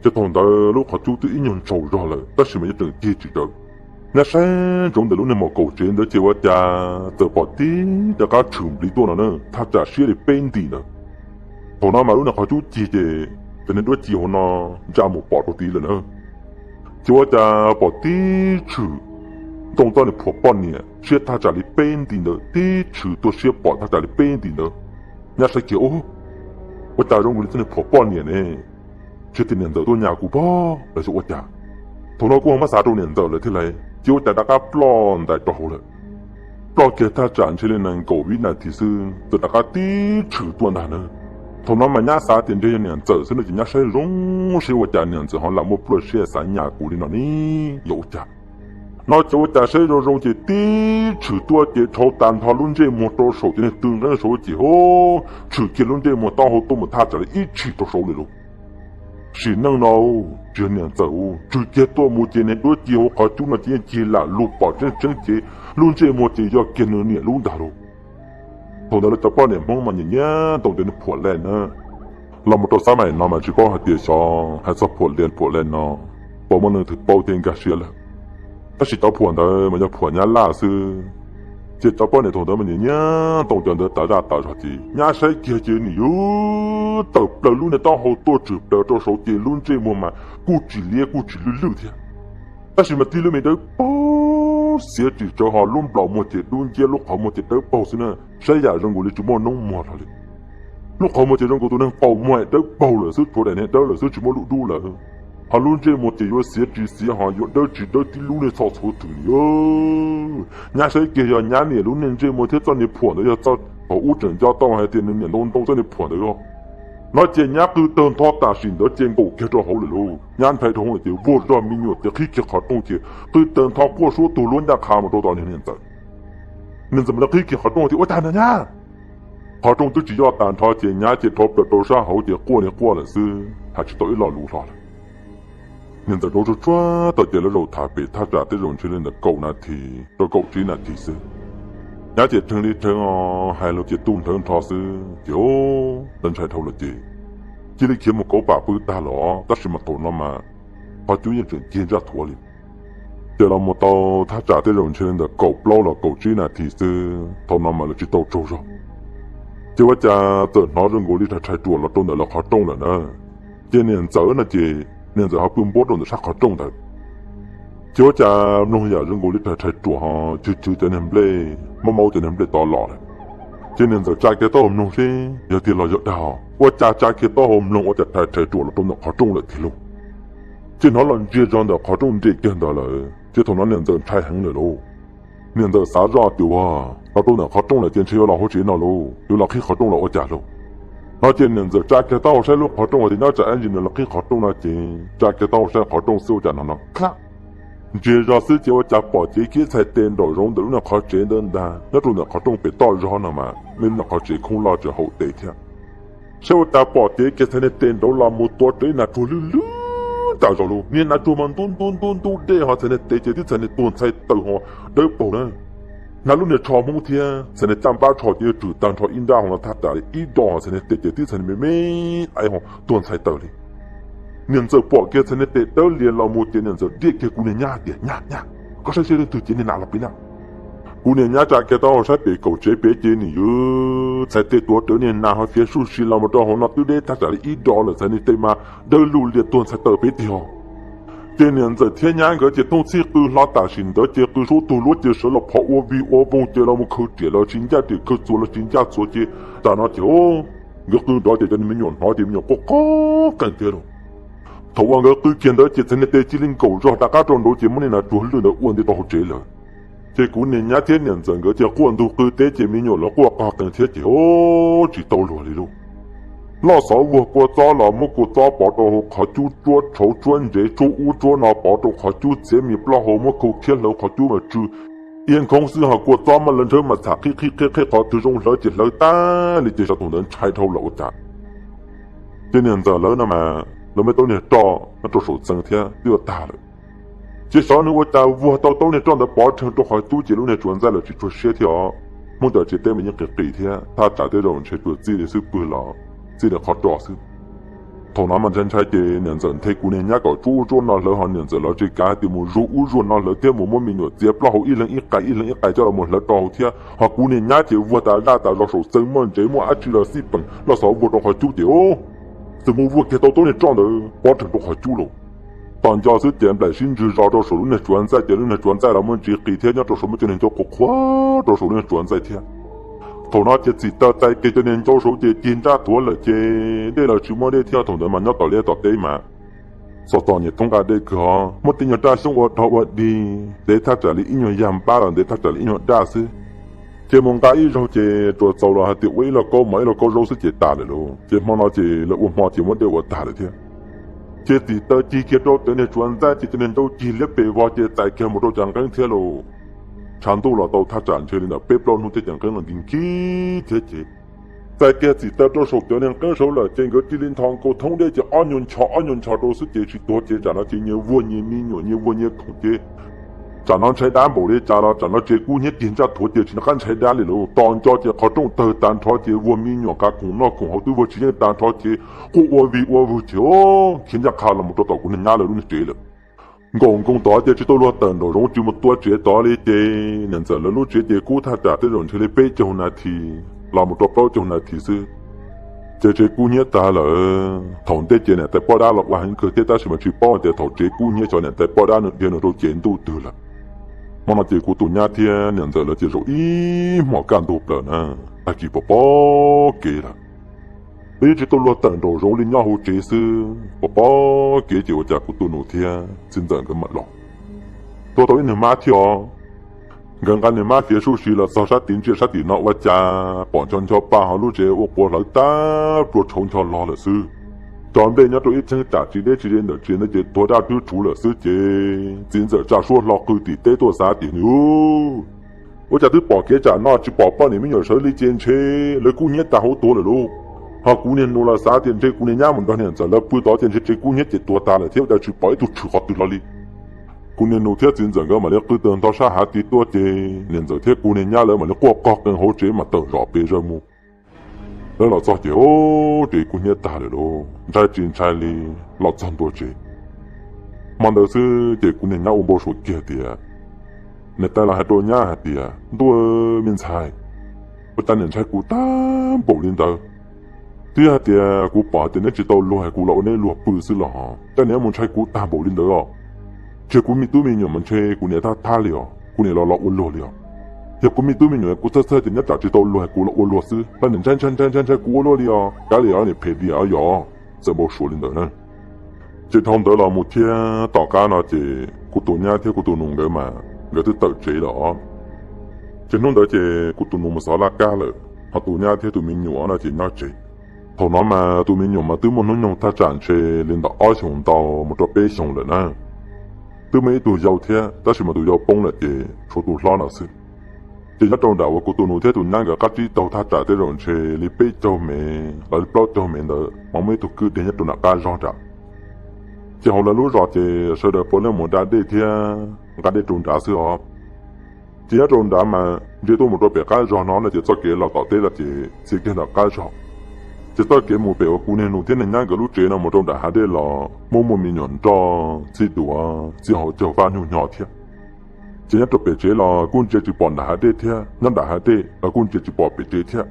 Ces thaum ntawd lub qhov cub twb ib nyuag ntshaus zog lawm tab sis mas yeej tseem cig tsis raws. Nyab saib ntsoov ntawm lub niag maum kaum tsev ntawd ces ua cas txawm pom tib rov qab tshwm npliv tuaj no na, thaj tsam siab li peb ntim ntawd. Thaum no mas lub niag qhov cub cig ces cov niag duab ci hauv no ntsa mus pom rau tid lawm na. Ces ua cas pom tib tshwm Ntoo txoj niag phuam poj niam siab thaj tsam li peb nti ntawd tib tshwm tuaj siab pom thaj tsam li peb nti ntawd. Nyab saib kiag, ub, ua cas zoo nkaus li txoj niag phuam poj niam ne, tsis tias niam ntxawm tuaj nyas kuv pob los xyov ua cas. Thaum no kuj ho muab xav rau niam ntxawm lawm thiab lauj, ces ua cas rov qab ploj ntais rau hauv lawm. Ploj kiag thaj tsam ntshe li nees nkaum vib nas this xwb txawm rov qab tib tshwm tuaj ntag na. Thaum no mas nyab xav tias ntshe yog niam ntxawm xwb no ces nyab saib zoo seb ua cas niam ntxawm ho lam muaj pluaj siab xav nyas kuv li no ne, yog ua cas. No ces ua cas saib zoo zoo ces tib tshwm tuaj ces dhau tas nrho lub ntsej muag rau saum ces niag tw nqeeb saud ces ho tshwm kiag lub ntsej muag taub hau tuaj mus thaj tsam li ib tshim rau saud lawm lauj. Sim neej no tsis yog niam ntxawm, tshwm kiag tuaj mus ces niag duab ci hauv qhov cub no ces yeej cig lam lug pom tseeb tseeb ces lub ntsej muag ces yog kiag nws niam lub ntag lauj. Thaum ntawd lawv cov poj niam Hmoob mas nyiam nyiam ntoo cov niag phuam lej na. Los mus rau xab maim no mas tsis paub hais tias xyov hais txog phuam lias phuam lej no puas muaj leej twg paub thiab nkag siab lawm. Tab sis cov phuam ntawd mas yog phuam nyab laj xwb. Ces cov poj niam thaum ntawd mas nyiam nyiam ntoo cov ntawd tas zaj tas zog ces nyab saib kiag ces nim yuav tawm plaws lub niag taub hau tuaj tshwm plaws rau saud ces lub ntsej muag mas kuj tsis liab kuj tsis lwj lwj thiab. Tab sis mas tib lub me dawb paug xiav tsis tsawv ho lub nplos muag ces dub nciab lub qhov muag ces dawb paug xwb na, saib yam zoo nkaus li tsis muaj noob muag hlo li. Lub qhov muag ces zoo nkaus tus neeg qaum muag dawb paug lawm xwb, tshuav daim niag dawb lawm xwb tsis muaj lub dub lawm. Ho lub ntsej muag ces yuav xiav tsis xiav ho yuav dawb tsis dawb tib lub niag txhoj txhuv twg li. Nyab saib kiag yog nyab niam lub niag ntsej muag thiab txoj niag phuam ntawd yog txoj thaum ub tseem nco tau hais tias nws niam ntoo ntoo txoj niag phuam ntawd os. No ces nyab qw tawg ntho tam sim ntawd ces nkaum kiag rau hauv lawm lauj. Nyab ntshai dhau hwv lawm ces vuag zog me nyuam ces qhib kiag qhov rooj ces qw tawg ntho quaj suab tug luab ncaj qha mus rau tom niag niam ntxawm. Niam ntxawm mas lawv qhib kiag qhov rooj tias ua cas na nyab. Qhov rooj twb tsis yoj tas nrho ces nyab ces rho plaws rau sab hauv ces quaj niag quaj lawm xwb, hais tsis tau ib lo lus hlo lawm. Niam ntxawm rau tsuag tsuag tau ces lawv zaum tham pem thaj tsam tej zaum ntshe li ntawm kaum nas this rau kaum tsib nas this xwb. Nyab ces rheev li rheev os, hais lus ces tu nrhawv nrho xwb ces lawv ntshai dhau lawm ces cia li khiav mus kauv pam pw tag lawm os, tab sis mas thaum no mas qhov cub yeej tseem cig ntsaj thuav li. Ces los mus tau thaj tsam tej zaum ntshe li ntawm kaum plaub los kaum tsib nas this xwb, thaum no mas lawv tsis tau tsaug zog. Ces ua cas txawm hnov zoo nkaus li rhais rhais ruam los rau ntawm lawv qhov rooj lawm na. Ces niam ntxawm no ces niam ntxawm ho pw npuab rau ntawm sab qhov rooj ntawd. Ces ua cas mloog yam zoo nkaus li rhais rhais ruam ho chwv chwv cov niag nplej, maub maub cov niag nplej tod los lawm. Ces niam ntxawm tsa kiag taub hau mloog seb yog tiag los yog dag, ua cas tsa kiag taub hau mloog ua cas rhais rhais ruam los rau ntawm qhov rooj lawm tiag lauj. Ces hnov los ntsia zog ntawm qhov rooj nres kiag ntawd lawm ces thaum no niam ntxawm ntshai heev lawm lauj. Niam ntxawm xav zoj tias ua, los rau ntawm qhov rooj lawm ces ntshe yuav los hauv tsev no lauj, yuav los qhib qhov rooj los ua cas lauj. No ces niam ntxawm tsa kiag taub hau saib lub qhov rooj tias nyob tsam ib ntsis nws los qhib qhov rooj no ces tsa kiag taub hau saib qhov rooj xwb ua cas no no, ntsia zog xwb ces ua cas pom cev kiag txhais tes nraum zoov ntawm lub niag qhov tsev ntawd ntag, nyob rau ntawm qhov rooj pem toj zog no mas me lub niag qhov tsev khoob loj tseem haum tes thiab. Saib ua cas pom cev kiag txhais niag tes nraud los mus tuav rawv ib nas tsuag lwj lwj tas zog lauj, niag nas tsuag mas ntub ntub ntub ntub dej ho txhais niag tes ces twb txhais niag tuag ntxhais taws ho dawb paug na. Hnav lub niag tsho Hmoob thiab txhais niag caj npab tsho ces yuav tsum tag nrho ib nrab ho no thaj tsam li ib do ho txhais niag tes ces twb txhais niag me me aib ho tuag ntxhais taws li. Niam ntxawm pom kiag txhais niag tes dawb lias los mus ces niam ntxawm riaj kiag kuv niag nyab tias nyab nyab, koj saib seb leej twg ces niag nas los pem na. Kuv niag nyab tsa kiag taub hau saib pem kaum tsev pem ces nim yuav txhais tes tuav rawv niag nas ho fiav suj si los mus rau hauv no twb deb thaj tsam li ib do lawm, txhais niag tes mas dawb lug lias tuag ntxhais taws pem tiag. Ces niam ntxawm thiab nyab nkawd ces thooj txhij qw hlo tam sim ntawd ces qw suab tug luab ces sawv los phov ua vig ua voog ces los mus khaws riam los tsis ncaj riam, khaws txuas los tsis ncaj txuas ces tam no ces nkawd qw nrov ces cov niag me nyuam hnov ces me nyuam quaj qees tiag lauj. Thaum uas nkawd qw kiag ntawd ces txhais niag tes cia li nkaum zog rov qab rau nraud ces muab niag nas tsuag lwj ntawd ua nti rau hauv tsev lawm. Ces kuv niag nyab thiab niam ntxawm nkawd ces quaj ntug qw teb ces me nyuam lawv quaj qees thiab ces tsis tau luag li lauj. Loj xov vuag kua txob los muab kua txob pov rau hauv qhov cub, tsuab tshauv tsuab ntsev tsuab ub tsuab no pov rau qhov cub, txiav me plaub hau muab khau khiab hlawv qhov cub mas tsw iab nkhoob xwb ho kua txob mas lawv ntsawb mas txham qhib qhib qhib qhib qhov twg zoo hlawv ces hlawv tag li ces xyov tus ntawd ntshai dhau lawm ua cas. Ces niam ntxawm lawv no mas lawv muaj taub niag roj nyob rau saum txee thiab twb yuav tag lawm. Ces xyov nws ua cas vuag tau taub niag roj ntawd pov rhees rau qhov cub ces lub niag tsuas ntxaij lawm tsis tshua siab thiab os. Hmoob cov tsev teb mas yeej qis qis thiab thaj tsam tej zaum ntshe tsuas txij li xwb pwg los txij li qhov roj xwb. Thaum no mas ntshai ntshai ces niam ntxawm nthe kuv niag nyab kom tsuab ub tsuab no hlawv ho niam ntxawm los tsis kav hais tias mus zuag ub zuag no hlawv thiab mus muab me nyuam txiav plaub hau ib leeg ib qais ib leeg ib qais coj los mus hlawv rau hauv thiab ho kuv niag nyab ces vuag tas zaj tas zog saum txee muaj ntsev muaj dab tsi los xij peem loj xov vuag rau qhov cub ces txawm mus vuag kiag tau taub niag roj ntawd pov rhees rau qhov cub lauj. Tos nco xwb ces nplaim sib ntswg zos rau saum lub niag tsuav ntxaij ces lub niag tsuav ntxaij los muaj ntsis qis thiab nyob rau saum muaj cov niag ncauj qhuav qhuav rau saum lub niag tsuav ntxaij thiab. Thaum no ces txim taws txais kiag cov niag ncauj saud ces cig nraj thuav lawm ces dej los tsis muaj dej thiab. Thaum ntawd mas nyob tom liaj tom teb mas txom txom nyem thoob nqa dej kawg os, muaj tej nyuag raj xyoob ua dhau ua dig ntev thaj tsam li ib nyuag yag npab los ntev thaj tsam li ib nyuag daj xwb. Ces mus nqa ib zaug ces tsuas txaus los hais tias ua ib lo kaub mov ib lo kaub zaub xwb ces tas lawm lauj. Ces hmo no ces lawv ua hmo ces muab dej ua tag lawm thiab. Ces txim taws cig kiag rau cov niag tsuav ntxaij ces cov niag ncauj cig liab pes vog ces txais kiag mus rau cov nqeeb thiab lauj. Tshav ntuj los tau thaj tsam ntshe li ntawm peb plaub hnub thiab cov nqeeb los nkig nkig thiab ces txais kiag txim taws rau saum cov niag nqeeb saud lawm ces nkawd cia li nthos nkaus thoob dej ces ob nyuag nchos ob nyuag nchos rau xwb ces tsis tuag ces tsam no ces nyias vuag nyias me nyuam nyias vuag nyias khoom ces tsam no ntshai dab npaum li cas los tsam no tsev kub hnyiab cig nraj thuav ces tsis nco qab ntshai dab li lauj. Tos nco ces qhov rooj tawg tag nrho ces vuag me nyuam nqa khoom noj khoom haus twb vuag tsis yeej tag nrho ces quaj ua vig ua vwg ces khiav ncaj qha los mus rau tom kuv niag nyab lawv lub niag tsev lawm. Nkaum nkoos tod ces tsis tau luag tawm nraum zoov tsis mus tua tsev tod li ces niam ntxawm lawv lub tsev ces kub thaj tsam tej zaum ntshe li peb caug nas this los mus rau plaub caug nas this xwb. Ces tsev kub hnyiab tag lawm. Thaum ntej ces niam tais poj dab los ua heev kawg thiab tab sis mas tsis paub hais tias thaum tsev kub hnyiab xyov niam tais poj dab nws dhia nws rau cev ntuj twg lawm. Hmo no ces kuv tus nyab thiab niam ntxawm lawv ces zaum ib hmos kaj ntug plaws na, tag kis pom pom kev lawm. Twb tsis tau luag tawm nraum zoov li nyob hauv tsev xwb, pom pom kev ces ua cas kuv tus nus thiab txiv ntxawm nkawd mam los. Tuaj tau ib niag mab thiab os. Nkawd nqa niag mab fiav suj si los txog sab tid ntsia sab tim no ua cas pom ncho ncho pa hauv lub tsev ua quav hlawv tag plua tshauv ncho log lawm xwb. Cov nplej nyob rau ib cheeb tsam tsis deb tsis ze ntawm tsev ntawd ces tuag daj twb tshuv lawm xwb ces txiv ntxawm tsa suab hlo qw tim teb tuaj xav tias nws ua cas twb pom kev tsam no tsis pom poj niam me nyuam sawv li ces ntshe lawv kub hnyiab tag hauv tuag lawm lauj. Ho kuv niag nus los xav tias ntshe kuv niag nyab mus nrog niam ntxawm lawv pw tod ces ntshe tsev kub hnyiab ces tuag tas lawm thiab ua cas tsis pom ib tug tshwm qhov twg los li. Kuv niag nus thiab txiv ntxawm nkawd mam li qw tawm ntho sab hav tid tuaj ces niam ntxawm thiab kuv niag nyab lawv mam li quaj qog qees hauv tsev mas tawm zom pes zaws mus. Lawv los txog ces ub, tsev kub hnyiab tag lawm lauj, ntshai tsis ntshai li los txog ntua tsev. Hmo ntawd xwb ces kuv niag nyab ua npau suav kiag tias, niam tais los hais rau nyab hais tias ntuj, me ntxhais, ua cas niam ntshai kuv tag npaum li ntawd? Twb hais tias kuv pom hais tias neb tsis tau luag es kuv los ua neb luag pw xwb los hos, cas niam mus ntshai kuv tag npaum li ntawd os? Tsis yog kuv me tub me nyuam mas ntshe kuv niam thab thab li os, kuv niam los los ua luag li os. Yog kuv me tub me nyuam kuv txhawj txhawj tias nyob tsam tsis tau luag es kuv los ua luag xwb, los niam ntshai ntshai ntshai ntshai ntshai kuv ua luaj li os, kav liam os niam, phem diam os yos. Txawm npau suav li ntawd na. Ces dhau ntawd los mus thiab tom qab no ces kuv tus nyab thiab kuv tus nus nkawd mas nkawd twb tawm tsev lawm os. Ces hnub ntawd ces kuv tus nus mus xov laj kab lawm, ho tus nyab thiab tus me nyuam no ces nyob tsev. Thaum no mas tus me nyuam mas twb muaj hnub nyoog thaj tsam ntshe li ntawm ob xyoos ntau mus rau peb xyoos lawm na. Twb muaj ib tug yau thiab tab sis mas tus yau poob lawm ces tshuav tus hlob no xwb. Ces nyob rau nram uas kuv tus nus thiab tus nyab nkawd qab tsib taug thaj tsam tej zaum ntshe li peb caug mev los li plaub caug mev ntawd mas muaj ib tug kwj deg nyob rau nram qab zog nrad. Ces hauv lawv lub zos ces sawv daws puav leej mus da dej thiab nqa dej rau nrad xwb os. Ces nyob rau nrad mas ntsia tuaj mus rau pem qab zog no no ces txoj kev los tom teb los ces txhia kiag nram qab zog. Ces txoj kev mus pem uas kuv niag nus thiab niag nyab nkawd lub tsev no mus rau nram hav dej los muaj muaj me nyuam nroj txij duav txij hauv caug fab nyuj hnyo thiab. Ces nyob rau pem tsev los kuj ntsia tsis pom nram hav dej thiab, nyob nram hav dej los kuj ntsia tsis pom pem tsev thiab.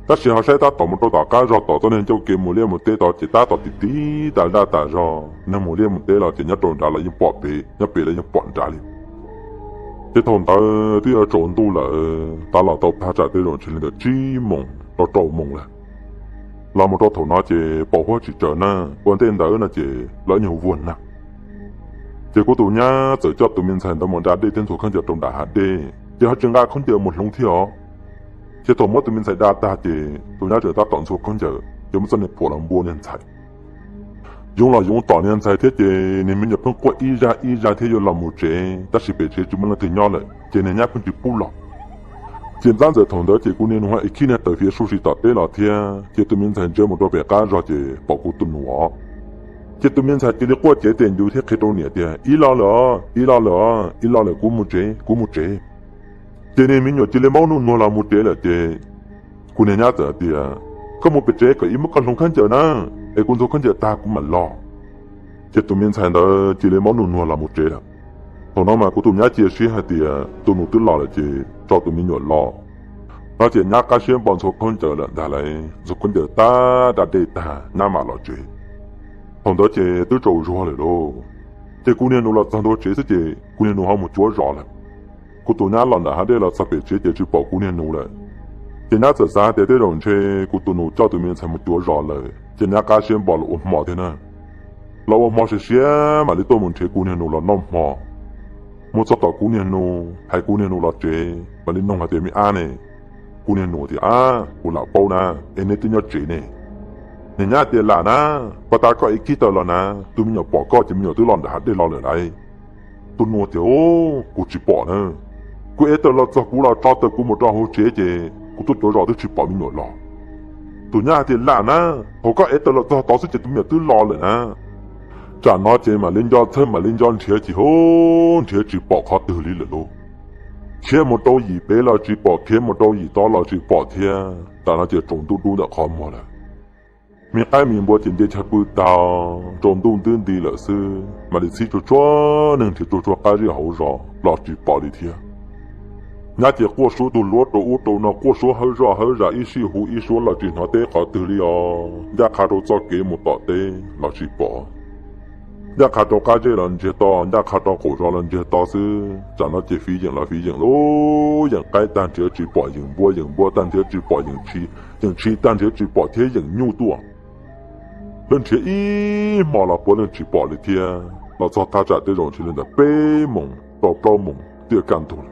Tab sis ho saib tab tom mus rau tom qab zog tom txoj niag ncauj kev mus liaj mus teb tod ces tab tom tiv tiv tas zaj tas zog, neeg mus liaj mus teb los ces nyob rau nrad los yeej pom pem, nyob pem los yeej pom nrad li. Ces thaum ntawd twb yuav tsaus ntuj lawm, tav los tau thaj tsam tej zaum ntshe li ntawm tsib moos rau rau moos lawm. Los mus rau thaum no ces pom huab tsis tsaws na, ua ntej ntawd no ces los ib nyuag vuag nag. Ces kuv tus nyab txawm coj tus me ntxhais ntawd mus da dej thiab ntxhua khaub ncaws rau nram hav dej, ces ho tsis nqa khaub ncaws mus hloov thiab os. Ces thaum muab tus me ntxhais da tag ces tus nyab tseem tab tom ntxhua khaub ncaws ces muab txoj niag phuam los npua niag ntxhais. Yoov los yoov tom niag ntxhais thiab ces niag me nyuam pheej quaj ib zaj ib zaj thiab yuav los mus tsev, tab sis pem tsev tsis muaj leej twg nyob lawm ces niag nyab pheej tsis pub los. Ces ntab ntxawm thaum ntawd ces kuv niag nus ho khib niag taws fiav sub si tom teb los thiab, ces tus me ntxhais ntsia mus rau pem qab zog ces pom kuv tus nus os. Ces tus me ntxhais cia li quaj cev tes ncuv thiab qhia rau niam tias, ib lo lawm os, ib lo lawm os, ib lo lawm, kuv mus tsev, kuv mus tsev. Ces niag me nyuam cia li maub nuj nuag los mus tsev lawm ces kuv niag nyab txawm tias, koj mus pem tsev kom ib muab koj hloov khaub ncaws na, es kuv ntxhua khaub ncaws tag kuv mam los. Ces tus me ntxhais ntawd cia li maub nuj nuag los mus tsev lawm. Thaum no mas kuv tus nyab cia siab hais tias tus nus twb los lawm ces tso tus me nyuam los no ces nyab qab siab npo ntxhua khaub ncaws lawm ntag lauj, ntxhua khaub ncaws tag da dej tag nyab mam los tsev. Thaum ntawd ces twb tsaus zuag lawm lauj. Ces kuv niag nus los txog ntua tsev xwb ces kuv niag nus ho mus cuav zos lawm. Kuv tus nyab los nram hav dej los txog pem tsev ces tsis pom kuv niag nus lawm. Ces nyab txawm xav tias tej zaum ntshe kuv tus nus coj tus me ntxhais mus cuav zos lawm ces nyab qab siab npo los ua hmo thiab na. Los ua hmo siav siav mam li tuaj mus nrhiav kuv niag nus los noj hmo. Mus txog tom kuv niag nus, hais kuv niag nus los tsev mam li noog hais tias, me ab ne, kuv niag nus tias, ab, kuv lam paub na, es neb twb nyob tsev ne? Niag nyab tias, lam na, pas tas koj ev kib taws los na, tus me nyuam pom koj ces me nyuam twb los nram hav dej los lawm lauj. Tus nus tias, kuv tsis pom na, kuv ev taws los txog kuv los tso taws kuv mus rau hauv tsev ces kuv tuaj cuav zos twb tsis pom me nyuam los. Tus nyab hais tias, lam na, thaum koj ev taws los txog tod xwb ces tus me nyuam twb los lawm na. Tsam no ces mam li nco txhawj mam li nco nrhiav ces hu, nrhiav tsis pom qhov twg li lawm lauj. Khiav mus rau yim pem los tsis pom, khiav mus rau yim tod los tsis pom thiab. Tam no ces tsaus ntuj dub ntawm qhov muag lawm. Me qaib me npua ces nce chaw pw tag, tsaus ntuj ntub nti lawm xwb mam li txhib tsuag tsuag neeg nrhiav tsuag tsuag qab zej hauv zos los tsis pom li thiab. Nyab ces quaj suab tus luab rau ub rau no, quaj suab hawb zoj hawb zas ib sij huv ib suab los tsis hnov teb qhov twg li os. Ncaj qha rau txoj kev mus tom teb los tsis pom, ncaj qha rau qab zej los ntsiag to, ncaj qha rau qaum zos los ntsiag to xwb. Tsam no ces fiv yeem los fiv yeem lauj, yeem qaib tag nrhiav tsis pom, yeem npua yeem npua tag nrhiav tsis pom, yeem tshis, yeem tshis tag nrhiav tsis pom thiab yeem nyuj tuaj. Lawv nrhiav ib hmo los puav leej tsis pom li thiab, los txog thaj tsam tej zaum ntshe li ntawm peb moos rau plaub moos tiaj kaj ntug lawm.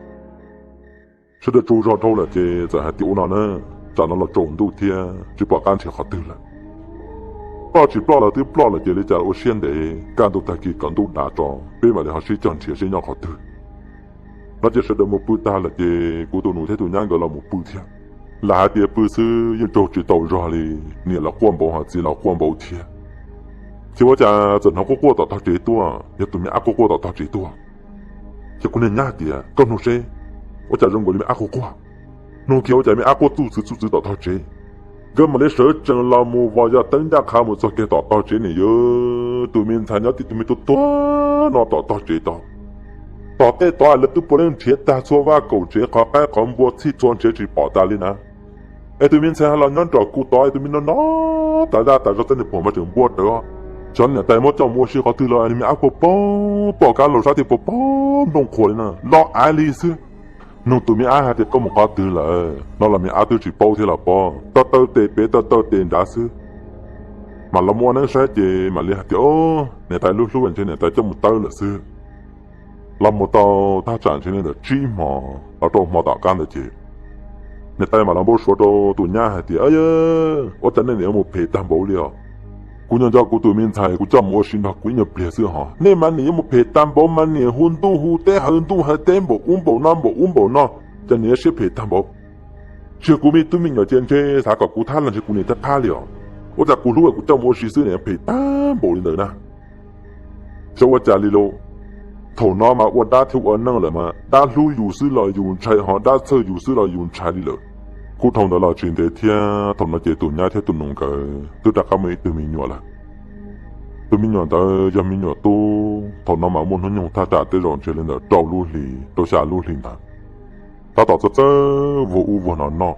Sawv daws tsaug zog dhau lawm ces txawm hais tias ua no na, tsam no los tsaus ntuj thiab tsis pom qab nrhiav qhov twg lawm. Ploj tsis ploj los twb ploj lawm ces li cas ua siab ntev, kaj ntug tag kis kom ntuj dav tso peb mam li ho sib cog nrhiav seb nyob qhov twg. No ces sawv daws mus pw tag lawm ces kuv tus nus thiab tus nyab nkawd los mus pw thiab. Lam hais tias pw xwb yeej tsaug tsis tau zog li, niam los quaj npaum ho txiv los quaj npaum thiab. Ces ua cas txawm hnov quaj quaj tom tog tsev tuaj, yog tus me ab quaj quaj tom tog tsev tuaj. Ces kuv niag nyab hais tias koj nug seb, ua cas zoo nkaus li me ab quaj quaj. Nug kiag ua cas me ab quaj txuj txwv txuj txwv tom tog tsev. Nkawd mam li sawv tsees los mus vos yog teeb ncaj qha mus txog kiag tom tog tsev ne, yog tus me ntxhais nyob tib tug me tub tuag no tom tog tsev tod. Tom tej tod lawv twb puav leej nrhiav tag txhua vaj kaum tsev qhov qaib qhov npua txhij txhua nrhiav tsis pom tas li na. Es tus me ntxhais ho los nyob nram kuv tod es tus me no no tas zaj tas zog, tej niag phuam mas tseem npua rawv. Xyov niam tais muab coj mus ua si qhov twg los me ab quaj poob pom kab laug sab thiaj pom poob nplooj qhuav li no los av li xwb. Nug tus me ab hais tias koj mus qhov twg lawm no los me ab twb tsis paub thiab los pob, taw taw tes pem taw taw tes nrad xwb. Mam los mus ua neeb saib ces mam li hais tias niam tais lub hlub ntshe niam tais coj mus tawb lawm xwb. Los mus tau thaj tsam ntshe li ntawm tsib hmo los rau hmo tom qab ntawd ces niam tais mam los npau suav rau tus nyab hais tias, ua cas nej niam yuav mus phem tag npaum li os. Kuv nyob nco kuv tus me ntxhais kuv coj mus ua si nrog kuv ib nyuag pliag xwb hos, nej mas niam yuav mus phem tag npaum mas niam hu ntuj hu teb hawv ntuj hawv teb npaum ub npaum no npaum ub npaum no, ces niam yuav siab phem tag npaum. Tsis yog kuv me tub me nyuam ces ntshe xav kom kuv thab los ntshe kuv niam thab thab li os. Ua cas kuv hlub kuv coj mus ua si xwb niam phem tag npaum li ntawd na. Xyov ua cas li lauj. Thaum no mas ua dab thiab ua neej lawm mas dab hlub yus xwb los yus ntshai ho dab txhawj yus xwb los yus ntshai li lawm. Kuj dhau ntawd los tsis ntev thiab thaum no ces tus nyab thiab tus nus nkawd twb rov qab muaj ib tug me nyuam lawm. Tus me nyuam ntawd yog me nyuam tub, thaum no mas muaj hnub nyoog thaj tsam tej zaum ntshe li ntawm rau lub hlis rau xya lub hlis ntawd. Tab tom txawj txawj vuag ub vuag no noj.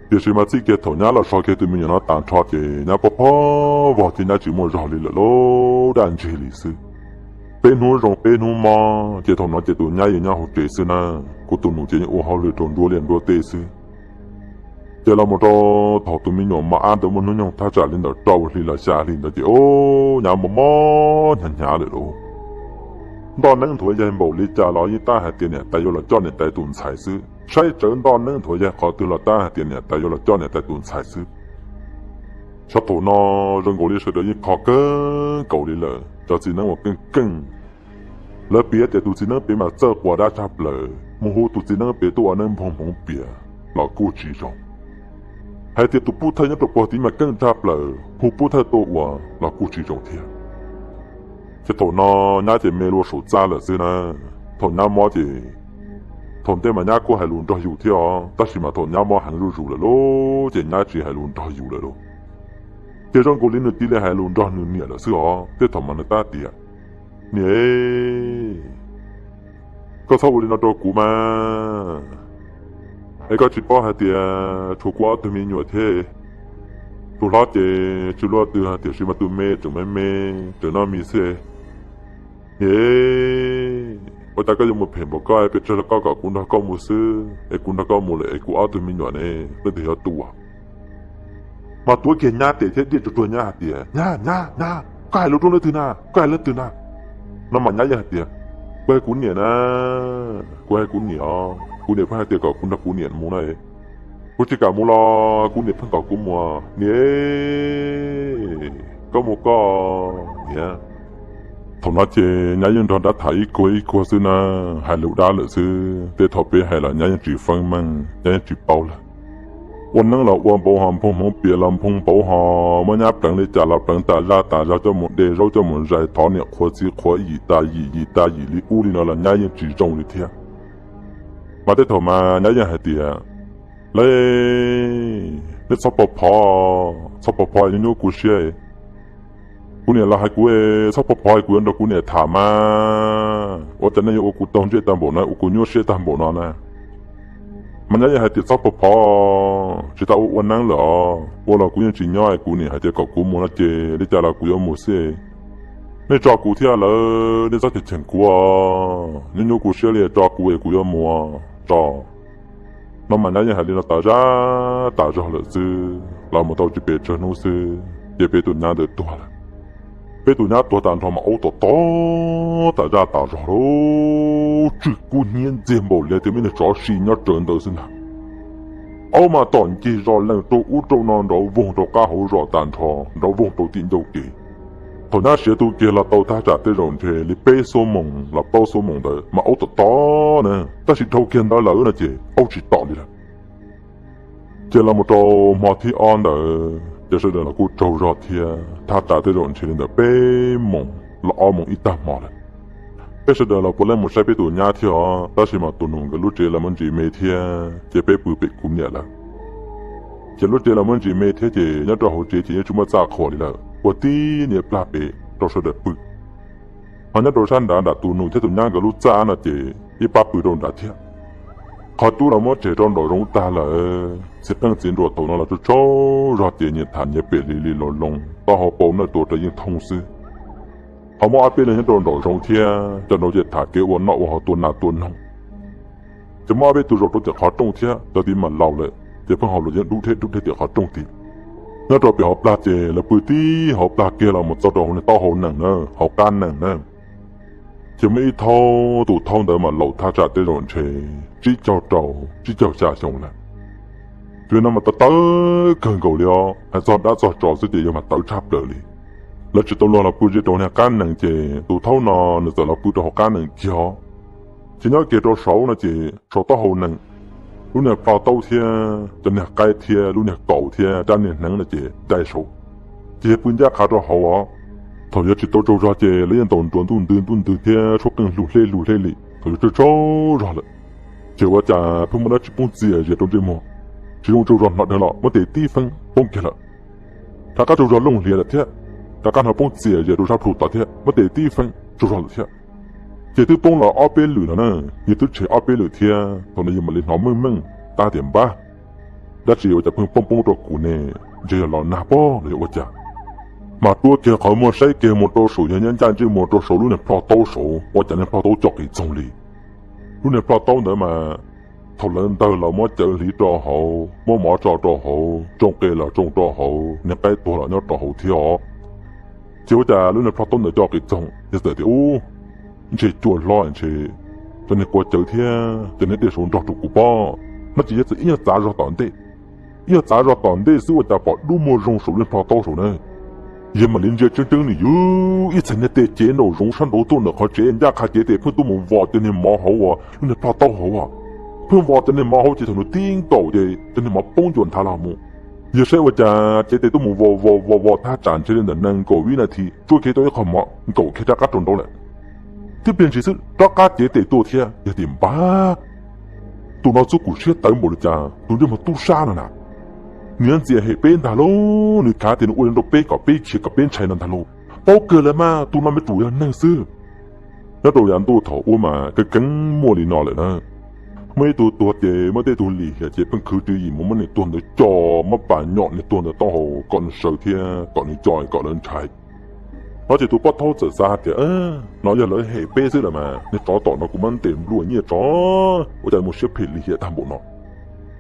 Tiam sis mas txij kiag thaum nyab los so kiag tus me nyuam no tag nrho ces nyab pob pob vog ces nyab tsis muaj zog li lawm lauj, daj ntseg li xwb. Peb hnub zoo peb hnub mob ces thaum no ces tus nyab yeej nyob hauv tsev xwb na, kuv tus nus ces yeej ua hauj lwm rau nruab liaj nruab teb xwb. Ces los mus rau thaum tus me nyuam mos ab ntawd muaj hnub nyoog thaj tsam li ntawm rau hli los xya hli ntawd ces o, nyab mob mob hnyav hnyav lawm lauj. Ntoj neeb nthuav yaig npaum li cas los yeej tab hais tias niam tais yuav los coj niam tais tus ntxhais xwb, saib tsawv ntoj neeb nthuav yaig qhov twg los tab hais tias niam tais yuav los coj niam tais tus ntxhais xwb. Xyov thaum no zoo nkaus li sawv daws yeej kho kawg nkaus li lawm, cov txiv neeb uas keej keej lawv piav tias tus txiv neeb pem mas txawj quas dab tshaj plaws, mus hu tus txiv neeb pem tuaj ua neeb npog hmoov piav los kuj tsis zoo. Hais tias tus pub thawj nyob rau puag tid mas keej tshaj plaws, hu pub thawj tuaj ua los kuj tsis zoo thiab. Ces thaum no nyab ces me lua saum txaj lawm xwb na. Thaum nyab mob ces, thaum ntej mas nyab kuj hais lus nrog yus thiab os, tab sis mas thaum nyab mob heev zuj zus lawm lauj ces nyab tsis hais lus nrog yus lawm lauj. Ces zoo nkaus li nws cia li hais lus nrog nws niam lawm xwb os, tej thaum mas nws tab tias, niam, koj txhob ua li no rau kuv mas, es koj tsis paub hais tias tshuav kuv ob tug me nyuam thiab. Tus hlob ces tsis luaj twg tiam sis mas tus me tseem me me, tseem noj mis xwb. Niam, ua cas koj yuav mus phem npaum koj, pes tsawg los koj kom kuv nrog koj mus xwb, es kuv nrog koj mus lawm es kuv ob tug me nyuam ne, leej twg yuav tu? Mas tuav kiag nyab tes thiab diaj tsuag tsuag nyab hais tias, Nyab, nyab, nyab, koj hais lus rau leej twg na? Koj hais leej twg na? No mas nyab yeej hais tias, Kuv hais kuv niam na, kuv hais kuv niam os, kuv niam pheej hais tias kom kuv nrog kuv niam mus na. Kuv tsis kam mus los kuv niam pheej kom kuv mus. Niam, koj mus koj niam. Thaum no ces nyab yeej nrog dab tham ib kuag ib kuag xwb na, hais lus dab lawm xwb. Tej thaum peb hais los nyab yeej tsis feeb meej, nyab yeej tsis paub lawm. Ua neeb los ua npaum ho nphoo hmoov pias los nphoo npaum ho, muab nyab pleev li cas los pleev tas zaj tas zog, coj mus de zaub coj mus zais, thov niam qhuav txiv qhuav, yim tas yim yim tas yim li ub li no los nyab yeej tsis zoo li thiab. Mas tej thaum mas nyab yeej hais tias, Lawv, nej txhob pov phov, txhob pov phov, nyuaj nyuaj kuv siab. Kuv niam los hais kuv, txhob pov phov, kuv yuav nrog kuv niam tham mas. Ua cas nej yuav ua kuv taug ntsej tag npaum no, ua kuv nyuaj siab tag npaum no na? Mas nyab yeej hais tias, Txhob pov phov, tsis tas ua ua neeb lawm os, ua los kuv yeej tsis nyob, kuv niam hais tias kom kuv mus no ces li cas los kuv yuav mus xwb. Nej tso kuv thiab lawm, nej txhob cheem cheem kuv, nyuaj nyuaj kuv siab li, tso kuv es kuv yuav mus tso. No mas nyab yeej hais li no tas zaj tas zog lawm xwb, los mus tau tsis pes tsawg hnub xwb ces peb tus nyab ntawd tuag lawm. Peb tus nyab tuag tas nrho mas aub tom tob tas zaj tas zog lawm, tsw kub hnyiab ntxiag npaum li tias muaj neeg tsov si nyob rawv ntawd xwb ntag. Aub mas tom ncig zos lees rau ub rau no, nrov voog rau qab hauv zos tas nrho, nrov voog rau tim ncauj kev. Thaum nyab siav tu kiag los tau thaj tsam tej zaum ntshe li peb xuab moos los plaub xuab moos ntawd mas aub tom tob na, tab sis dhau kiag ntawd lawm no ces aub tsis tom li lawm. Ces los mus rau hmo thib ob ntawd ces sawv daws los kuj tsaug zog thiab, thaj tsam tej zaum ntshe li ntawm peb moos los ob moos ib tag hmo lawm. Peb sawv daws los puav leej mus saib peb tus nyab thiab os, tab sis mas tus nus nkawd lub tsev los muab ntsis me thiab ces peb pw pem kuv niam lawm. Ces lub tsev los muab ntsis me thiab ces nyob rau hauv tsev ces yeej tsis muaj txaj qhua li lawm, ua tib niag plag pem rau sawv daws pw. Ho nyob rau sab nrad nram tus nus thiab tus nyab nkawd lub txaj no ces ib pab pw rau nrad thiab. Qhov cub los muab tshem rau nraum zoov tag lawm, txiv qeej txiv nruas thaum no los tsaug tsaug zog ces nyias tham nyias pem li li loos loos, taub hau pau nawj tua rau yeej thooj xwb. Ho muaj ob peb leeg nyob rau nraum zoov thiab, cov nraud ces tham kev ua noj ua haus tua nas tua noog. Ces muaj ob peb tug zaum rau tim qhov rooj thiab, cov tid mas laus lawm ces pheej hauv lus yeej dub dheb dub dheb tim qhov rooj tid. Nyob rau pem hauv plag ces lawv pw tib hauv plag kiag los mus txog rau hauv niag taub hau nees na, hauv qab nees na. Ces muaj ib thaub, tus thaub ntawd mas laus thaj tsam tej zaum ntshe tsib caug rau tsib caug xya xyoo lawm. Tus no mas tawv tawv kawg nkaus li os, hais txog dab txog tsov xwb ces yog mas tawv tshaj plaws li. Lawv tsis tau luag los pw ze rau niag qab nees ces tus thaub no nws txawm los pw rau hauv qab nees kiag os. Ces nyob kiag rau saud no ces saum taub hau nees, lub niag plho taub thiab cov niag qaib thiab lub niag kaus thiab rab niag hneev no ces dai saud. Ces yog pw ncaj qha rau hauv os. Thaum yuav tsis tau tsaug zog ces lawv yeej ntaus nruas ntuj ntws ntuj ntws thiab tshuab qeej lug hleb lug hleb li thaum yuav tsaug tsaug zog lawm. Ces ua cas pheej muaj dab tsi poob txias zias rau ntsej muag, tsis zoo tsaug zog hnov dheev los muab tes tib feeb poob kiag lawm. Rov qab tsaug zog looj hlias lawm thiab, rov qab hnov poob txias zias rau sab plhu tod thiab muab tes tib feeb tsaug zog lawm thiab. Ces twb poob los ob peb lwm no na, yog twb tshem ob peb lwm thiab thaum no yog mam li hnov meej meej tab tias npab, dab tsi ua cas pheej poob poob rau kuv ne, ntshe yog los nag pob los yog ua cas. Mas rua kiag qhov muag saib kiag mus rau saum, yog nyob ncaj ntsej muag rau saum lub niag plho taub saud ua cas niag plho taub co qis txoog li. Lub niag plho taub ntawd mas thaum lawv ntawg los muab cawv hliv rau hauv, muab mov tso rau hauv, tsoo qe los tsoo rau hauv, niag qaib tuag los nyob rau hauv thiab os. Ces ua cas lub niag plho taub ntawd co qis txoog, yog txawm tias ub, ntshe cua hlob ntshe cov niag kua cawv thiab cov niag dej saud nrog rau kuv pob, no ces yog txawm ib nyuag txav zog tom ntej. Ib nyuag txav zog tom ntej xwb ua cas pom dub muag zoo saum lub niag plho taub saud na. Yog mam li ntsia tseeb tseeb nws yog ib txhais niag tes cev nraum zoov sab nraud tuaj ntawm qhov tsev ncaj qha cev tes pheej tuaj mus vos cov niag mov hauv uas lub niag plho taub hauv as. Pheej vos cov niag mov hauv ces thaum nws tib nkaum ces cov niag mov poob ncua nthav los mus. Yog saib ua cas cev tes tuaj mus vos vos vos vos thaj tsam ntshe li ntawm nees nkaum vib nas this tsuab kiag tau ib qho mov nkaum kiag rov qab rau nraud lawm. Tib pliag ntshis xwb rov qab cev tes tuaj thiab, yog tias npab, tus no txuj kum siab tawv npaum li cas, tus ntsej muag tub sab no na. Nws yuav ntxias hem peb ntag lauj, nws khav tias nws ua li rau peb kom peb khiav kom peb ntshai no ntag lauj. Paub kawg lawm mas tus no me tsum yog neeg xwb. Nyob rau yav ntuj thaum ub mas keeb keeb muaj li no lawm na. Muaj ib tug tuag ces muaj tej tug lim hiam ces pheej khwv tswv yim mus muab niag tuag ntawd co, muab pas nyom niag tuag ntawd taub hau kom nws sawv thiab kom nws co kom lawv ntshai. No ces tus poj thaub txawm xav hais tias, no yog lawv hem peb xwb lawm mas, niag tsov tom no kuv muab ntes nplua nyiaj tso, ua cas mus siab phem lim hiam tag npaum no.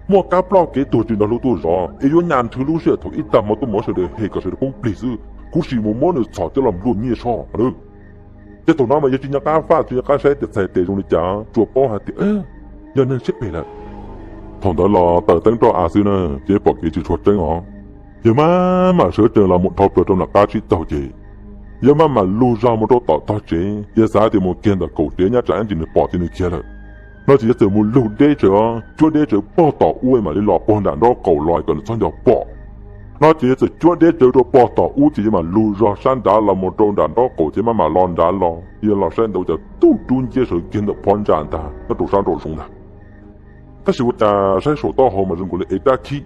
Muaj kab ploj kev tuag tsis nrog luag tuaj zov, es yuav nyas nrhw lub sij hawm thaum ib tag hmo tuaj mus sawv daws hem kom sawv daws poob plig xwb, kuv sim mus muab nws txhom coj los nplua nyiaj soj lawm. Ces thaum no mas yog tsis nco qab faj tsis nco qab saib tias txhais tes zoo li cas, tsuas paub hais tias yog neeg siab phem lawm. Thaum ntawd los taws teeb roj av xwb na, ces pom kev tsis tshua tseeb os. Yawg maj mam sawv tsees los mus dhau plaws rau nram qab tsib taug ces, yawg maj mam lug zog mus rau tom tog tsev, yawg xav tias mus kiag ntawm kaum tsev nyab tsam ib ntsis nws pom ces nws khiav lawm. No ces yawg txawm mus lug deb tsawv, cuab deb tsawv pog tom ub mam li los pog nram nraub qaum los kom nws txhob nco pom. No ces yawg txawm cuab deb tsawv rau pog tom ub ces yawg mam lug zog sab nrad los mus rau nram nraub qaum ces maj mam los nrad los, yawg los saib ntawd cas tub rub nciab sawv kiag ntawm phab ntsa ntag nyob rau sab nraum zoov ntag. Tab sis ua cas saib saum taub hau mas zoo nkaus li ev rab khib,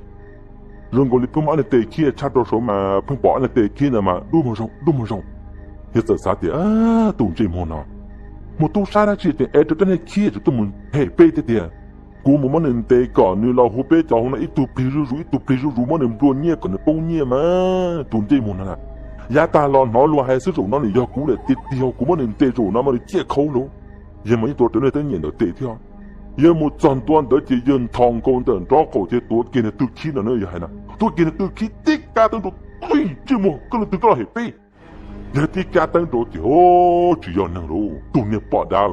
zoo nkaus li pheej muaj ob niag tes khib tshaj rau saud mas pheej pom ob niag tes khib ntawd mas dub muag zoo dub muag zoo. Yawg txawm xav tias, tus ntsej muag no mus tub sab dab tsi tseem ev rab niag khib tseem tuaj mus hem peb thiab tiag. Kuv mus muab nws ntes kom nws los hu peb cov hauv no ib tug plig zuj zus ib tug plig zuj zus muab nws nplua nyiaj kom nws poob nyiaj mas tus ntsej muag no na. Yav tag los hnov luag hais xwb zaum no nws yog kuv lawm tiag tiag, kuv muab nws ntes zaum no mas nws ciaj khauv lauj. Yawg mas yeej tuav rawv niag teeb nyem ntawm tes thiab. Yawg mus txog ntua ntawd ces yawg nthos nkaus ntawm nraub qaum ces tuav kiag nws tug khib no na, yawg hais na, tuav kiag nws tug khib tib kab teeb rau, ntsej muag koj leej twg koj los hem peb. Yawg tib kab teeb rau ces, tsis yog neeg lauj, tus niag poj dab.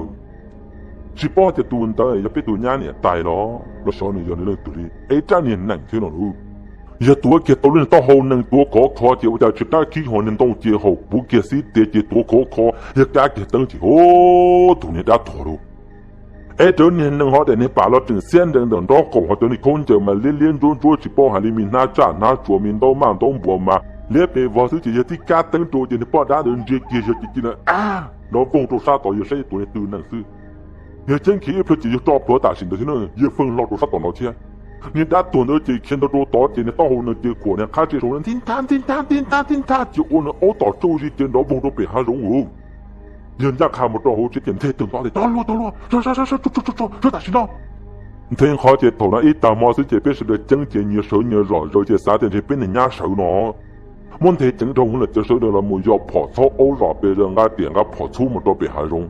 Tsis paub hais tias tus ntawd yog peb tus nyab niam tais los los xyov nws yog nws leej twg li, ev rab niag nees thiab no lauj. Yawg tuav kiag tau lub niag taub hau nees tuav khov kho ces ua cas tsis qab khib ho niag ntoo ces haum puv kiag xib tias ces tuav khov kho, yawg kab kiag teeb ces, tus niag dab tuag lauj. Ev rawv niag nees ho daim niag pam los tseem xiab nrees ntawm nraub qaum ho cov niag khaub ncaws mas liab liab ntsuab ntsuab tsis paub hais li, me hnab tsaj hnab tsuas me ntaub maj ntaub npuas mas liab pes vog xwb ces yawg tib kab teeb rau ces niag poj dab ntawd ntsia kiag yawg ces cia li nrov voog rau sab tod, yawg saib tus niag tw nees xwb. Yawg ceeb khiav ib pliag ces yawg tso plhuav tam sim ntawd thiab na, yawg feej hlo rau sab tom no thiab. Niag dab tuag ntawd ces khiav ntog rau tod ces niag taub hau nees ces khuam niag qab tse saud nti nthab nti nthab nti nthab nti nthab ces ua nws aub tom tsauj zis ces nrov voog rau pem hav zoov ua. Yawg ncaj qha mus rau hauv tsev ces nthe tawg nto tias, tau luag tau luag, sawv tam sim no. Nthe nqho ces thaum no ib tag hmo xwb ces peb sawv daws ceeb ces nyias sawv nyias zom zaws ces xav tias ntshe peb niag nyab sawv no. Muab nthe ceev rau hauv lawm ces sawv daws los mus yos phom txhob aub zom pes zaws nqa riam nqa phom txhub mus rau pem hav zoov.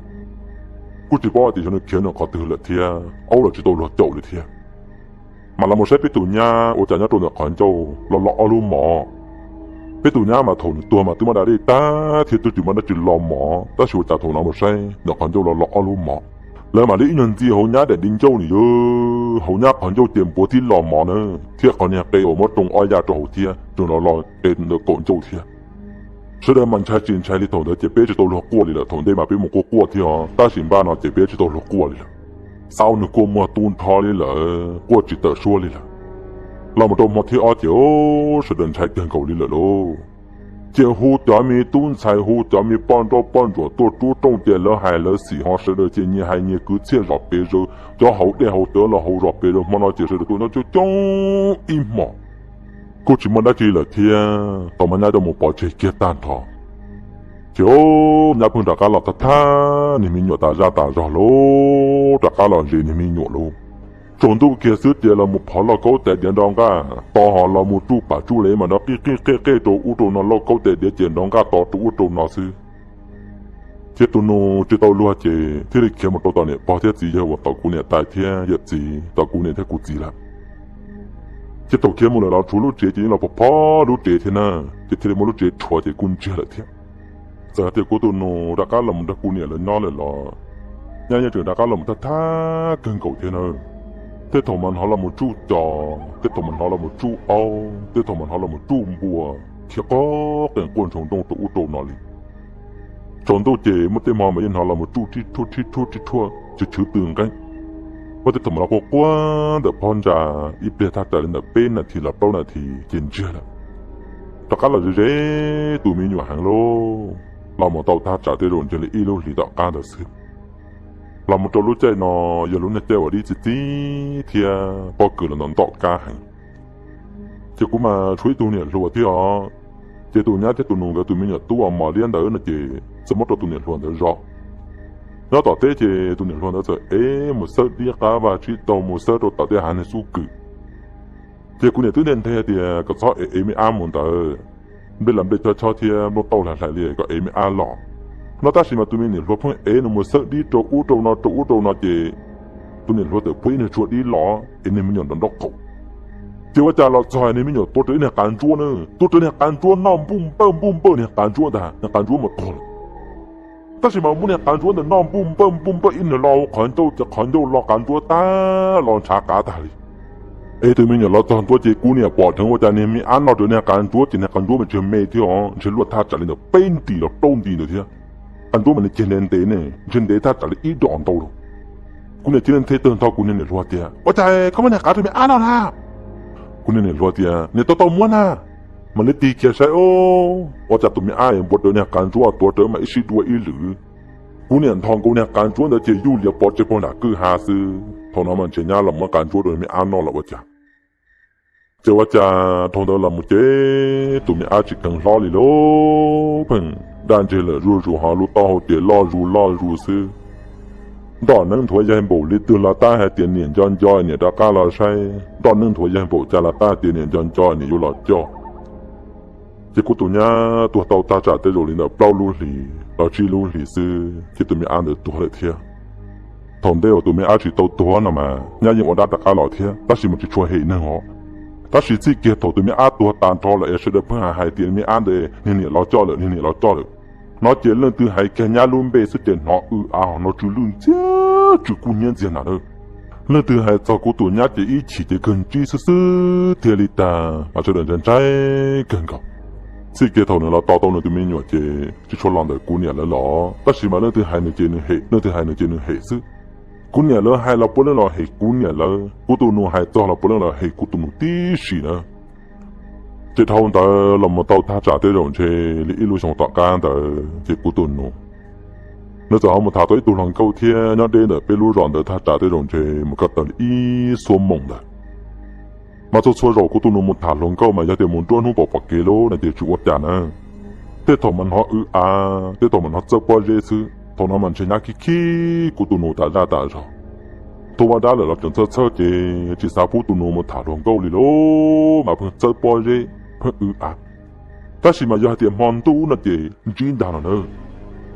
Kuj tsis paub tias xyov nws khiav nws qhov twg lawm thiab, aub los tsis tau luag caum li thiab. Mas los mus saib peb tus nyab ua cas nyob rau ntawm qhov ncauj los los ob lub mov. Peb tus nyab mas thaum nws tuag mas twb muab da dej tag thiab twb tsis muaj dab tsi los mov, tab sis ua cas thaum no mus saib ntawm qhov ncauj los los ob lub mov. Lawv mam li ib nyuag ntxi hauv nyab daim di ncauj nws yog hauv nyab qhov ncauj ces npuav tib los mov na, thiab qhov niag qe uas muab tsoo ob ya rau hauv thiab tseem los los qe ntawm kaum ncauj thiab. Sawv daws mas ntshai tsis ntshai li thaum ntawd ces peb tsis tau luag quaj li lawm, thaum ntej mas peb mus quaj quaj thiab os, tab sis npaj no ces peb tsis tau luag quaj li lawm. Xav ua nws kua muag tu nrho li lawm, quaj tsis tawm suab li lawm. Los mus rau hmo thib ob ces sawv daws ntshai kawg nkaus li lawm lauj. Ces hu cov me tub ntxhais hu cov me poj nrauj poj ntsuam tuaj rub rooj ces lawv hais lawv xim ho sawv daws ces nyias hais nyias kwv txhiaj zom pes zaws, cov haus dej haus cawv los haus zom pes zaws, hmo no ces sawv daws tuaj nyob coob coob ib hmos. Kuj tsis muaj dab tsi lawm thiab, tau mas nyab coj mus pov tseg kiag tag nrho. Ces nyab pheej rov qab los thab thab niag me nyuam tas zaj tas zog lauj, rov qab los ze niag me nyuam lauj. Tsaus ntuj kiag xwb ces los mus phov lauj kaub tais diav nrov nqaj, to ho los mus tsuj pam tsuj lev mas nrov qij qij qej qej rau ub rau no, lauj kaub tais diav ces nrov nqaj to rau ub rau no xwb. Ces tus nus tsis tau luag ces thiaj li khiav mus rau tom niam pog thiab txiv yawg uas tom kuv niam tais thiab yawm txiv, tom kuv niam thiab kuv txiv lawm. Ces thaum khiav mus lawm los tshuav lub tsev ces yeej los phov phov lub tsev thiab na, ces thiaj li muab lub tsev rhuav ces kuj ntsiag lawm thiab. Txawm hais tias kuv tus nus rov qab los mus nrog kuv niam lawv nyob lawm los nyab yeej tseem rov qab los mus thab thab kawg nkaus thiab na. Tej thaum mas hnov los mus tsuj cos, tej thaum mas hnov los mus tsuj aub, tej thaum mas hnov los mus tsuj npua, khiav qoj qees quaj ntshoo nrooj rau ub rau no li. Tsaus ntuj ces muaj tej hmo mas yeej hnov los mus tsuj rhib rhuaj rhib rhuaj rhib rhuaj, tshwv tshwv tw nqeeb. Muaj tej thaum mas los quaj quaj ntawm phab ntsa, ib pliag thaj tsam li ntawm peb nas this los plaub nas this ces ntsiag lawm. Rov qab los ze ze tus me nyuam heev lauj, los mus tau thaj tsam tej zaum ntshe li ib lub hlis tom qab ntawd xwb. Los mus rau lub caij no yog lub niag caij uas dib txi txib thiab pob kws los ntom ntom kab heev. Ces kuv mas tshuav ib tug niam hluas thiab os, ces tus nyab thiab tus nus nkawd tus me nyuam tub uas mos liab ntawd no ces txawm muab rau tus niam hluas ntawd zov. Nyob tom teb ces tus niam hluas ntawd txawm ev mus xawb dib qab vaj tsib taug mus xawb rau tom tej hav niag xub kws. Ces kuv niam twb nthe nthe tias kom txhob ev ev me ab mus ntawd, nplej los nplej chob chob thiab nplooj tauj hlais hlais li kom ev me ab los no. Tab sis mas tus me niam hluas pheej ev no mus xawb dib rau ub rau no rau ub rau no ces tus niam hluas txawm phua ib niag tshuaj dib los es niag me nyuam nrov nraub qaum. Ces ua cas los txog niag me nyuam tuav rawv ib niag qav ntsuab na, tuav rawv niag qav ntsuab noj npuj npawj npuj npawj niag qav ntsuab ntag, niag qav ntsuab mus tuag lawm. Tab sis mas muab niag qav ntsuab ntawd noj npuj npawj npuj npawj ib niag lo qhov ncauj ces qhov ncauj lo qav ntsuab tag, lo ntshav qav tag li. Es tus me nyuam los txog ntua ces kuv niam pom dheev ua cas niag me ab noj rawv niag qav ntsuab ces niag qav ntsuab mas ntshe me thiab os, ntshe luaj thaj tsam li ntawm peb nti los plaub nti ntawd thiab. Qav ntsuab mas nws ceg ntev ntev ne, ntshe ntev thaj tsam li ib dos ntau lawm. Kuv niam cia li nthe tawg ntho kuv niag niam hluas tias, Ua cas koj muab niag qav rau me ab noj na? Kuv niag niam hluas tias, Niam tau tau muab na. Mam li tig kiag saib, ua cas tus me ab npuav rawv niag qav ntsuab tuav rawv mas ib sij dua ib lwm. Kuv niam ntho nkaus niag qav ntsuab ntawd ces yuj lias pov tseg puag nram kwj ha xwb. Thaum no mas ntshe nyab los muab qav ntsuab rau me ab noj lawm ua cas. Ces ua cas dhau ntawd los mus ces tus me ab tsis kheev hlob li lauj, pheej daj ntseg lawm zuj zus ho lub taub hau ces loj zus loj zus xwb. Nroj neeb nthuav yaig npaum li twg los tab hais tias niam nco nco niam rov qab los saib, nroj neeb nthuav yaig npaum cas los tab hais tias niam nco nco niam yuav los coj. Ces kuv tus nyab tuag tau tag tsam tej zaum li ntawm plaub lub hlis los tsib lub hlis xwb ces tus me ab ntawd tuag lawm thiab. Thaum ntej uas tus me ab tsis tau tuag no mas nyab yeej ua dab rov qab los thiab tab sis mas tsis tshua hem neeg os. Tab sis txij kiag thaum tus me ab tuag tas nrho lawm es sawv daws pheej hais hais tias me ab ntawd niag niam los coj lawm, niag niam los coj lawm no ces leej twg hais kiag nyab lub npe xwb ces hnov w av ho no tsw lwj ntxiag tsw kub hnyiab ntxiag na. Leej twg hais txog kuv tus nyab ces ib chim ces kawg ntsib xwb xwb thiaj li tag mas sawv daws ntshai ntshai kawg nkaus. Txij kiag thaum nws los tos tau nws tus me nyuam ces tsis tshua los ntawm kuv niam lawv los, tab sis mas leej twg hais nws ces nws hem, leej twg hais nws ces nws hem xwb. Kuv niam lawv hais los puav leej los hem kuv niam lawv, kuv tus nus hais txog los puav leej los hem kuv tus nus tib si na. Ces dhau ntawd los mus tau thaj tsam tej zaum ntshe li ib lub xyoo tom qab ntawd ces kuv tus nus nws txawm ho mus tham tau ib tug hluas nkauj thiab nyob deb ntawm peb lub zos ntawd thaj tsam tej zaum ntshe mus ko taw li ib xuab moos ntawd. Mas txhua txhua zaum kuv tus nus mus tham hluas nkauj mas yog tias mus nruab hnub pom pom kev lub no ces tsis ua cas na. Tej thaum mas hnov w av, tej thaum mas hnov txawb pob zeb xwb, thaum no mas ntshe nyab khib khib kuv tus nus tas zaj tas zog. Tuag ua dab lawm los tseem txhawj txhawj ces tsis xav pub tus nus mus tham hluas nkauj li lauj, mas pheej txawb pob zeb, pheej w av. Tab sis mas yog hais tias hmo ntuj no ces ntsib ntag no na.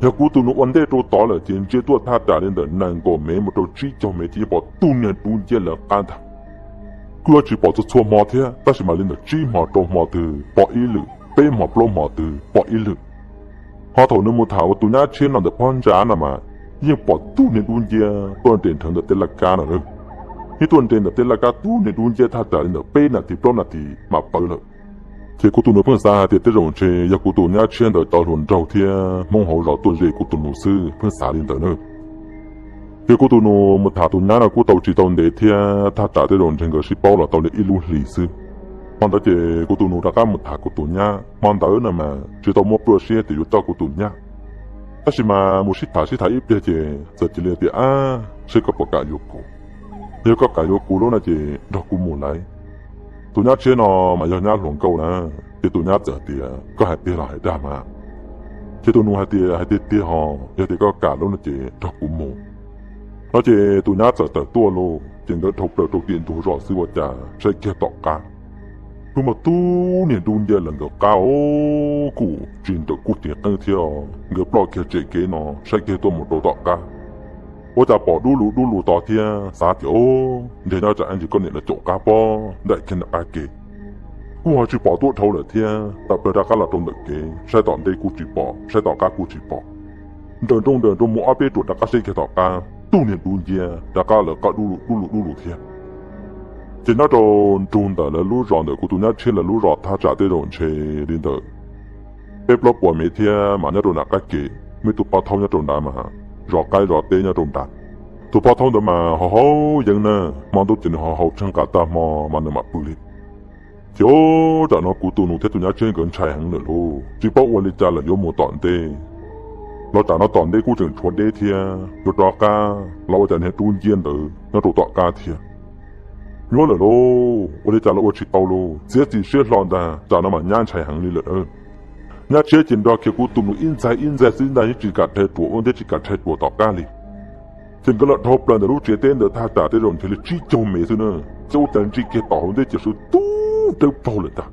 Yog kuv tus nus ua ntej rau tod lawm ces ntsia tuaj thaj tsam li ntawm nees nkaum mev mus rau tsib caug mev ces yeej pom tug niag dub nciab lawv qab ntag. Kuj yuav tsis pom txhua txhua hmo thiab, tab sis mas li ntawm tsib hmo rau hmo twg pom ib lwm, peb hmo plaub hmo twg pom ib lwm. Ho thaum nws mus tham ua tus nyab tshiab no ntawm phab ntsa no mas yeej pom tug niag dub nciab tuaj nres nrhawv ntawm tej laj kab no na. Yeej tuaj nres ntawm tej laj kab tug niag dub nciab thaj tsam li ntawm peb nas this plaub nas this mas pawv lawm. Ces kuv tus nus pheej xav hais tias tej zaum ntshe yog kuv tus nyab tshiab ntawd cov hluas nraug thiab Hmoob hauv zos tuaj ze kuv tus nus xwb, pheej xav li ntawd na. Ces kuv tus nus mus tham tus nyab no kuj tau tsis tau ntev thiab thaj tsam tej zaum ntshe nkawd sib paub los tau li ib lub hlis xwb. Hmo ntawd ces kuv tus nus rov qab mus tham kuv tus nyab, hmo ntawd no mas tsis tau muaj pluaj siab tias yuav coj kuv tus nyab. Tab sis mas mus sib tham sib tham ib pliag ces txawm cia li tias, Ab, seb koj puas kam yuav kuv. Yog koj kam yuav kuv lub no ces nrog kuv mus lauj. Tus nyab tshiab no mas yog nyab hluas nkauj na, ces tus nyab txawm tias, Koj hais tiag los hais dag mas? Ces tus nus hais tias, Hais tiag tiag hos, yog tias koj kam lub no ces nrog kuv mus. No ces tus nyab txawm tawm tuaj lauj, ces nkawd dhau plaws rau tim ntug zos xwb ua cas saib kiag tom qab, kuj muaj tug niag dub nciab lawv nkawd qab os, kuj tsis nrawm kuj tsis qeeb thiab. Nkawd ploj kiag tsem kev no saib kiag tuaj mus rau tom qab, ua cas pom dub lug dub lug tod thiab, xav tias, Ntshe nyob tsam ib ntsis koj niam lawv caum qab pob nraim kiag nram qab kev. Kuj ho tsis pom tuaj dhau lawm thiab, tawm plaws rov qab los rau ntawm kev, saib tom ntej kuj tsis pom, saib tom qab kuj tsis pom. Nrawm nrooj nrawm nrooj mus ob peb ruam rov qab saib kiag tom qab, tug niag dub nciab rov qab lawv qab dub lug dub lug dub lug thiab. Ces nyob rau nrug ntawm lawv lub zos ntawm kuv tus nyab tshiab lawv lub zos thaj tsam tej zaum ntshe li ntawm peb plaub puas mev thiab mas nyob rau nram qab kev, muaj ib tug pob thaub nyob rau nrad mas zov qaib zov teb nyob rau nrad. Tus pob thaub ntawd mas haus haus yeeb na, hmo ntuj ces nws haus haus tsheej qas tag hmo mas nws mam pw li. Ces ua tsam no kuv tus nus thiab tus nyab tshiab nkawd ntshai heev lawm lauj, tsis paub ua li cas lawm yuav mus tom ntej. Los tsam no tom ntej kuj tseem tshuav deb thiab, yuav rov qab los ua cas niag dub nciab ntawd nyob rau tom qab thiab. Nyuaj lawm lauj, ua li cas los ua tsis tau lauj, txiav txim siab hlo ntag, tsam no mas nyab ntshai heev li lawm. Nyab tshiab ces nrog kiag kuv tus nus ib ntxaig ib ntxaig xwb ntag, yeej tsis kam rhais ruam ua ntej tsis kam rhais ruam tom qab li. Ces nkawd los dhau plaws ntawm lub tsev teb ntawd thaj tsam tej zaum ntshe li tsib caug mev xwb na, ces ua cas ntsia kiag tom hauv ntej ces sawv tub dawb paug lawm ntag.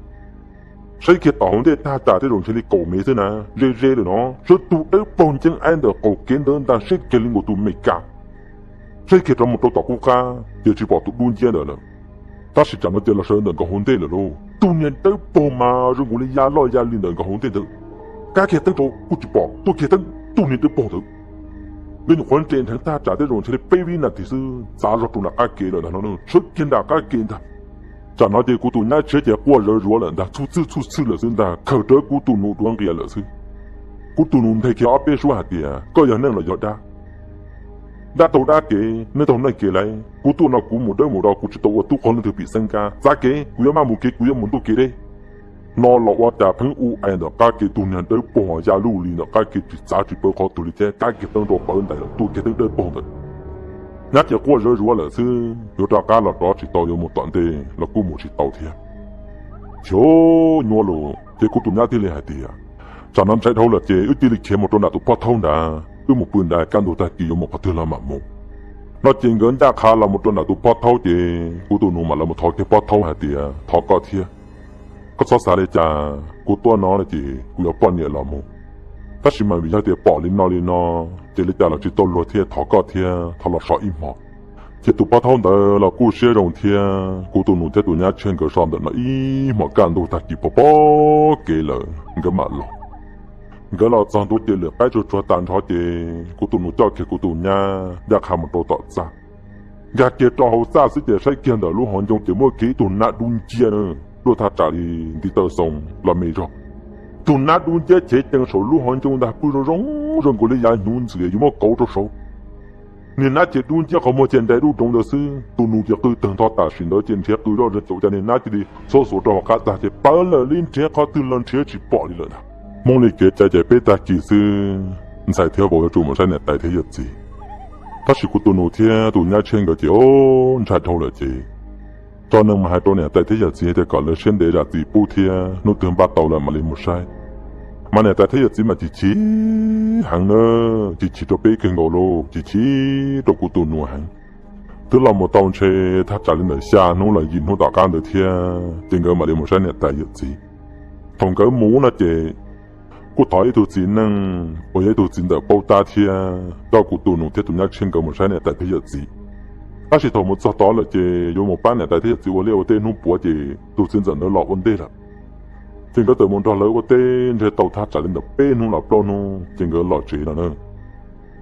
Saib kiag tom hauv ntej thaj tsam tej zaum ntshe li kaum mev xwb na, ze ze lawm no, sawv tus dawb paug nceeb aib ntawm qaum kev ntawd ntag, saib kiag li nkaus tus Meskas. Saib kiag rov mus rau tom qub qab ces tsis pom tus dub nciab ntawd lawm. Tab sis tsam no ces los sawv ntawm nkawd hauv ntej lawm lauj, tus niag dawb paug mas zoo nkaus li ya loj ya li ntawm nkawd hauv ntej ntawd. Kab kiag teeb rau kuj tsis pom, tuaj kiag teeb, tus niag dawb paug ntawd. Nkawd nyuam qhuav nres nrheev thaj tsam tej zaum ntshe li peb vib nas this xwb, txav zog rau nram qab kev lawm ntag no, sawv kiag nram qab kev ntag. Tsam no ces kuv tus nyab tshiab ces quaj zawv zuav lawm ntag, txhub txhwj txhub txhwj lawm xwb ntag, khaws rawv kuv tus nus duav nqias lawm xwb. Kuv tus nus nthe kiag ob peb suab hais tias, koj yog neeg los yog dab? Dab taug dab kev, neeg taug neeg kev lauj. Kuv tuaj no kuv mus dawb mus do, kuv tsis tau ua tub qhov leej twg pim xeeb kab, txav kev kuv yuav maj mus kev, kuv yuav mus ntuj kev deb. No los ua cas pheej u ais ntawm qab kev, tus niag dawb paug ya luj li ntawm qab kev, tsis txav tsis pawv qhov twg li thiab, kab kiag teeb rau pawv ntais lawm, tuaj kiag teeb dawb paug ntawd. Nyab ces quaj zawv zuav lawm xwb, yuav rov qab los rov tsis tau, yuav mus tom ntej los kuj mus tsis tau thiab. Chim, nyuaj lauj, ces kuv tus nyab thiaj li hais tias, tsam no ntshai dhau lawm ces wb cia li khiav mus rau nram tus pob thaub ntawd, wb mus pw ntawd, kaj ntug tag kis yuav mus qhov twg los mam mus. No ces nkawd ncaj qha los mus rau nram tus pob thaub ces kuv tus nus mam los mus thov kiag pob thaub hais tias, thov koj thiab, koj txhob xav li cas, kuv tuaj no no ces kuv yuav poj niam los mus. Tab sis mas vim yog tias pom li no li no ces li cas los tsis tau luag thiab, thov koj thiab, thov los so ib hmo. Ces tus pob thaub ntawd los kuj siab zoo thiab, kuv tus nus thiab tus nyab tshiab nkawd so ntawm no ib hmos kaj ntug tag kis pom pom kev lawm nkawd mam los. Nkawd los txog ntua ces lwm qaib tsuag tsuag tas nrho ces kuv tus nus coj kiag kuv tus nyab ncaj qha mus rau tom txaj. Nkag kiag rau hauv txaj xwb ces saib kiag ntawm lub hauv ncoo ces muaj kiag ib tug nab dub nciab na, luaj thaj tsam li ntiv taw xoo los me zog. Tus nab dub nciab chev cees saum lub hauv ncoo ntag, pw zoo zoo zoo nkaus li yav hnyuv ntxwm yuav muab kauv rau saud. Niag nab ces dub nciab qhov muag ces nrais dub doov ntawd xwb. Tus nus ces qw tawg ntho tam sim ntawd ces nrhiav qw zoj zog caum cas niag nab cia li xuab xuav rau hauv qab tag ces pawv lawm li, nrhiav qhov twg los nrhiav tsis pom li lawm ntag. Hmoob li kev cai ces peb tag kis xwb ntxhais thiab vauv yuav tsum mus saib niam tais thiab yawm txiv. Tab sis kuv tus nus thiab tus nyab tshiab nkawd ces o, ntshai dhau lawm ces tso neeg mus hais rau niam tais thiab yawm txiv tias kom lawv siab ntev zam txim pub thiab hnub twg npaj tau lawm mam li mus saib. Mas niam tais thiab yawm txiv mas chim chim heev na, chim chim rau peb kawg nkaus lauj, chim chim rau kuv tus nus heev. Twb los mus tau ntshe thaj tsam li ntawm xya hnub los yim hnub tom qab ntawd thiab ces nkawd mam li mus saib niam tais yawm txiv. Thaum nkawd mus no ces kuj thov ib tug txiv neej uas yog ib tug txiv ntawm paub tab thiab coj kuv tus nus thiab tus nyab tshiab nkawd mus saib niam tais thiab yawm txiv. Tab sis thaum mus txog tod lawm ces yuav mus pab niam tais thiab yawm txiv ua liaj ua teb hnub puav ces tus txiv ntxawm ntawd los ua ntej lawm. Ces nkawd txawm mus nrog lawv ua teb ntshe tau thaj tsam li ntawm peb hnub los plaub hnub ces nkawd los tsev no na.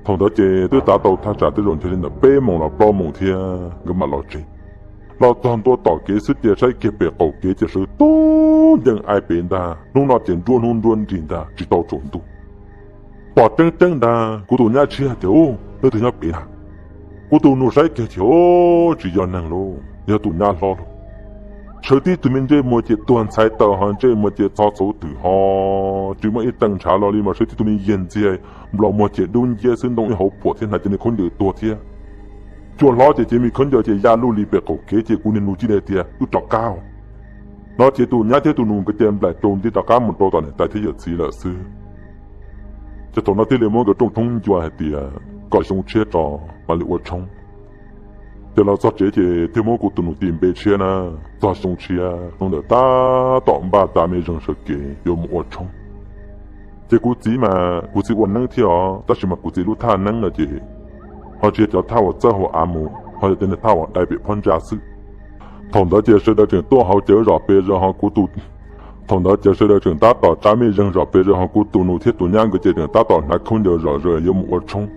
Thaum ntawd ces twb tav tau thaj tsam tej zaum ntshe li ntawm peb moos los plaub moos thiab nkawd mam los tsev. Los txog ntua tom kev xwb ces saib kiag pem qaum kev ces sawv tub ncees aib pem ntag, hnub no ces nruab hnub nruab nrig ntag tsis tau tsaus ntuj. Pom tseeb tseeb ntag, kuv tus nyab tshiab tias, u, leej twg nyob pem na? Kuv tus nus saib kiag ces, u, tsis yog neeg lauj, yog tus nyab hlob lauj. Sawv tib tug me ntsej muag ces tuag ntxhais taws ho ntsej muag ces txho txhuv twm ho tsis muaj ib teej ntshav los li mas sawv tib tug me yag ntxiag, nplaum muag ces dub nciab xwb, ntoo ib hauv phuam thiab hnav cov niag khaub ncaws tuag thiab. Cua hlob ces cev me khaub ncaws ces ya luj li pem qaum kev ces kuv niag nus cia li tias wb rov qab. No ces tus nyab thiab tus nus nkawd ces nplaim caus nti rov qab mus rau tom niam tais thiab yawm txiv lawm xwb. Ces thaum no thiaj li muab nkawd rooj tshoob ncua hais tias kom xyoo tshiab tso mam li ua tshoob. Ces los txog tsev ces thiaj muab kuv tus nus tis npe tshiab na, txog xyoo tshiab hnub ntawd tab tom npaj tas me zeeg sawv kev yuav mus ua tshoob. Ces kuv txiv mas kuv txiv ua neeb thiab os, tab sis mas kuv txiv lub thaj neeb no ces ho tsis yog cov thaj uas txawb hauv av mus, ho yog cov niag thaj uas dai pem phab ntsa xwb. Thaum ntawd ces sawv daws tseem tuaj hauv cav zom pes zos ho kuv tus Thaum ntawd ces sawv daws tseem tab tom tsa me zeeg zom pes zos ho kuv tus nus thiab tus nyab nkawd ces tseem tab tom hnav khaub ncaws zom zaws yuav mus ua tshoob.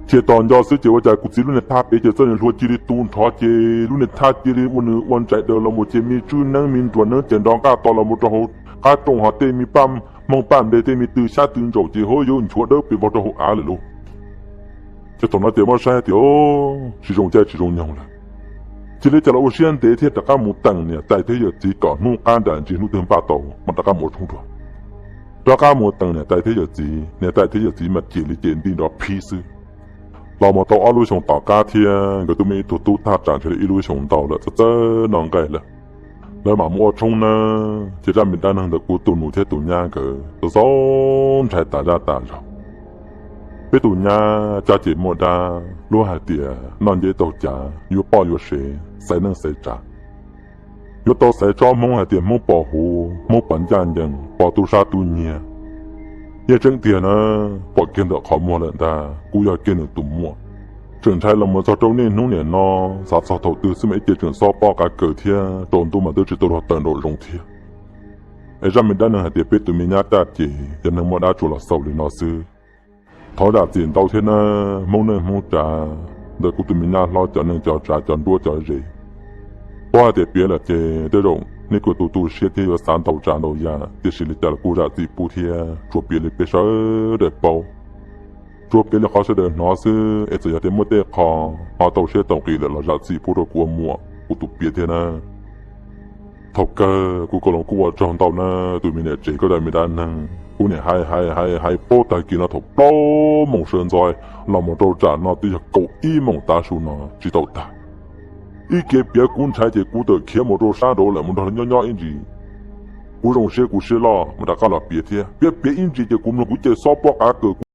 Ces tos nco xwb ces ua cas kuv txiv lub niag thaj pem ces txoj niag hlua cia li tu nrho ces lub niag thaj cia li ua nws ua ntsais daws los mus ces me tswb neeb me nruas neeb ces nrov nqaj to los mus rau hauv qab rooj ho tej me paj hmoog paj npe tej me tw xyab tw ntsaum ces hauv yuav nchuav dawb pes vog rau hauv av lawm lauj. Ces thaum no ces muab saib tias tsis zoo caij tsis zoo nyoog lawm. Cia li cas los ua siab ntev thiab rov qab mus teem niam tais thiab yawm txiv kom hnub qab nram ntsis hnub twg npaj tau mas rov qab mus ua tshoob dua. Rov qab mus teem niam tais thiab yawm txiv, niam tais thiab yawm txiv mas cem li cem nti nrov phib xwb. Los mus tau ob lub xyoos tom qab thiab nkawd twb muaj ib tug tub thaj tsam ntshe li ib lub xyoos ntau lawm, txawj txawj noj nqaij lawm. Lawv mam mus ua tshoob na, ces zaj me dab neeg ntawm kuv tus nus thiab tus nyab nkawd txaus ntshai tas zaj tas zog. Peb tus nyab caj ces muaj dab, luag hais tias noj nceb taug cav, yuav poj yuav sev, xaiv neej xaiv tsav. Yuav tau xaiv tsob Hmoob hais tias Hmoob pos huv, Hmoob pos ncaj ncees, pos tub sab tub nyiag. Yeej tseeb tiag na, pom kiag ntawm qhov muag lawm ntag, kuj yog kiag nws tus muam. Tseem ntshai los mus txog rau niaj hnub niam no, xav txog thaum twg xwb mas ib ce tseem xob pob qav kaws thiab, tsaus ntuj mas twb tsis tau luag tawm nraum zoov thiab. Es zaj me dab neeg hais tias peb tus me nyab caj ces yog neeg muaj dab tsuas los xaus li no xwb. Thov zam txim ntau thiab nawb Hmoob neej Hmoob tsav, ntawm kuv tus me nyab hlob cov neej cov tsav cov nruab cov ze. Paub hais tias piav lawm ces tej zaum nej kuj tu tu siab thiab yuav xav ntau tsav ntau yam, tiam sis li cas los kuj zam txim pub thiab tsuas piav li peb sawv daws paub, tsuas piav li qhov sawv daws hnov xwb es txawm yog tias muaj tej qho ho tau siab tau nqis lawm los zam txim pub rau kuv ua muam kuv tus piav thiab na. Thaum kawg kuv Koos Loos kuj ua tsaug ntau na, tus me niam tsev koj zaj me dab neeg kuv niam hais hais hais hais paub tag kis no thaum plaub moos sawv ntxov los mus rau tsam no twb yog kaum ib moos tav su no tsis tau tag. Ib kiav piav kuv ntshai ces kuv tawm khiav mus rau sab nraud lawm mus nrog nyob nyob ib ntsis. Kuv zoo siab kuv siab loj mus rov qab los piav thiab, piav piav ib ntsis ces kuv mloog kuv ib ce xob pob qav kaws kuv